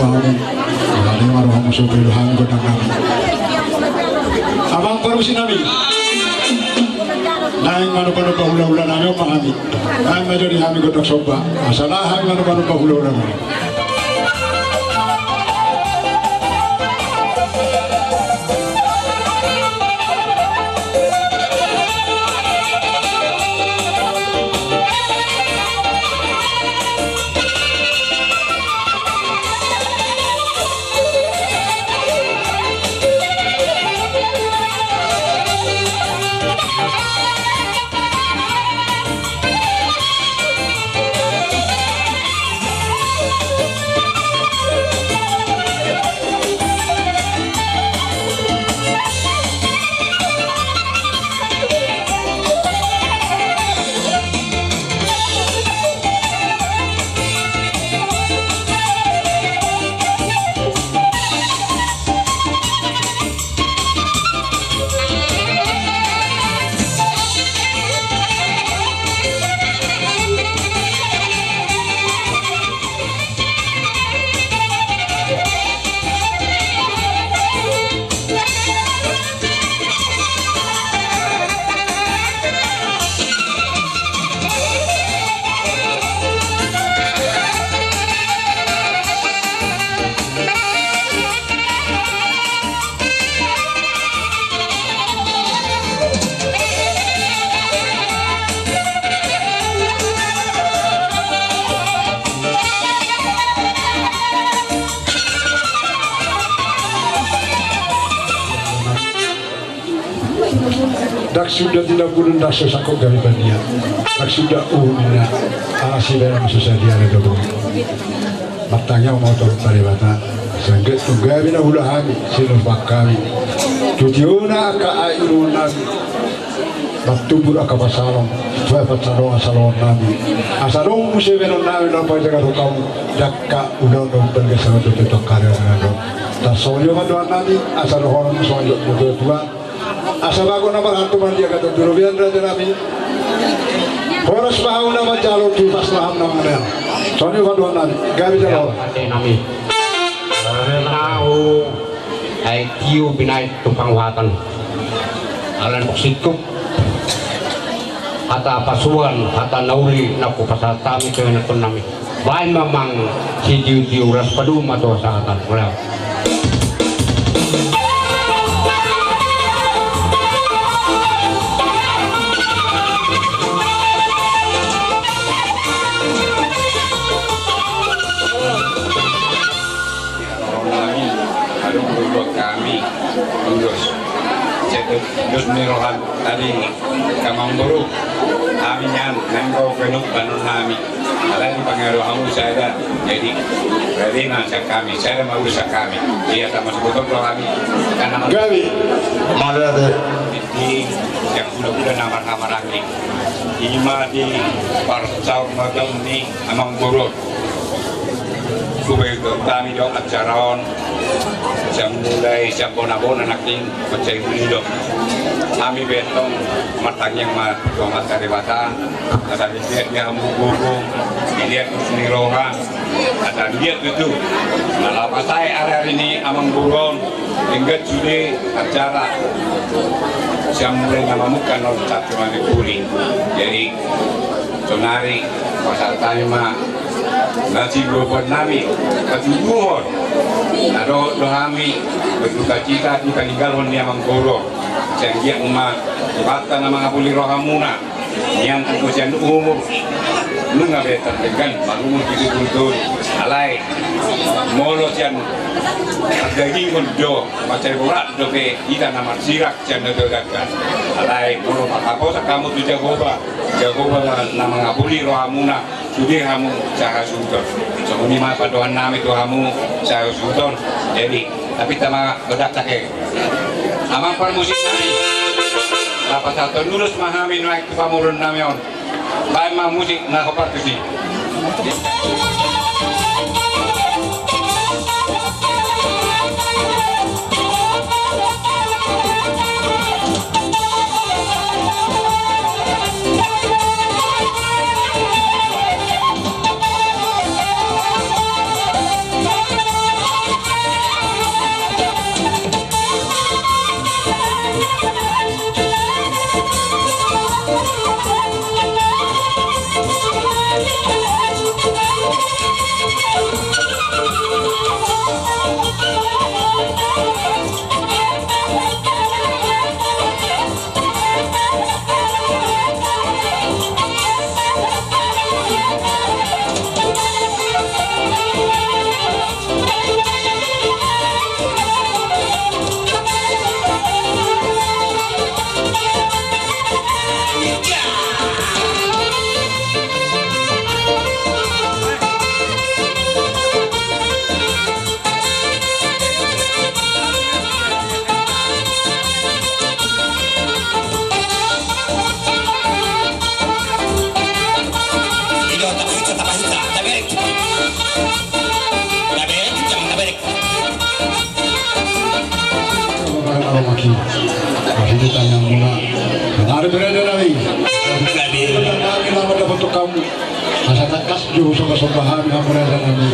Amin. Alai ma rohamu so pailu hami gondang nami. Amang parmusik nami. Naeng manomba-nomba hula-hula nami on ma hami. Naeng ma jadi hami gondang somba. Asa naeng hami manomba-nomba hula-hula nami. Ndang suda tinambulun, ndang so sangkot gabe bandia, ndang suda uhum ninna, ala sida na so sadia na dohot. Martangiang ma ahu tu Amanta Debata, sai anggiat tung gabe na ula hami, sinumpang hami. Tu tiona angka ai uruon nami, martumbur angka pansalongan, tuai pansalongan salongan nami. Asa adong muse bahenon nami na pajaga rohamu, di angka ulaon na umbalga sahat tu angka ari na ro. Tarsongon i ma dohonon nami, asa dohonon songon i ma dohonon Tuhan. Asa bagot na marhalto marliat gabe tu robean raja nami. Horas ma hamu na manjalo tu paslaham na mangalean. Songon i ma dohonon nami. Gabe jalo. Ate nami. Ahu Aek Tio Binaen Tumpang Watan. Ala ni boksingku. Hata pasuan, hata na uli na hupasahat hami tu ianakhon nami. Baen ma amang sitio-tio, horas padomu ma tu hasahatan. Mauliate. Adong do hami, dos. Dos ni roha tadi. Amangboru, hami nian, nanggo ganup bahenon hami. Alai dipangido hamu sada, jadi, berarti na sian hami, sada ma urusan hami. Ia sama sebutong do hami. Gabe. Mauliate. Di sian hula-hula na marhahamaranggi. Ima di parsaurmatan ni amangboru on. Sude do hami do acara on. Sian mulai sian bona-bona nangkin mansai uli do. Hami pe antong martangiang ma tu Amanta Debata. Asa dilehon ma hamu gogo, dilehon ma ulos ni roha. Asa dilehon tutu. Molo pasahat ari-ari ni amangboru on. Denggan sude acara. Sian mulai na mamungka on sampe na pudi. Jadi, saonari, pasahat hami ma na siboan nami, patuduhon. Na dohot do hami, berdukacita di paninggalhon ni amangboru on. Sai anggiat ma, Debata na mangapuli rohamuna. Nian anggo sian umur, nunga be tardenggan marumur pitu pulu taon. Alai, molo sian pardagingon do, mansai borat dope hita na marsirak sian na so denggan. Alai, molo marhaposan hamu tu Jahowa, Jahowa na mangapuli rohamuna, sude hamu sahasuhuton. Songon i ma pandohan nami tu hamu sahasuhuton. Jadi, Tapi tama bedak take. Amang parmusik nami. Lapasaton ulos ma hami nuaeng tu pamoruon nami on. Baen ma musik na hombar tusi. Asa tangkas jo husomba-somba hami hamu raja nami.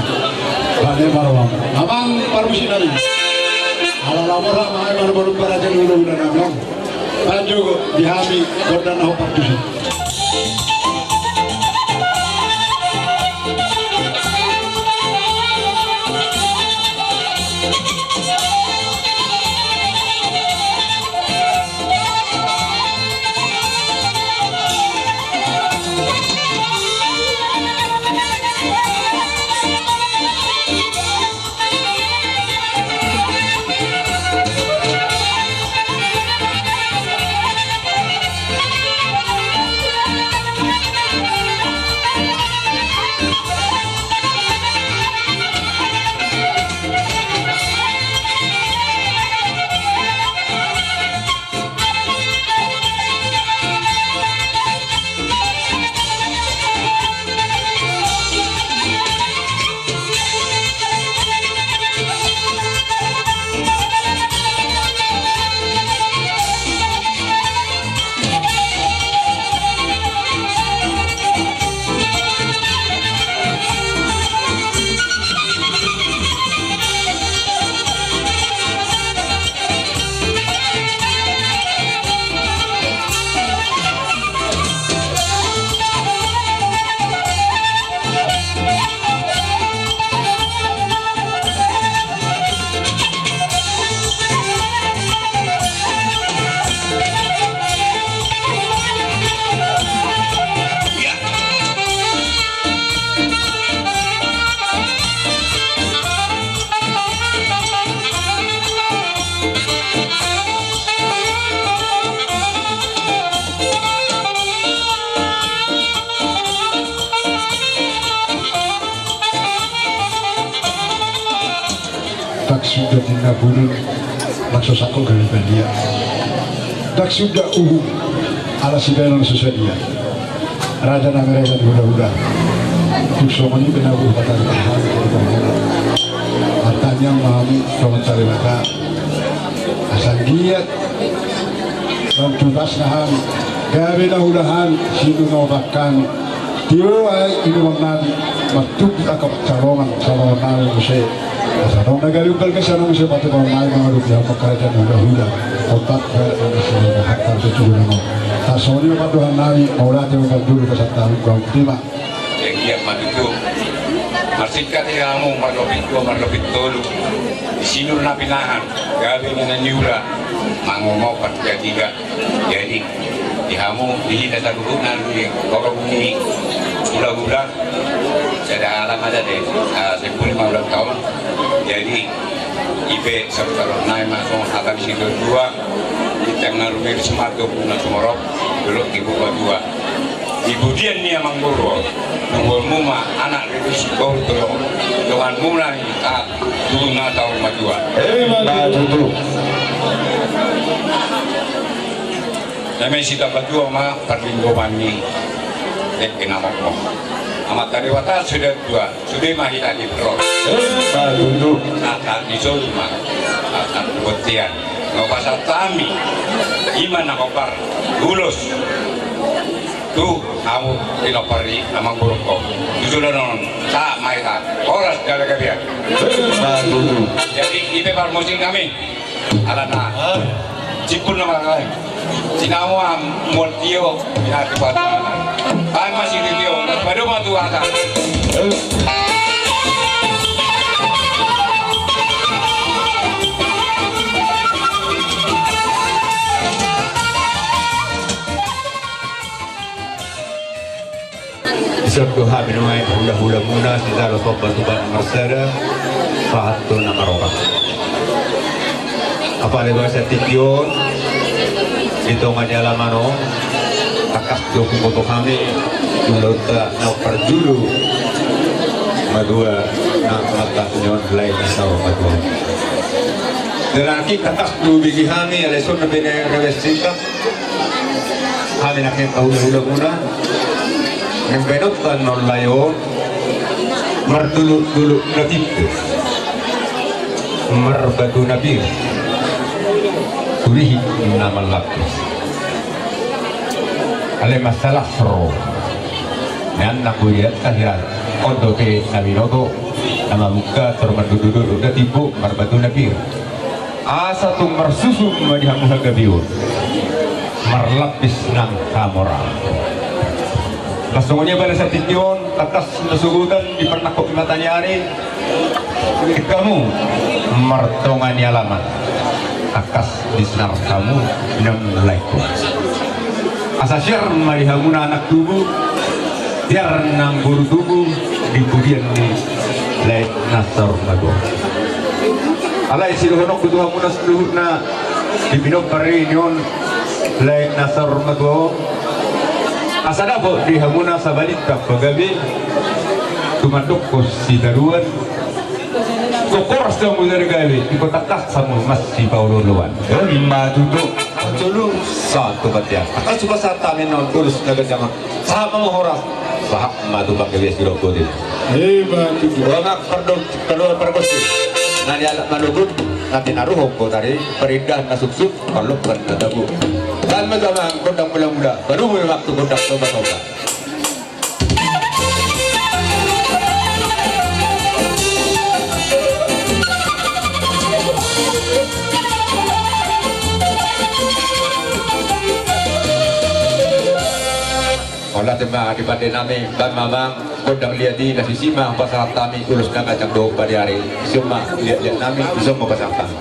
Bane ma roham. Amang parmusik nami. Ala lam roham, amang, manu-manu paraja ni hulahula nami. Panjogo di hami gondang na hombar tusi. Ndang suda ninna bulung, ndang so sangkol gabe balian. Ndang suda uhum, ala sibahenon so sadia. Raja nami, raja ni hulahula. Tung songon i pe na boi hata ni hami. Martangiang ma hami tu Amanta Debata. Asa anggiat, ndang tutas na hami. Gabe na ulahan, sinur na opat hami. Tio ai inuman nami, martubu angka pansalongan, pansalongan nami muse. Asa adong na gabe umbalga sian on muse, patupaon nami mangadopi hami angka raja ni hulahula. Opat hami muse, hata tu tubuan on. Tarsongon i ma pandohan nami, mauliate ma jolo pasahat hami, bang, terima. Yang giat ma tutu. Marsingkat i hamu, marlopit dua, marlopit tolu. Di sinur na pinahan, gabe na niula, mangomopat gatiga. Jadi, di hamu, di hita saluhutna, di horong ni hulahula, sada alam ada deh, ah, sampulu lima ulang tahun. Jadi, i pe saluhutna ma songon hata ni situa-tua, di tengah rumah di sumato puna sumorop, dolok di buka dua. Di pudian ni amangboru, tubuanmu ma anak riris, boru tolu, donganmuna i, ah, tubu na taon matua. Emma tutu. Na masitambatua ma parlinggoman ni tek enamok mo. Amanta Debata sude tua, sude ma hita di pro. Emma tutu. Angka ni solu ma, angka ni bontean. Nga pasahat hami, i ma na hombar, ulos. Tu hamu pinompar ni amangborungku. Tu joloan on, sahat ma hita. Horas jala gabe. Jadi, i pe parmusik nami. Alana. Simpul nama ngai. Sinamu am mual tio, ina tu patu. Ai masih di tio, padu ma tu ata. Dison do hami nuaeng hulahulamuna sijalo somba tu Amanta Debata, sahat tu na marroha. Apala di bagasan tingki on, di tonga ni alaman on, tangkas do huboto hami ulaonta na parjolo matua, na mata ni on lae na saur matua. Berarti tangkas do hubege hami, alai songon na binaen rewes singkat. Hami nangkin hulahulamuna, naeng baenonta na lae on, mardolok-dolok na timbo, marbatu na pir, turihit na mallapis. Alai masalah ro. Nian na kuliat tahiran on dope na binoto, na mamungka tor mandududo da timbo marbatu na pir. Asa tung marsusu ma di hamu hagabeon, marlapis nang hamora. Las songon i balasan tingki on, tangkas na sogotan di parnangkok ni mata ni ari. Tingki hamu martonga ni alaman, tangkas di sinar hamu nang laengku. Asa siar ma di hamuna anak tubu, siar nang boru tubu di pudian ni lae na saur matua. Alai sidohononku tu hamuna saluhutna di pinompar i nion lae na saur matua on, asa dapot di hamuna sabalintang pagabe, tumandok sitaruan. Tong horas do hamu gabe, ingkon tangkas hamu masipaolooloan. Ima tutu. Jolo sahat tu batea. Tangkas hupasahat hami nuaeng ulos na ganjang on. Sahat ma horas, sahat ma tu panggabean sirogotin. Ima tutu. Dongan pardo-, pardomuan pargonsi. Na nialap manogot, na tinaruhon botari, parindahan na suksuk, parlompan na tabo. Baen ma tu amang gondang mulamula, baru ma i amang tu gondang somba-somba. Olo, ate ma di pande nami, baen ma amang gondang liat i, na disi ma hupasahat hami ulos na ganjang dohot padiari. Disi ma liat-liat nami, disi ma hupasahat hami.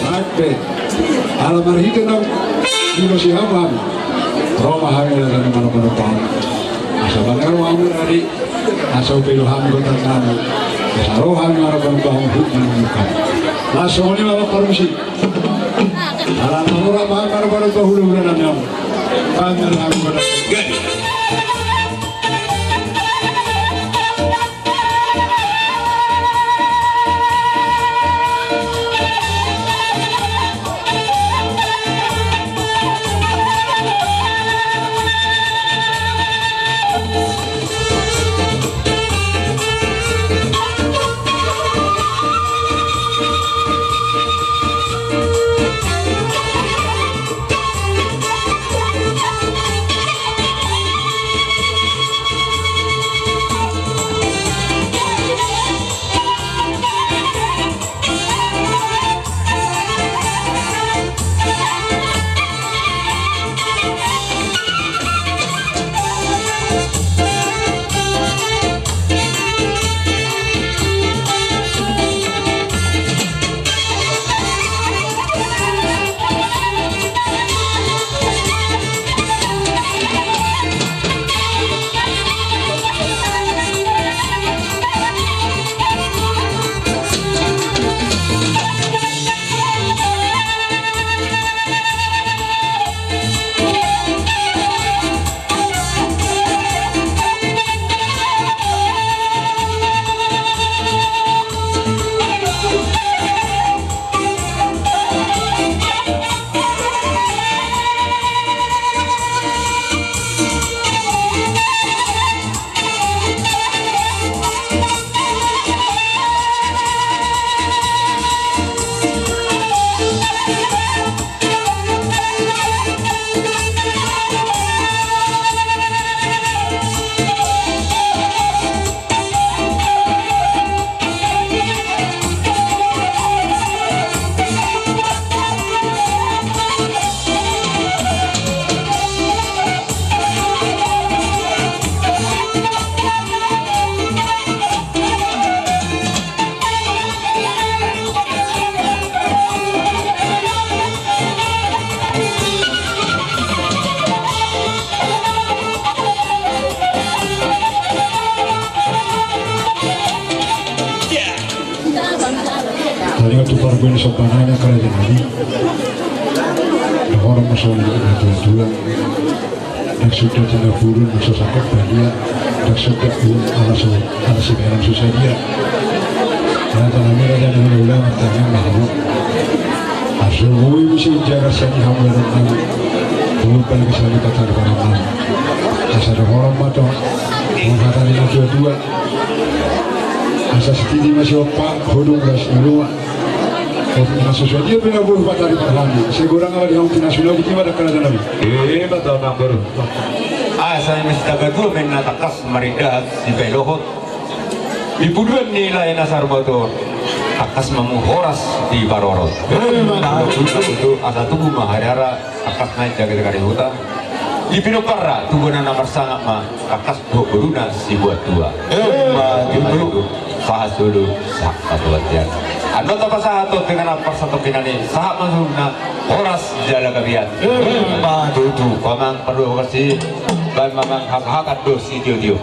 Ate, ala marhite naung diulosi hamu hami, ro ma hami laho manomba-nomba. Asa bangga ro hami tadi, asa hupaido hami gotar nami, asa ro hami manomba-nomba hami hut manungkun. Las songon i ma parmusik. Ala na ro ma hami manomba-nomba hula-hula nami. Bangga hami gotar. Bani somba nami, angka raja nami. Dohonon ma songon i na tuatua. Ndang suda tinapulun na so sangkot badia. Ndang suda ulun ala so, ala sibaenon so sadia. Raja nami, raja nami, ulaon tangiang ma hamu. Asa boi muse jaga sian i hamu, raja nami. Boi pala ke sami kata di parang nami. Asa dohonon ma tong. Mangkatani na tuatua. Asa sititi ma siompa, hodung ras ni ruma. Oke, na so sadia pe na boru patari parhami. Sai godang ala di hamu pinasu na, boti ma, angka raja nami. Ima tutu, amang boru. Asa ima sitabatua ma inna tangkas marindahan sipaihot. Di puduan ni lae na saur matua on, tangkas ma hamu horas diparorot. Ima tutu. Asa tubu ma hariara. Tangkas ma i jagar-jagar ni huta. Di pinomparna tubuan na marsangap ma, tangkas dohot boruna sibuat tua. Ima tutu. Sahat solu, sahat tu bontean. Annon tapasahat tu denggan parsatongkinan i, sahat ma solu na horas jala gabean. Ima tutu. Amang parduahorsi, baen ma amang hasahatan dohot sitio-tio.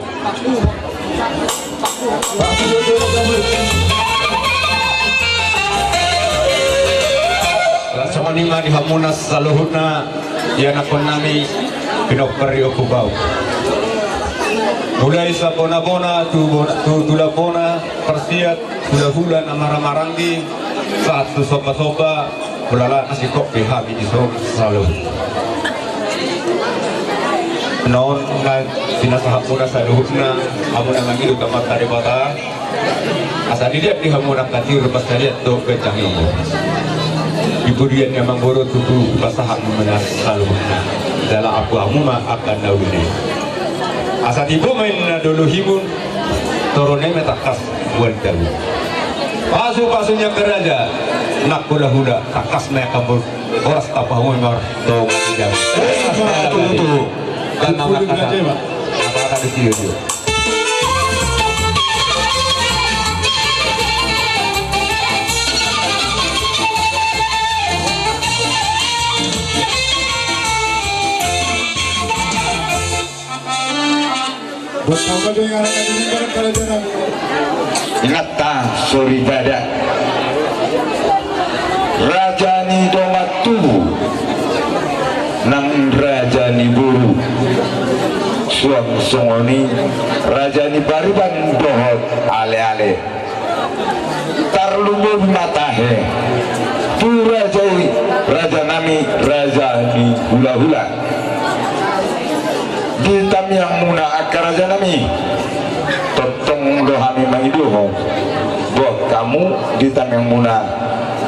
Songon i ma di hamuna saluhutna, ianakhon nami, pinompar ni Ompu Bauk. Mulai sian bona-bona, tu bona, tu, tu lambona, parsiat, hula-hula na marhaha-maranggi, sahat tu somba-somba, Hulala na singkop pe hami dison saluhut. Na on na pinasahatmuna saluhutna, hamuna mangido tu Amanta Debata. Asa dilehon di hamuna angka tiur parsarian dohot ganjang ni umur. Di pudian ni amangboru tutu pasahat hamuna saluhutna. Jala ampu hamu ma angka na uli nai. Asa timbo ma inna dolo himun, toru nai ma tangkas. Pasu-pasu ni angka raja, nang hula-hula, tangkas ma i angka boru, horas tapahuhut ma tong. Ima tutu. Ima tutu. Ima tutu. Inanta soripada, raja ni dongan tubu, nang raja ni boru, suang songon i raja ni pariban dohot ale-ale. Tarlumobi ma tahe tu raja i, raja nami, raja ni hula-hula. Di tangiangmuna angka raja nami, tongtong do hami mangidohon, boan hamu di tangiangmuna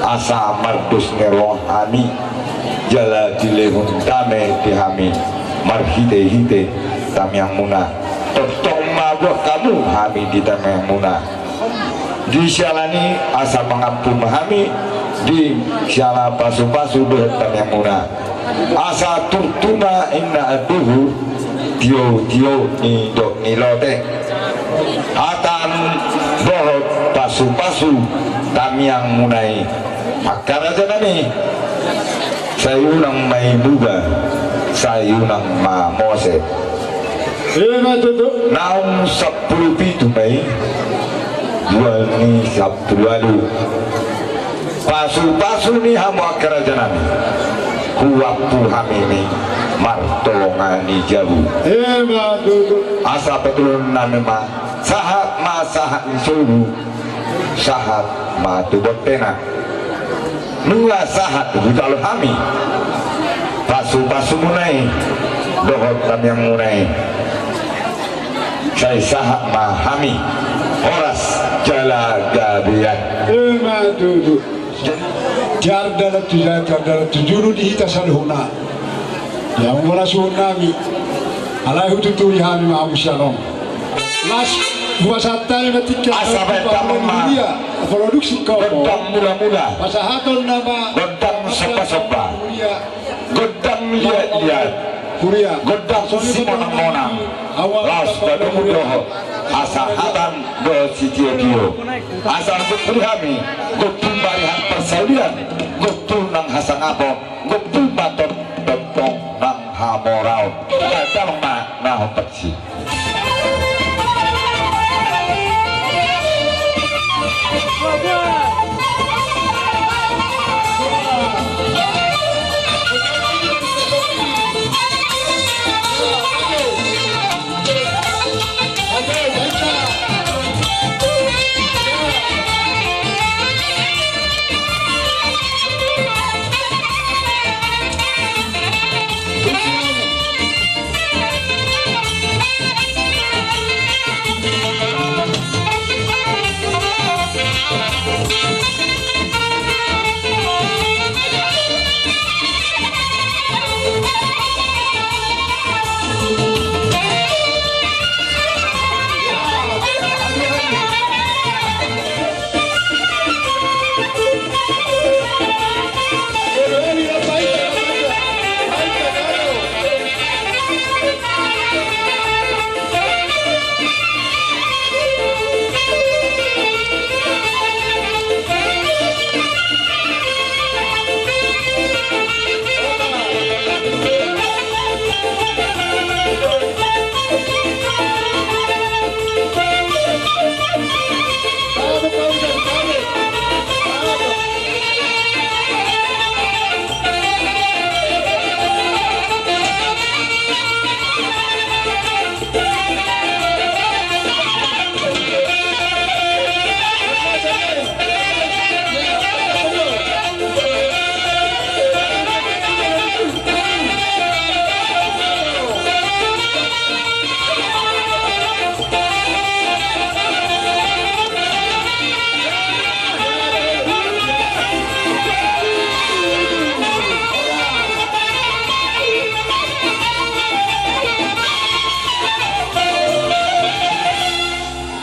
asa mardos ni roha hami, jala dilehon dame di hami marhite-hite tangiangmuna. Tongtong ma boan hamu hami di tangiangmuna. Di siala ni i asa mangampu ma hami, di siala pasu-pasu dohot tangiangmuna. Asa turtu ma inna anduhur, tio-tio nidok ni lote. Hata dohot pasu-pasu tangiangmuna i. Angka raja nami, sai unang ma i muba, sai unang ma mose. Ima tutu. Naung sampulu pitu ma i, dua ni sampulu ualu. Pasu-pasu ni hamu angka raja nami, huampu hami ni martonga ni jabu. Ima tutu. Asa patulon nami ma, sahat ma sahat ni solu, sahat ma tu bontena. Nunga sahat hujalo hami pasu-pasumuna i dohot tangiangmuna i. Sai sahat ma hami horas jala gabean. Ima tutu. Tiar dalan tu julu, tiar dalan tu julu di hita saluhutna. Ia molo suhut nami, alai hututuri hami ma hamu sian on. Las, hupasahat hami ma tingki. Asa baen hamu ma. Produksi komo. Gondang mula-mula. Pasahaton nama. Gondang somba-somba. Gondang liat-liat. Gondang simonang-monang. Laos padomu dohot hasahatan dohot sitio-tio. Asa gompung hami, gompung ma arian parsaulian, gompung nang hasangapon, gompung ma tongtong nang hamoraon. Damang ma na hombar si.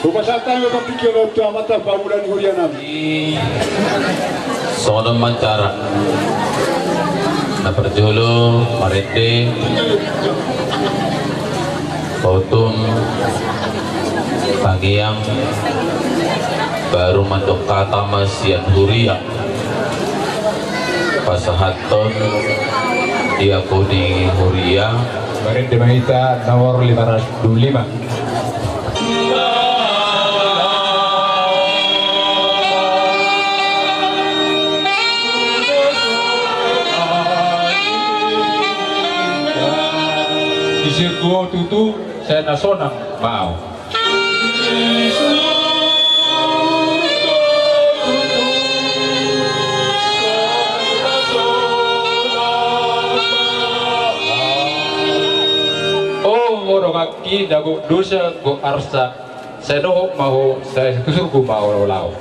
Hupasahat hami ma pangkikion on tu Amanta, pamulaan ni huria nami. Songon on ma cara. Na parjolo marende, pautum, tangiang, baru mandok hata ma sian huria. Pasahathon di ahu di huria. Marende ma hita nomor lima ratus dua puluh lima. Di sirku tutu sai na sonang ma ahu. O, ho donganki na gok dosa gok arsak, sai dohot ma ho, sai tu surgo ma ho laho.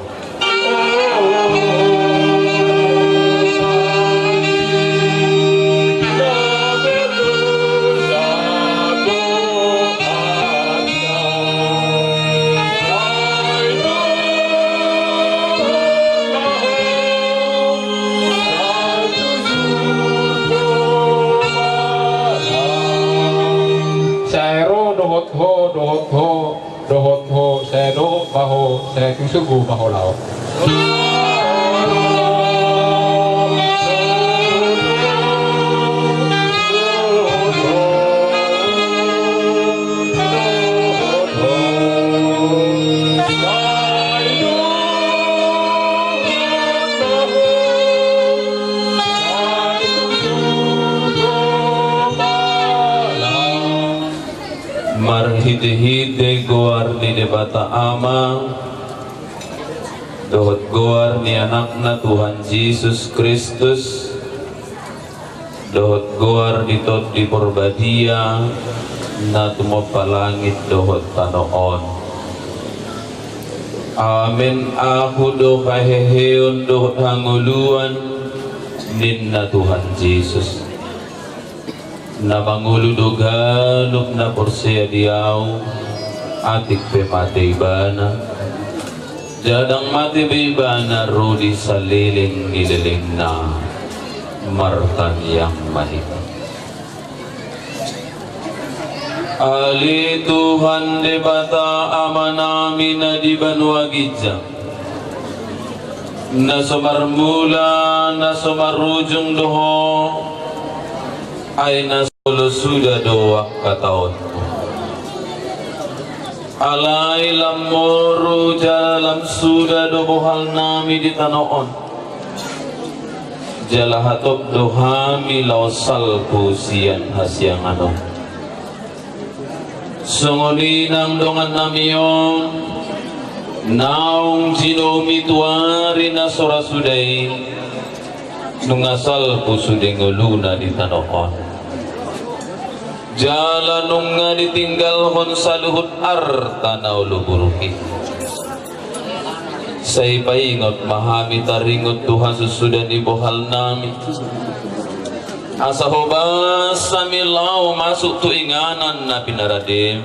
Sai ro dohot ho, dohot ho, dohot ho, sai dohot ma ho, sai tu surgo ma ho laho. Marhitehite goar ni Debata Ama, dohot goar ni Anakna Tuhan Jesus Kristus, dohot goar ni Tondi Porbadia, na tumompa langit dohot tano on. Amen. Ahu do haheheon dohot hangoluan, ninna Tuhan Jesus. Na mangolu do ganup na porsea di Ahu, atik pe mate ibana, jala ndang mate be ibana ro di saleleng ni lelengna. Martangiang ma hita. Ale Tuhan Debata Amanami na di banua ginjang, na so marmula, na so marujung do Ho, ai na solo suda do angka taonmu. Alai lam moru jala lam suda do bohalnami di tano on. Jala hatop do hami laho salpu sian hasiangan on. Songon i nang dongannami on, naung jinouMi tu ari na so ra suda i, nunga salpu sude ngoluna di tano on. Jala nunga ditinggalhon saluhut arta na olo buruk i. Sai paingot ma hami taringot tu hasusuda ni bohalnami, asa hobas hami laho masuk tu inganan na pinarade.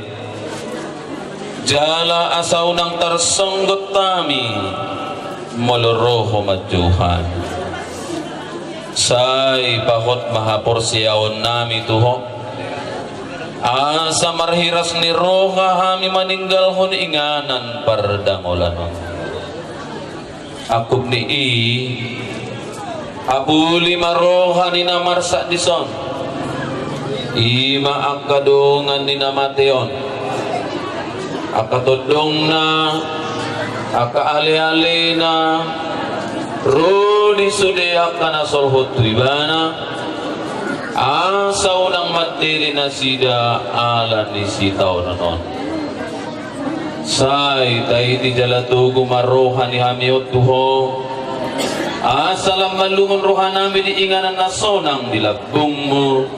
Jala asa unang tarsonggot hami molo ro Ho manjou hami. Sai pahot ma haporseaonnami tu Ho, asa marhiras ni roha hami maninggalhon inganan pardangolan on. Angkup ni i, apuli ma roha ni na marsak dison. I ma angka dongan ni na mate on, angka tondongna, angka alealena, ro di sude angka na solhot tu ibana, asa unang mandele nasida ala ni sitaonon on. Sai taiti jala togu ma roha ni hami on tu Ho, asa lam malungun rohanami di inganan na sonang di lambungMu,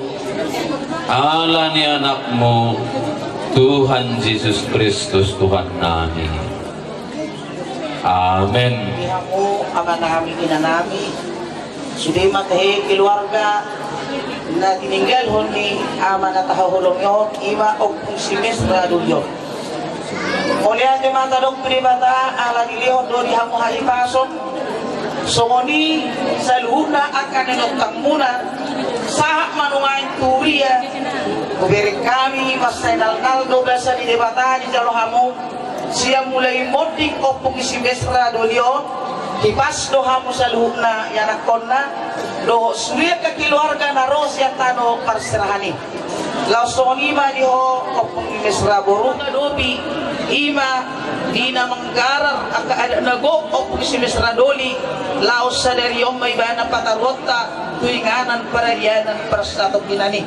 ala ni AnakMu, Tuhan Jesus Kristus Tuhannami. Amen. Di hamu amanami inanami, sude ma tahe keluarga na tininggalhon ni ama na tahaholongi on, i ma Ompung si Mesra Durion. Mauliate ma tadok tu Debata ala dilehon do di hamu hahipason. Songon i saluhutna angka na ninontangmuna, sahat ma nuaeng tu huria. Hubereng hami mansai nalnal do basa ni Debata dijalo hamu. Sian mulai monding ompung ni si Mesra doli on, hipas do hamu saluhutna ianakhonna dohot sude angka keluarga na ro sian tano parserahan i. Laos songon i ma di ho ompung ni Mesra boru. Adopi i ma di na manggarar angka adat na gok ompung ni si Mesra doli. Laos sadari on ma ibana pataruonta tu inganan paradianan parsatongkinan i.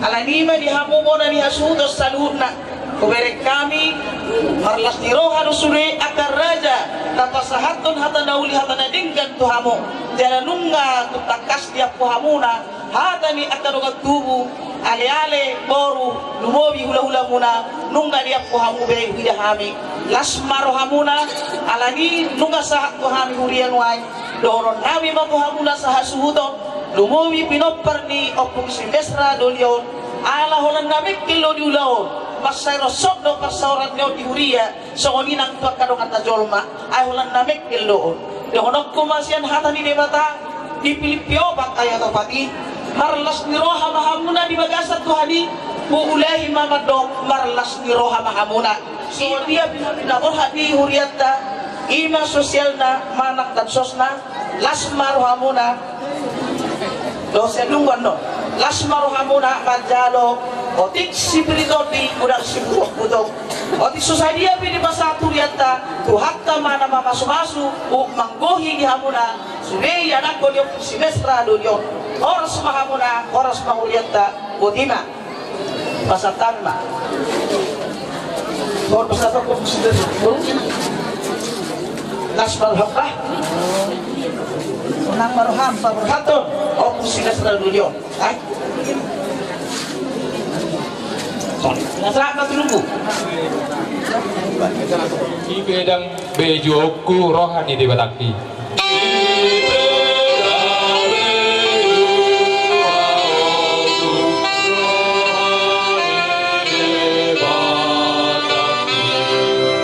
Alani i ma di hamu bona ni hasuhuton saluhutna, hubereng hami marlas ni roha do sude angka raja na pasahathon hata na uli hata na denggan tu hamu. Jala nunga tung tangkas diampu hamuna hata ni angka dongan tubu, aleale, boru, lumobi hulahulamuna, nunga diampu hamu be huida hami. Las ma rohamuna, alani nunga sahat tu hami huria nuaeng. Dohononnami ma tu hamuna sahasuhuton, lumobi pinompar ni ompung si Mesra doli on, ala holan na mengkel do di ulaon, mansai rosot do parsaoran ni on di huria. Songon i nang tu angka dongan na jolma, ai holan na mengkel do on. Dohononku ma sian hata ni Debata di Pilippi opat ayat opat i, marlas ni roha ma hamuna di bagasan Tuhan i, huulahi ma mandok marlas ni roha ma hamuna. Songon dia pina borhat ni hurianta, i ma sosialna manang bansosna, las ma rohamuna. Dohot sian lungguan do. Las ma rohamuna manjalo otik sipir ni tondi godang siburuak butong. Otik so sadia pe dipasahat hurianta, Tuhanta ma na mamasumasu, uk manggohi di hamuna sude ianakhon ni ompung si Mesra doli on. Horas ma hamuna, horas ma hurianta. Boti ma. Pasahat hami ma. Horas pasahat ompung si Mesra doli on. Las ma roham. Unang ma roham paborhathon ompung si Mesra doli on. Ai. Sorry. Nasa apa tu nunggu? Ipe dang bejuokku roha ni Debatangki.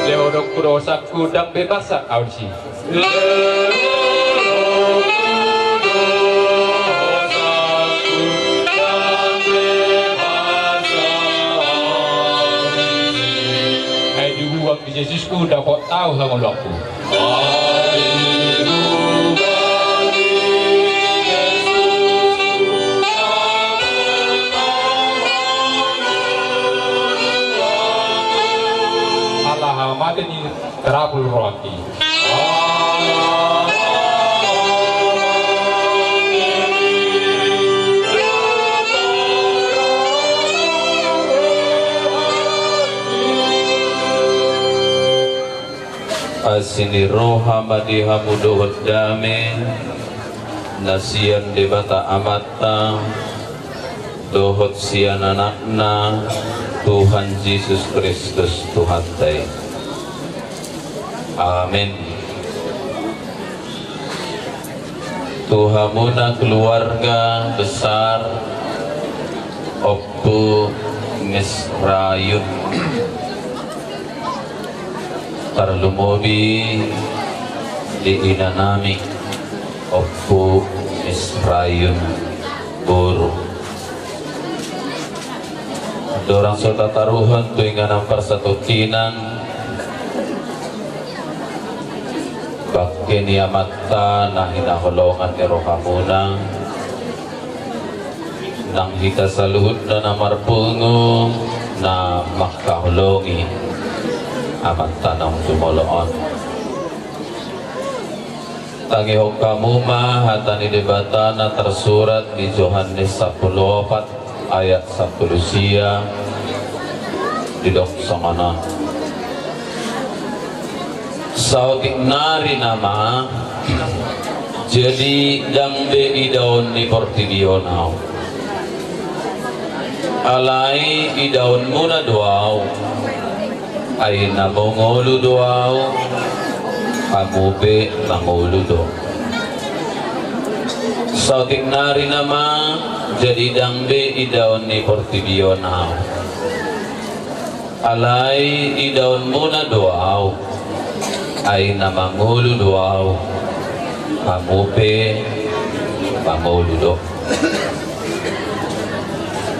Lehononku dosangku dang be pasak au disi. Ai dibuang di Jesusku dapot au hangoluanku. Ala hamate ni tarapul rohangki. Asi ni roha ma di hamu dohot dame na sian Debata Amanta dohot sian Anakna, Tuhan Jesus Kristus Tuhanta i. Amen. Tu hamuna keluarga besar Ompu Misrayun, tarlumobi di inanami Ompu Misrayun boru. Andorang so tataruhon tu inganan parsatongkinan, bangke ni Amanta na hinaholongan ni rohamuna, nang hita saluhutna na marpungu na mangkaholongi Amanta naung jumolo on. Tangihon hamu ma hata ni Debata na tarsurat di Johannes sampulu opat ayat sampulu sia, didok songon on. Saotik nari nama, jadi ndang be idaon ni portibi on ahu. Alai idaonmuna do ahu. Ai na mangolu do ahu, hamu pe mangolu do. Saotik nari nama, jadi ndang be idaon ni portibi on ahu. Alai idaonmuna do ahu, ai na mangolu do ahu, hamu pe mangolu do.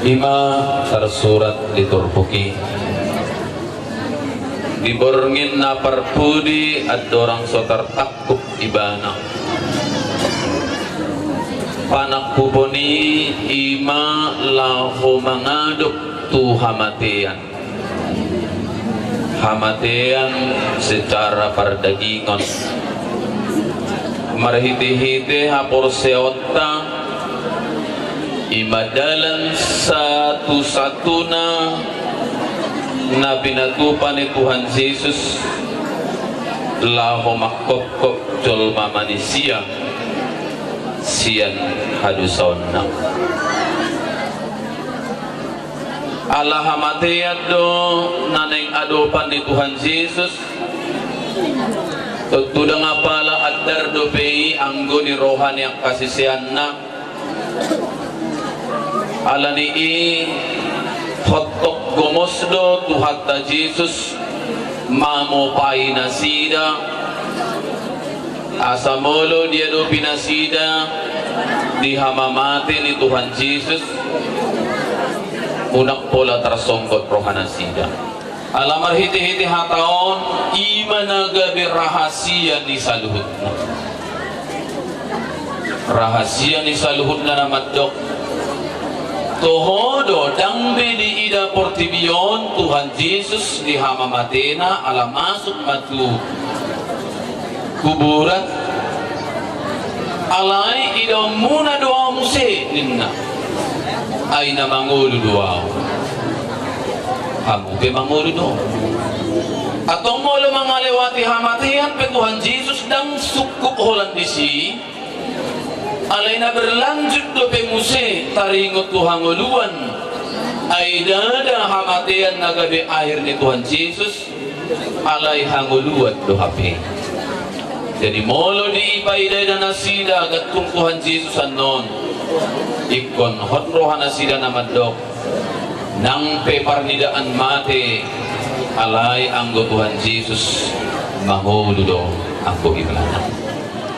I ma tarsurat di turpuk i. Di borngin na parpudi andorang so tartangkup ibana. Panangkupon i i ma laho mangadop tu hamatean. Hamatean secara pardagingon. Marhitehite haporseaonta, i ma dalan satusatuna na pinatupa ni Tuhan Jesus laho mangkophop jolma manisia sian hadosaonna. Ala hamatean do na naeng adopan ni Tuhan Jesus. Tontu ndang apala andar dope i anggo ni roha ni angka siseanna. Ala ni i, hotop gomos do Tuhanta Jesus mamopai nasida. Asa molo diadopi nasida di hamamate ni Tuhan Jesus, unang pola tarsonggot roha nasida. Ala marhitehite hata on, i ma na gabe rahasia ni saluhutna. Rahasia ni saluhutna na mandok, toho do ndang be diida portibi on Tuhan Jesus di hamamatena, ala masuk ma tu kuburan. Alai idaonmuna do ahu muse, ninna. Ai na mangolu do ahu, hamu pe mangolu do. Antong molo mangalewati hamatean pe Tuhan Jesus ndang sungkup holan disi. Alai na berlanjut dope muse taringot tu hangoluan. Ai ndada hamatean na gabe akhir ni Tuhan Jesus. Alai hangoluan do hape. Jadi molo dipaidaida nasida gantung Tuhan Jesus annon, ingkon hot roha nasida na mandok, nang pe parnidaan mate, alai anggo Tuhan Jesus mangolu do anggo ibana.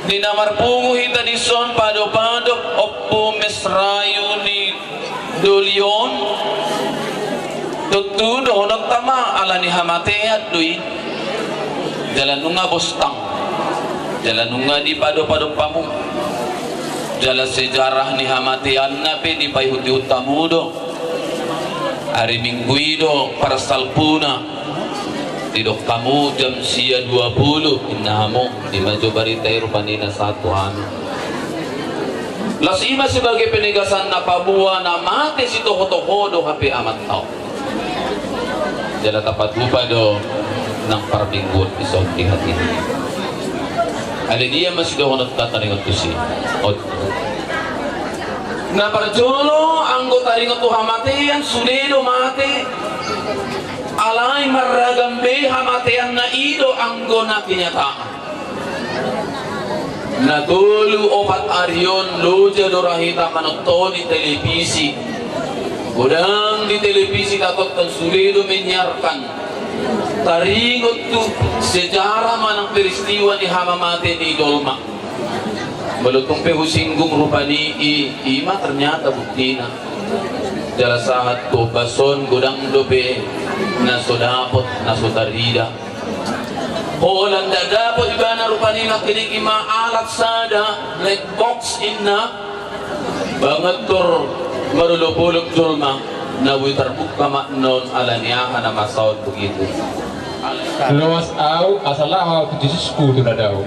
Di na marpungu hita dison padopadop Ompu Mesrayu ni doli on, tontu dohononta ma ala ni hamatean do i. Jala nunga bostang, jala nunga dipadopadop hamu. Jala sejarah ni hamateanna pe dipaihutihut hamu do. Ari Minggu i do parsalpuna. Didok hamu jam sia dua puluh, inna hamu. I ma jo barita i rupani na sahat tu hami. Laos i ma sebagai penegasan na paboa na mate sitohotoho do hape amanta on. Jala tapatupa do nang parmingguon dison di hatiha. Alai dia ma sidohononta taringot tusi. Ot. Na parjolo anggo taringot tu hamatean sude do mate. Alai marragam be hamateanna i do anggo na kenyataan. Na tolu opat ari on loja do ra hita manontoni televisi. Godang di televisi tatonton sude do menyiarkan taringot tu sejarah manang peristiwa ni hamamate ni jolma. Molo tung pe husinggung rupani i, i ma ternyata buktina. Jala sahat tu ombas on godang dope na so dapot, na so tarida. Holan ndang dapot ibana rupani nangkining i ma alat sada, black box inna. Mangantor marolopolop jolma, na boi tarbuka ma annon ala ni aha na masa on begitu. Loas ahu asa laho ahu tu Jesusku tu na dao.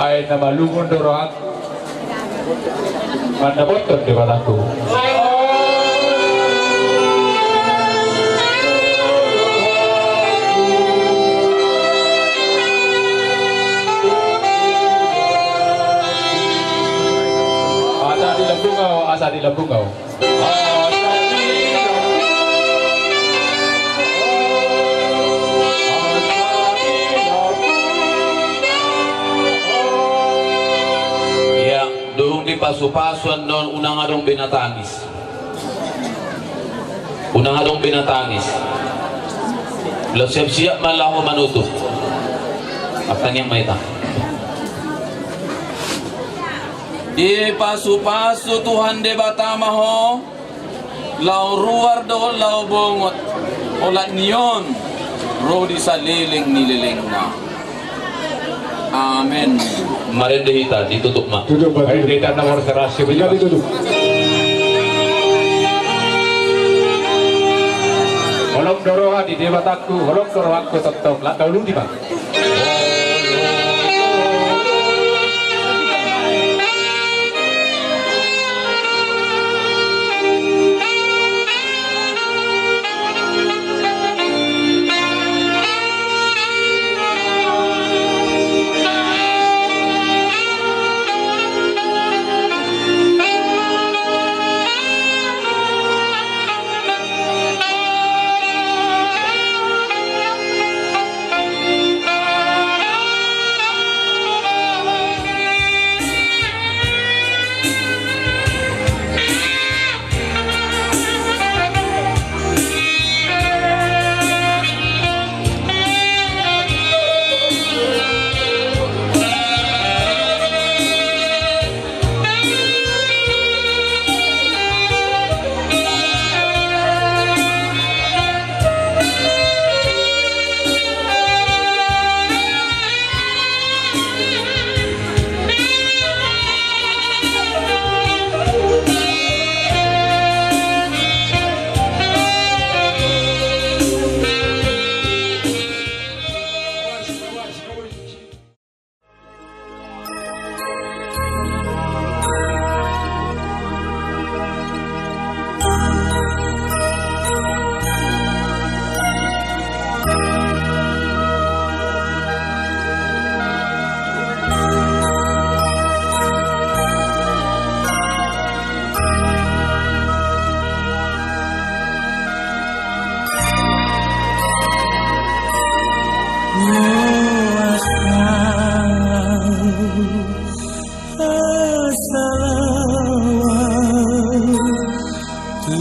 Ai na malungun do rohangku mandapothon Debataku. Asa di lambung ahu, asa di lambung ahu. Pasu-pasu annon unang adong be na tangis. Unang adong be na tangis. Laos siap-siap ma laho manutup. Martangiang ma hita. Dipasu-pasu Tuhan Debata ma ho. Laho ruar dohot laho bongot, olat ni on ro di saleleng ni lelengna. Amen. Marende hita, ditutup ma. Tutup, Pak. Marende hita, nomor seratus. Hita ditutup. Holong do roha di Debatangku, holong do rohangku tongtong, lak tauludi ma. Salawat tu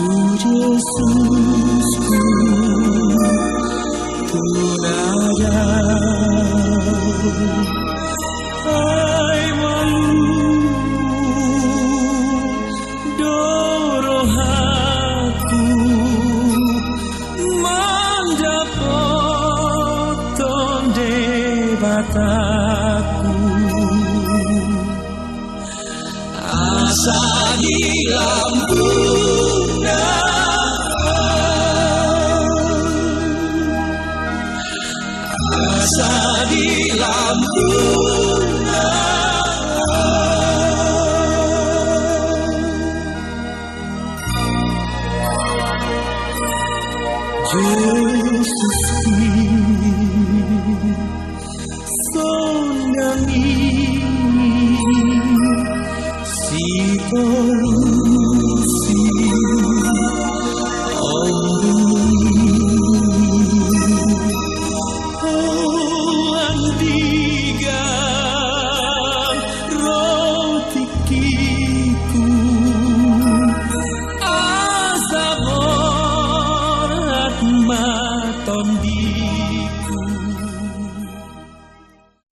Yesusku, tu na dao. Ai ualu do rohangku mandapothon Debatangku. Asa di lambungna, asa di lambungna. Jesus. Sonang i sitolusing ombun i, andigan ro tingkiku, asa borhat ma tondiku.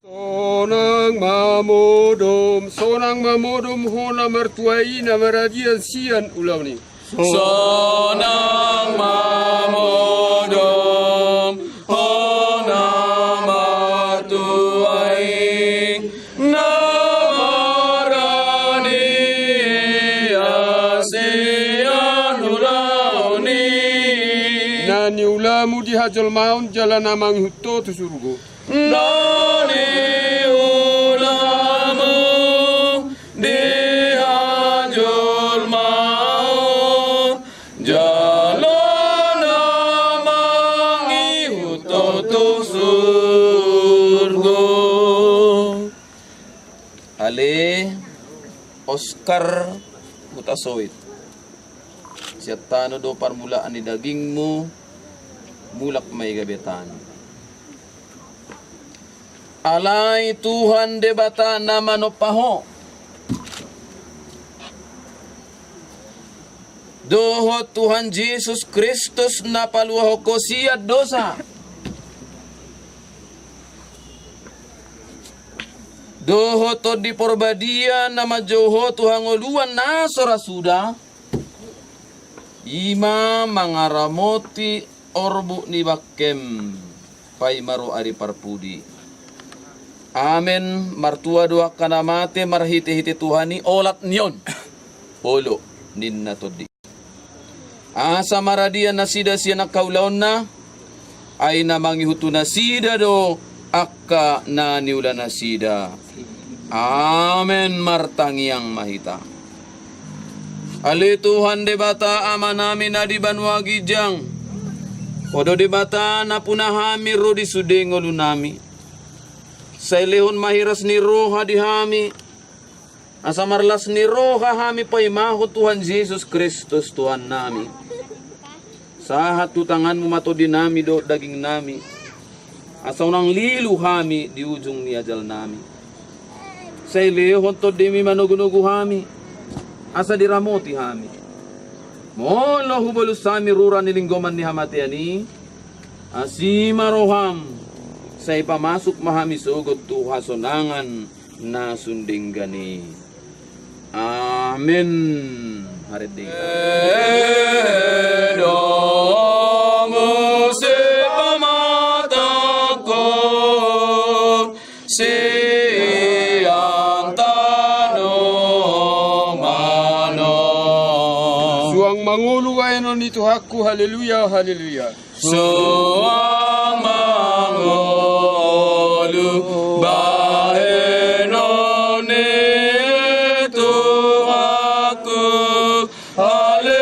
Sonang ma modom, sonang ma modom ho na martua i na maradian sian ulaon i. Sonang ma modom ho na martua i na maradian sian ulaon i. Na niulamu di hajolmaon jala na mangihut ho tu surgo. Na niulamu di hajolmaon jala na mangihut ho tu surgo. Ale Oskar Hutasoit. Sian tano do parmulaan ni dagingmu, mulak ma i gabe tano. Alai Tuhan Debata na manompa ho, dohot Tuhan Jesus Kristus na paluahon ho sian dosa, dohot Tondi Porbadia na manjou ho tu hangoluan na so ra suda, i ma mangaramoti orbuk ni bangkem paima ro ari parpudi. Amen. Martua do angka na mate marhitehite Tuhan i, olat ni on, olo ninna tondi. Asa maradian nasida sian angka ulaonna, ai na mangihut tu nasida do angka na niulanasida. Amen. Martangiang ma hita. Ale Tuhan Debata Amanami na di banua ginjang, Ho do Debata na puna hami ro di sude ngolunami. Sai lehon ma hiras ni roha di hami, asa marlas ni roha hami paimahon Tuhan Jesus Kristus Tuhannami. Sahat tu tanganmu ma tondinami dohot dagingnami, asa unang lilu hami di ujung ni ajalnami. Sai lehon tondimi manogunogu hami, asa diramoti hami. Molo hubolus hami rura ni linggoman ni hamatean i, asi ma roham, sai pamasuk ma hami sogot tu hasonangan na sun denggan i. Amen. Harende. Domu sipamatangko sian tano mano. Suang mangolu bahenon ni Tuhanku, haleluya, haleluya. Suang mangolu bahenon ni Tuhanku, haleluya,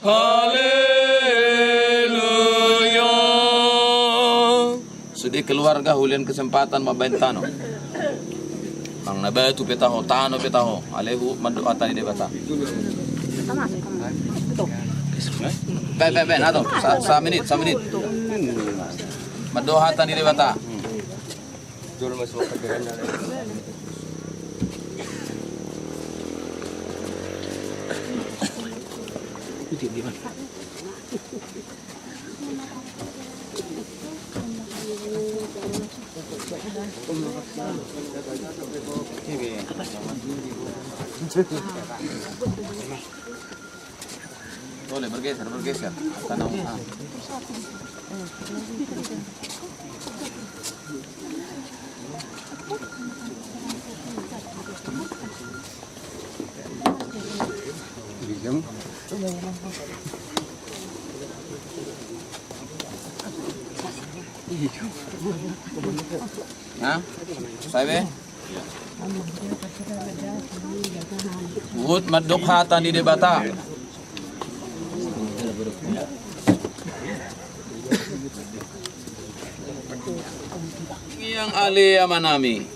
haleluya. Sude keluarga hulian kesempatan mambahen tano. Nang na batu pe taho, tano pe taho. Alai huhut mandok hata ni Debata. Baen, baen, baen, ato. Sa, sa minit, sa minit. Mandok hata ni Debata. Boleh bergeser, bergeser. Tanam, ah. Nah, saya be. Huhut mandok hata ni Debata. Tangiang. Ale Amanami.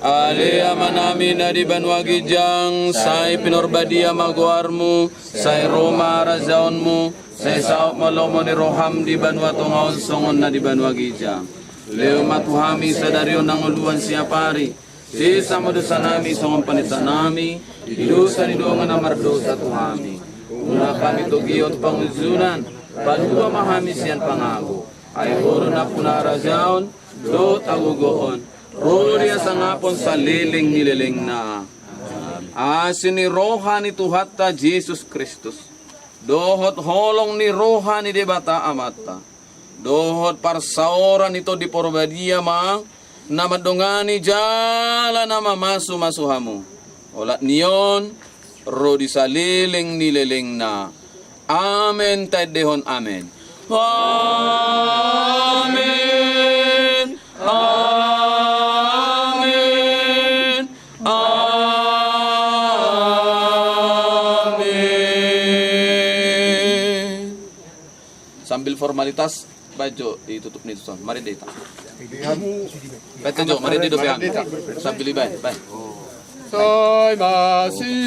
Ale Amanami na di banua ginjang, sai pinarbadia ma goarmu, sai ro ma harajaonmu, sai saut ma lomo ni roham di banua tonga on songon na di banua ginjang. Lehon ma tu hami sadari on hangoluan siapari, sesa ma dosanami songon panesanami di dosa ni dongan na mardosa tu hami. Unang hami togihon tu pangunjunan, palua ma hami sian pangago. Ai Ho do nampuna harajaon dohot hagogoon, ro do hasangapon saleleng ni lelengna. Asi ni roha ni Tuhanta Jesus Kristus, dohot holong ni roha ni Debata Amanta, dohot parsaoran ni Tondi Porbadia ma na mandongani jala na mamasumasu hamu, olat ni on ro di saleleng ni lelengna. Amen. Taendehon amen. Amen. Amen. Amen. Sambil formalitas, baen jo ditutup ni tuson. Mari dita. Baen jo, mari di dope hami. Sambil dibaen, baen. Sai masipaida,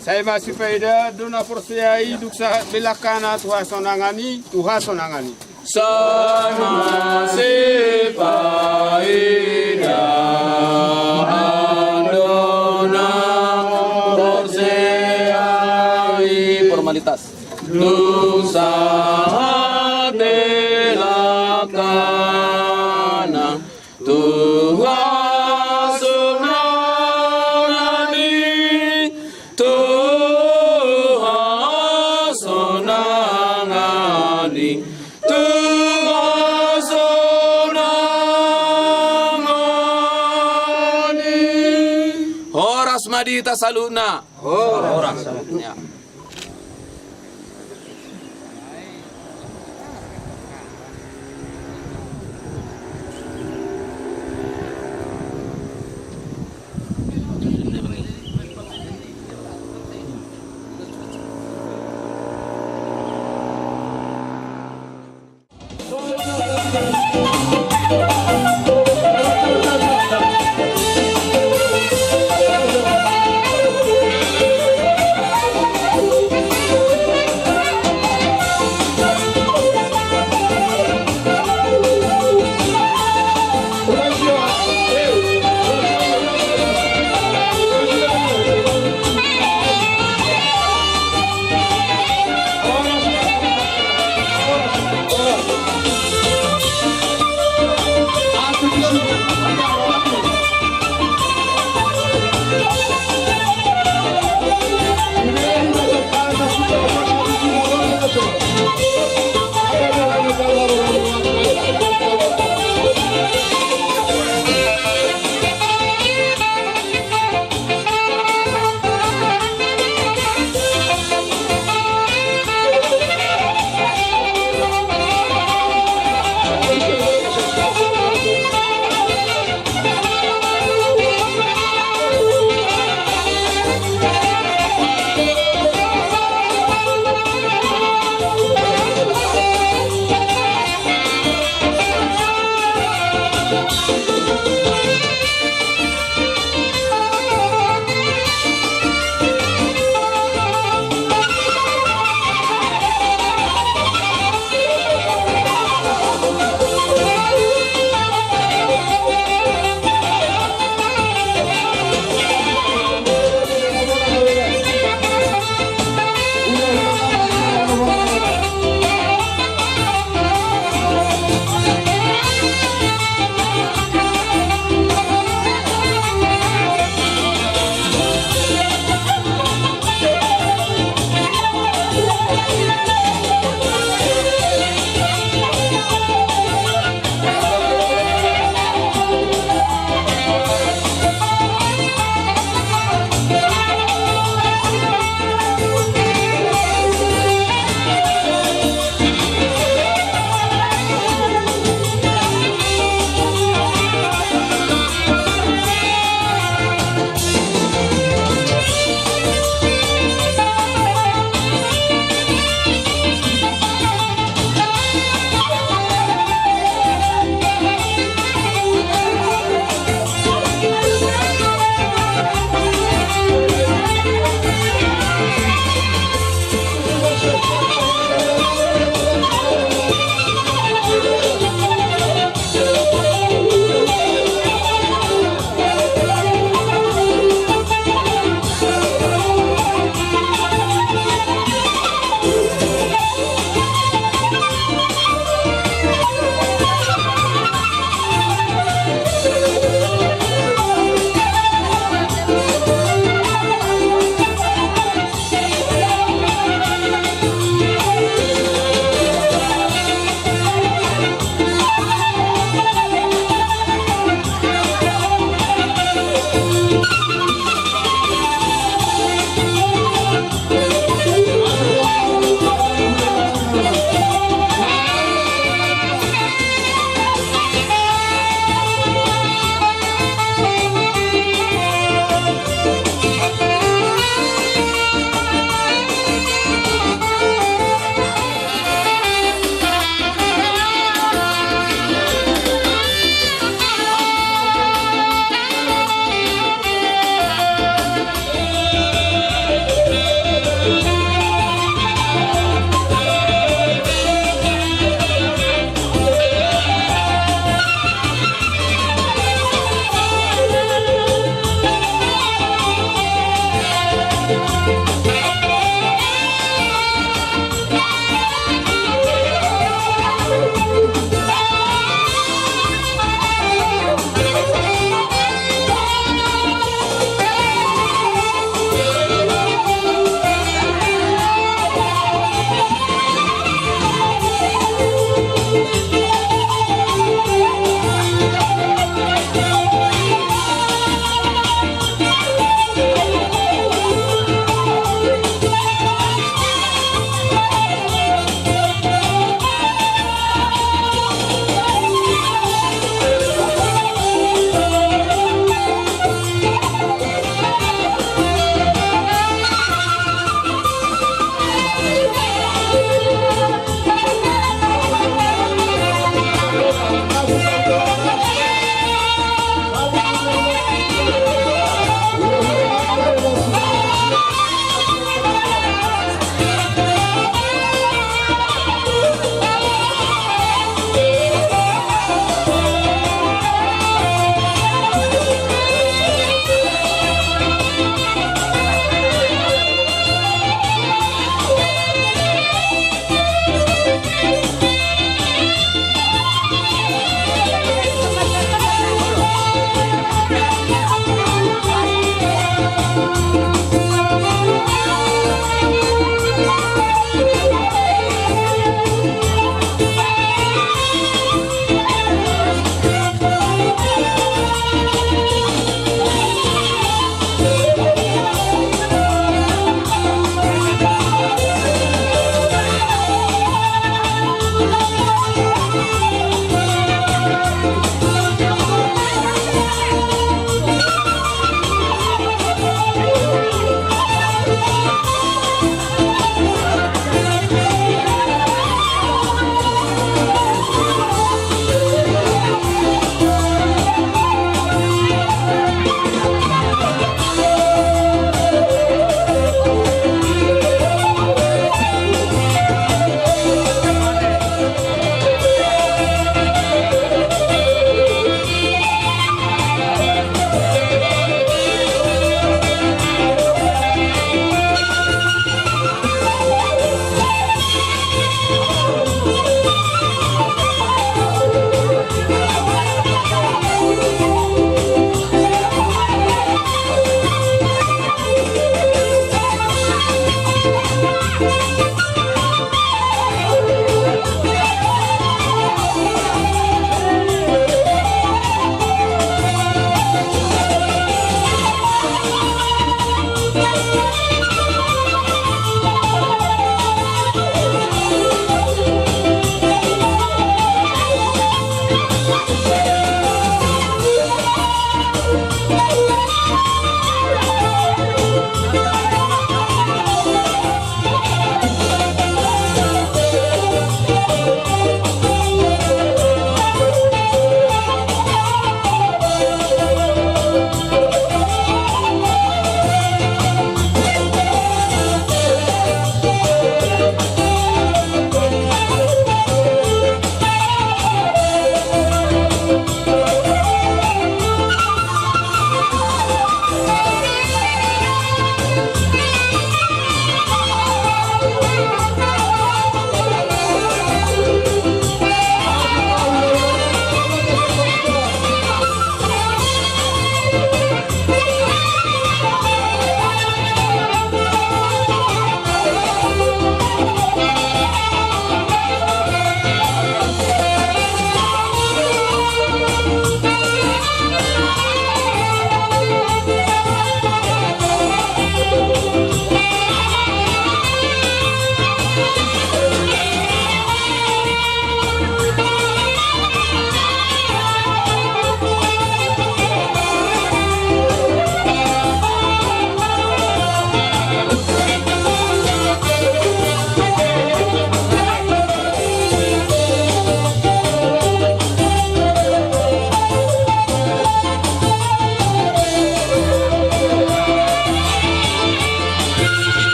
sai masipaida do na porsea i dung sahat belakana tu hasonangan i, tu hasonangan i. Sai masipaida, ando. hita saluhutna. Horas.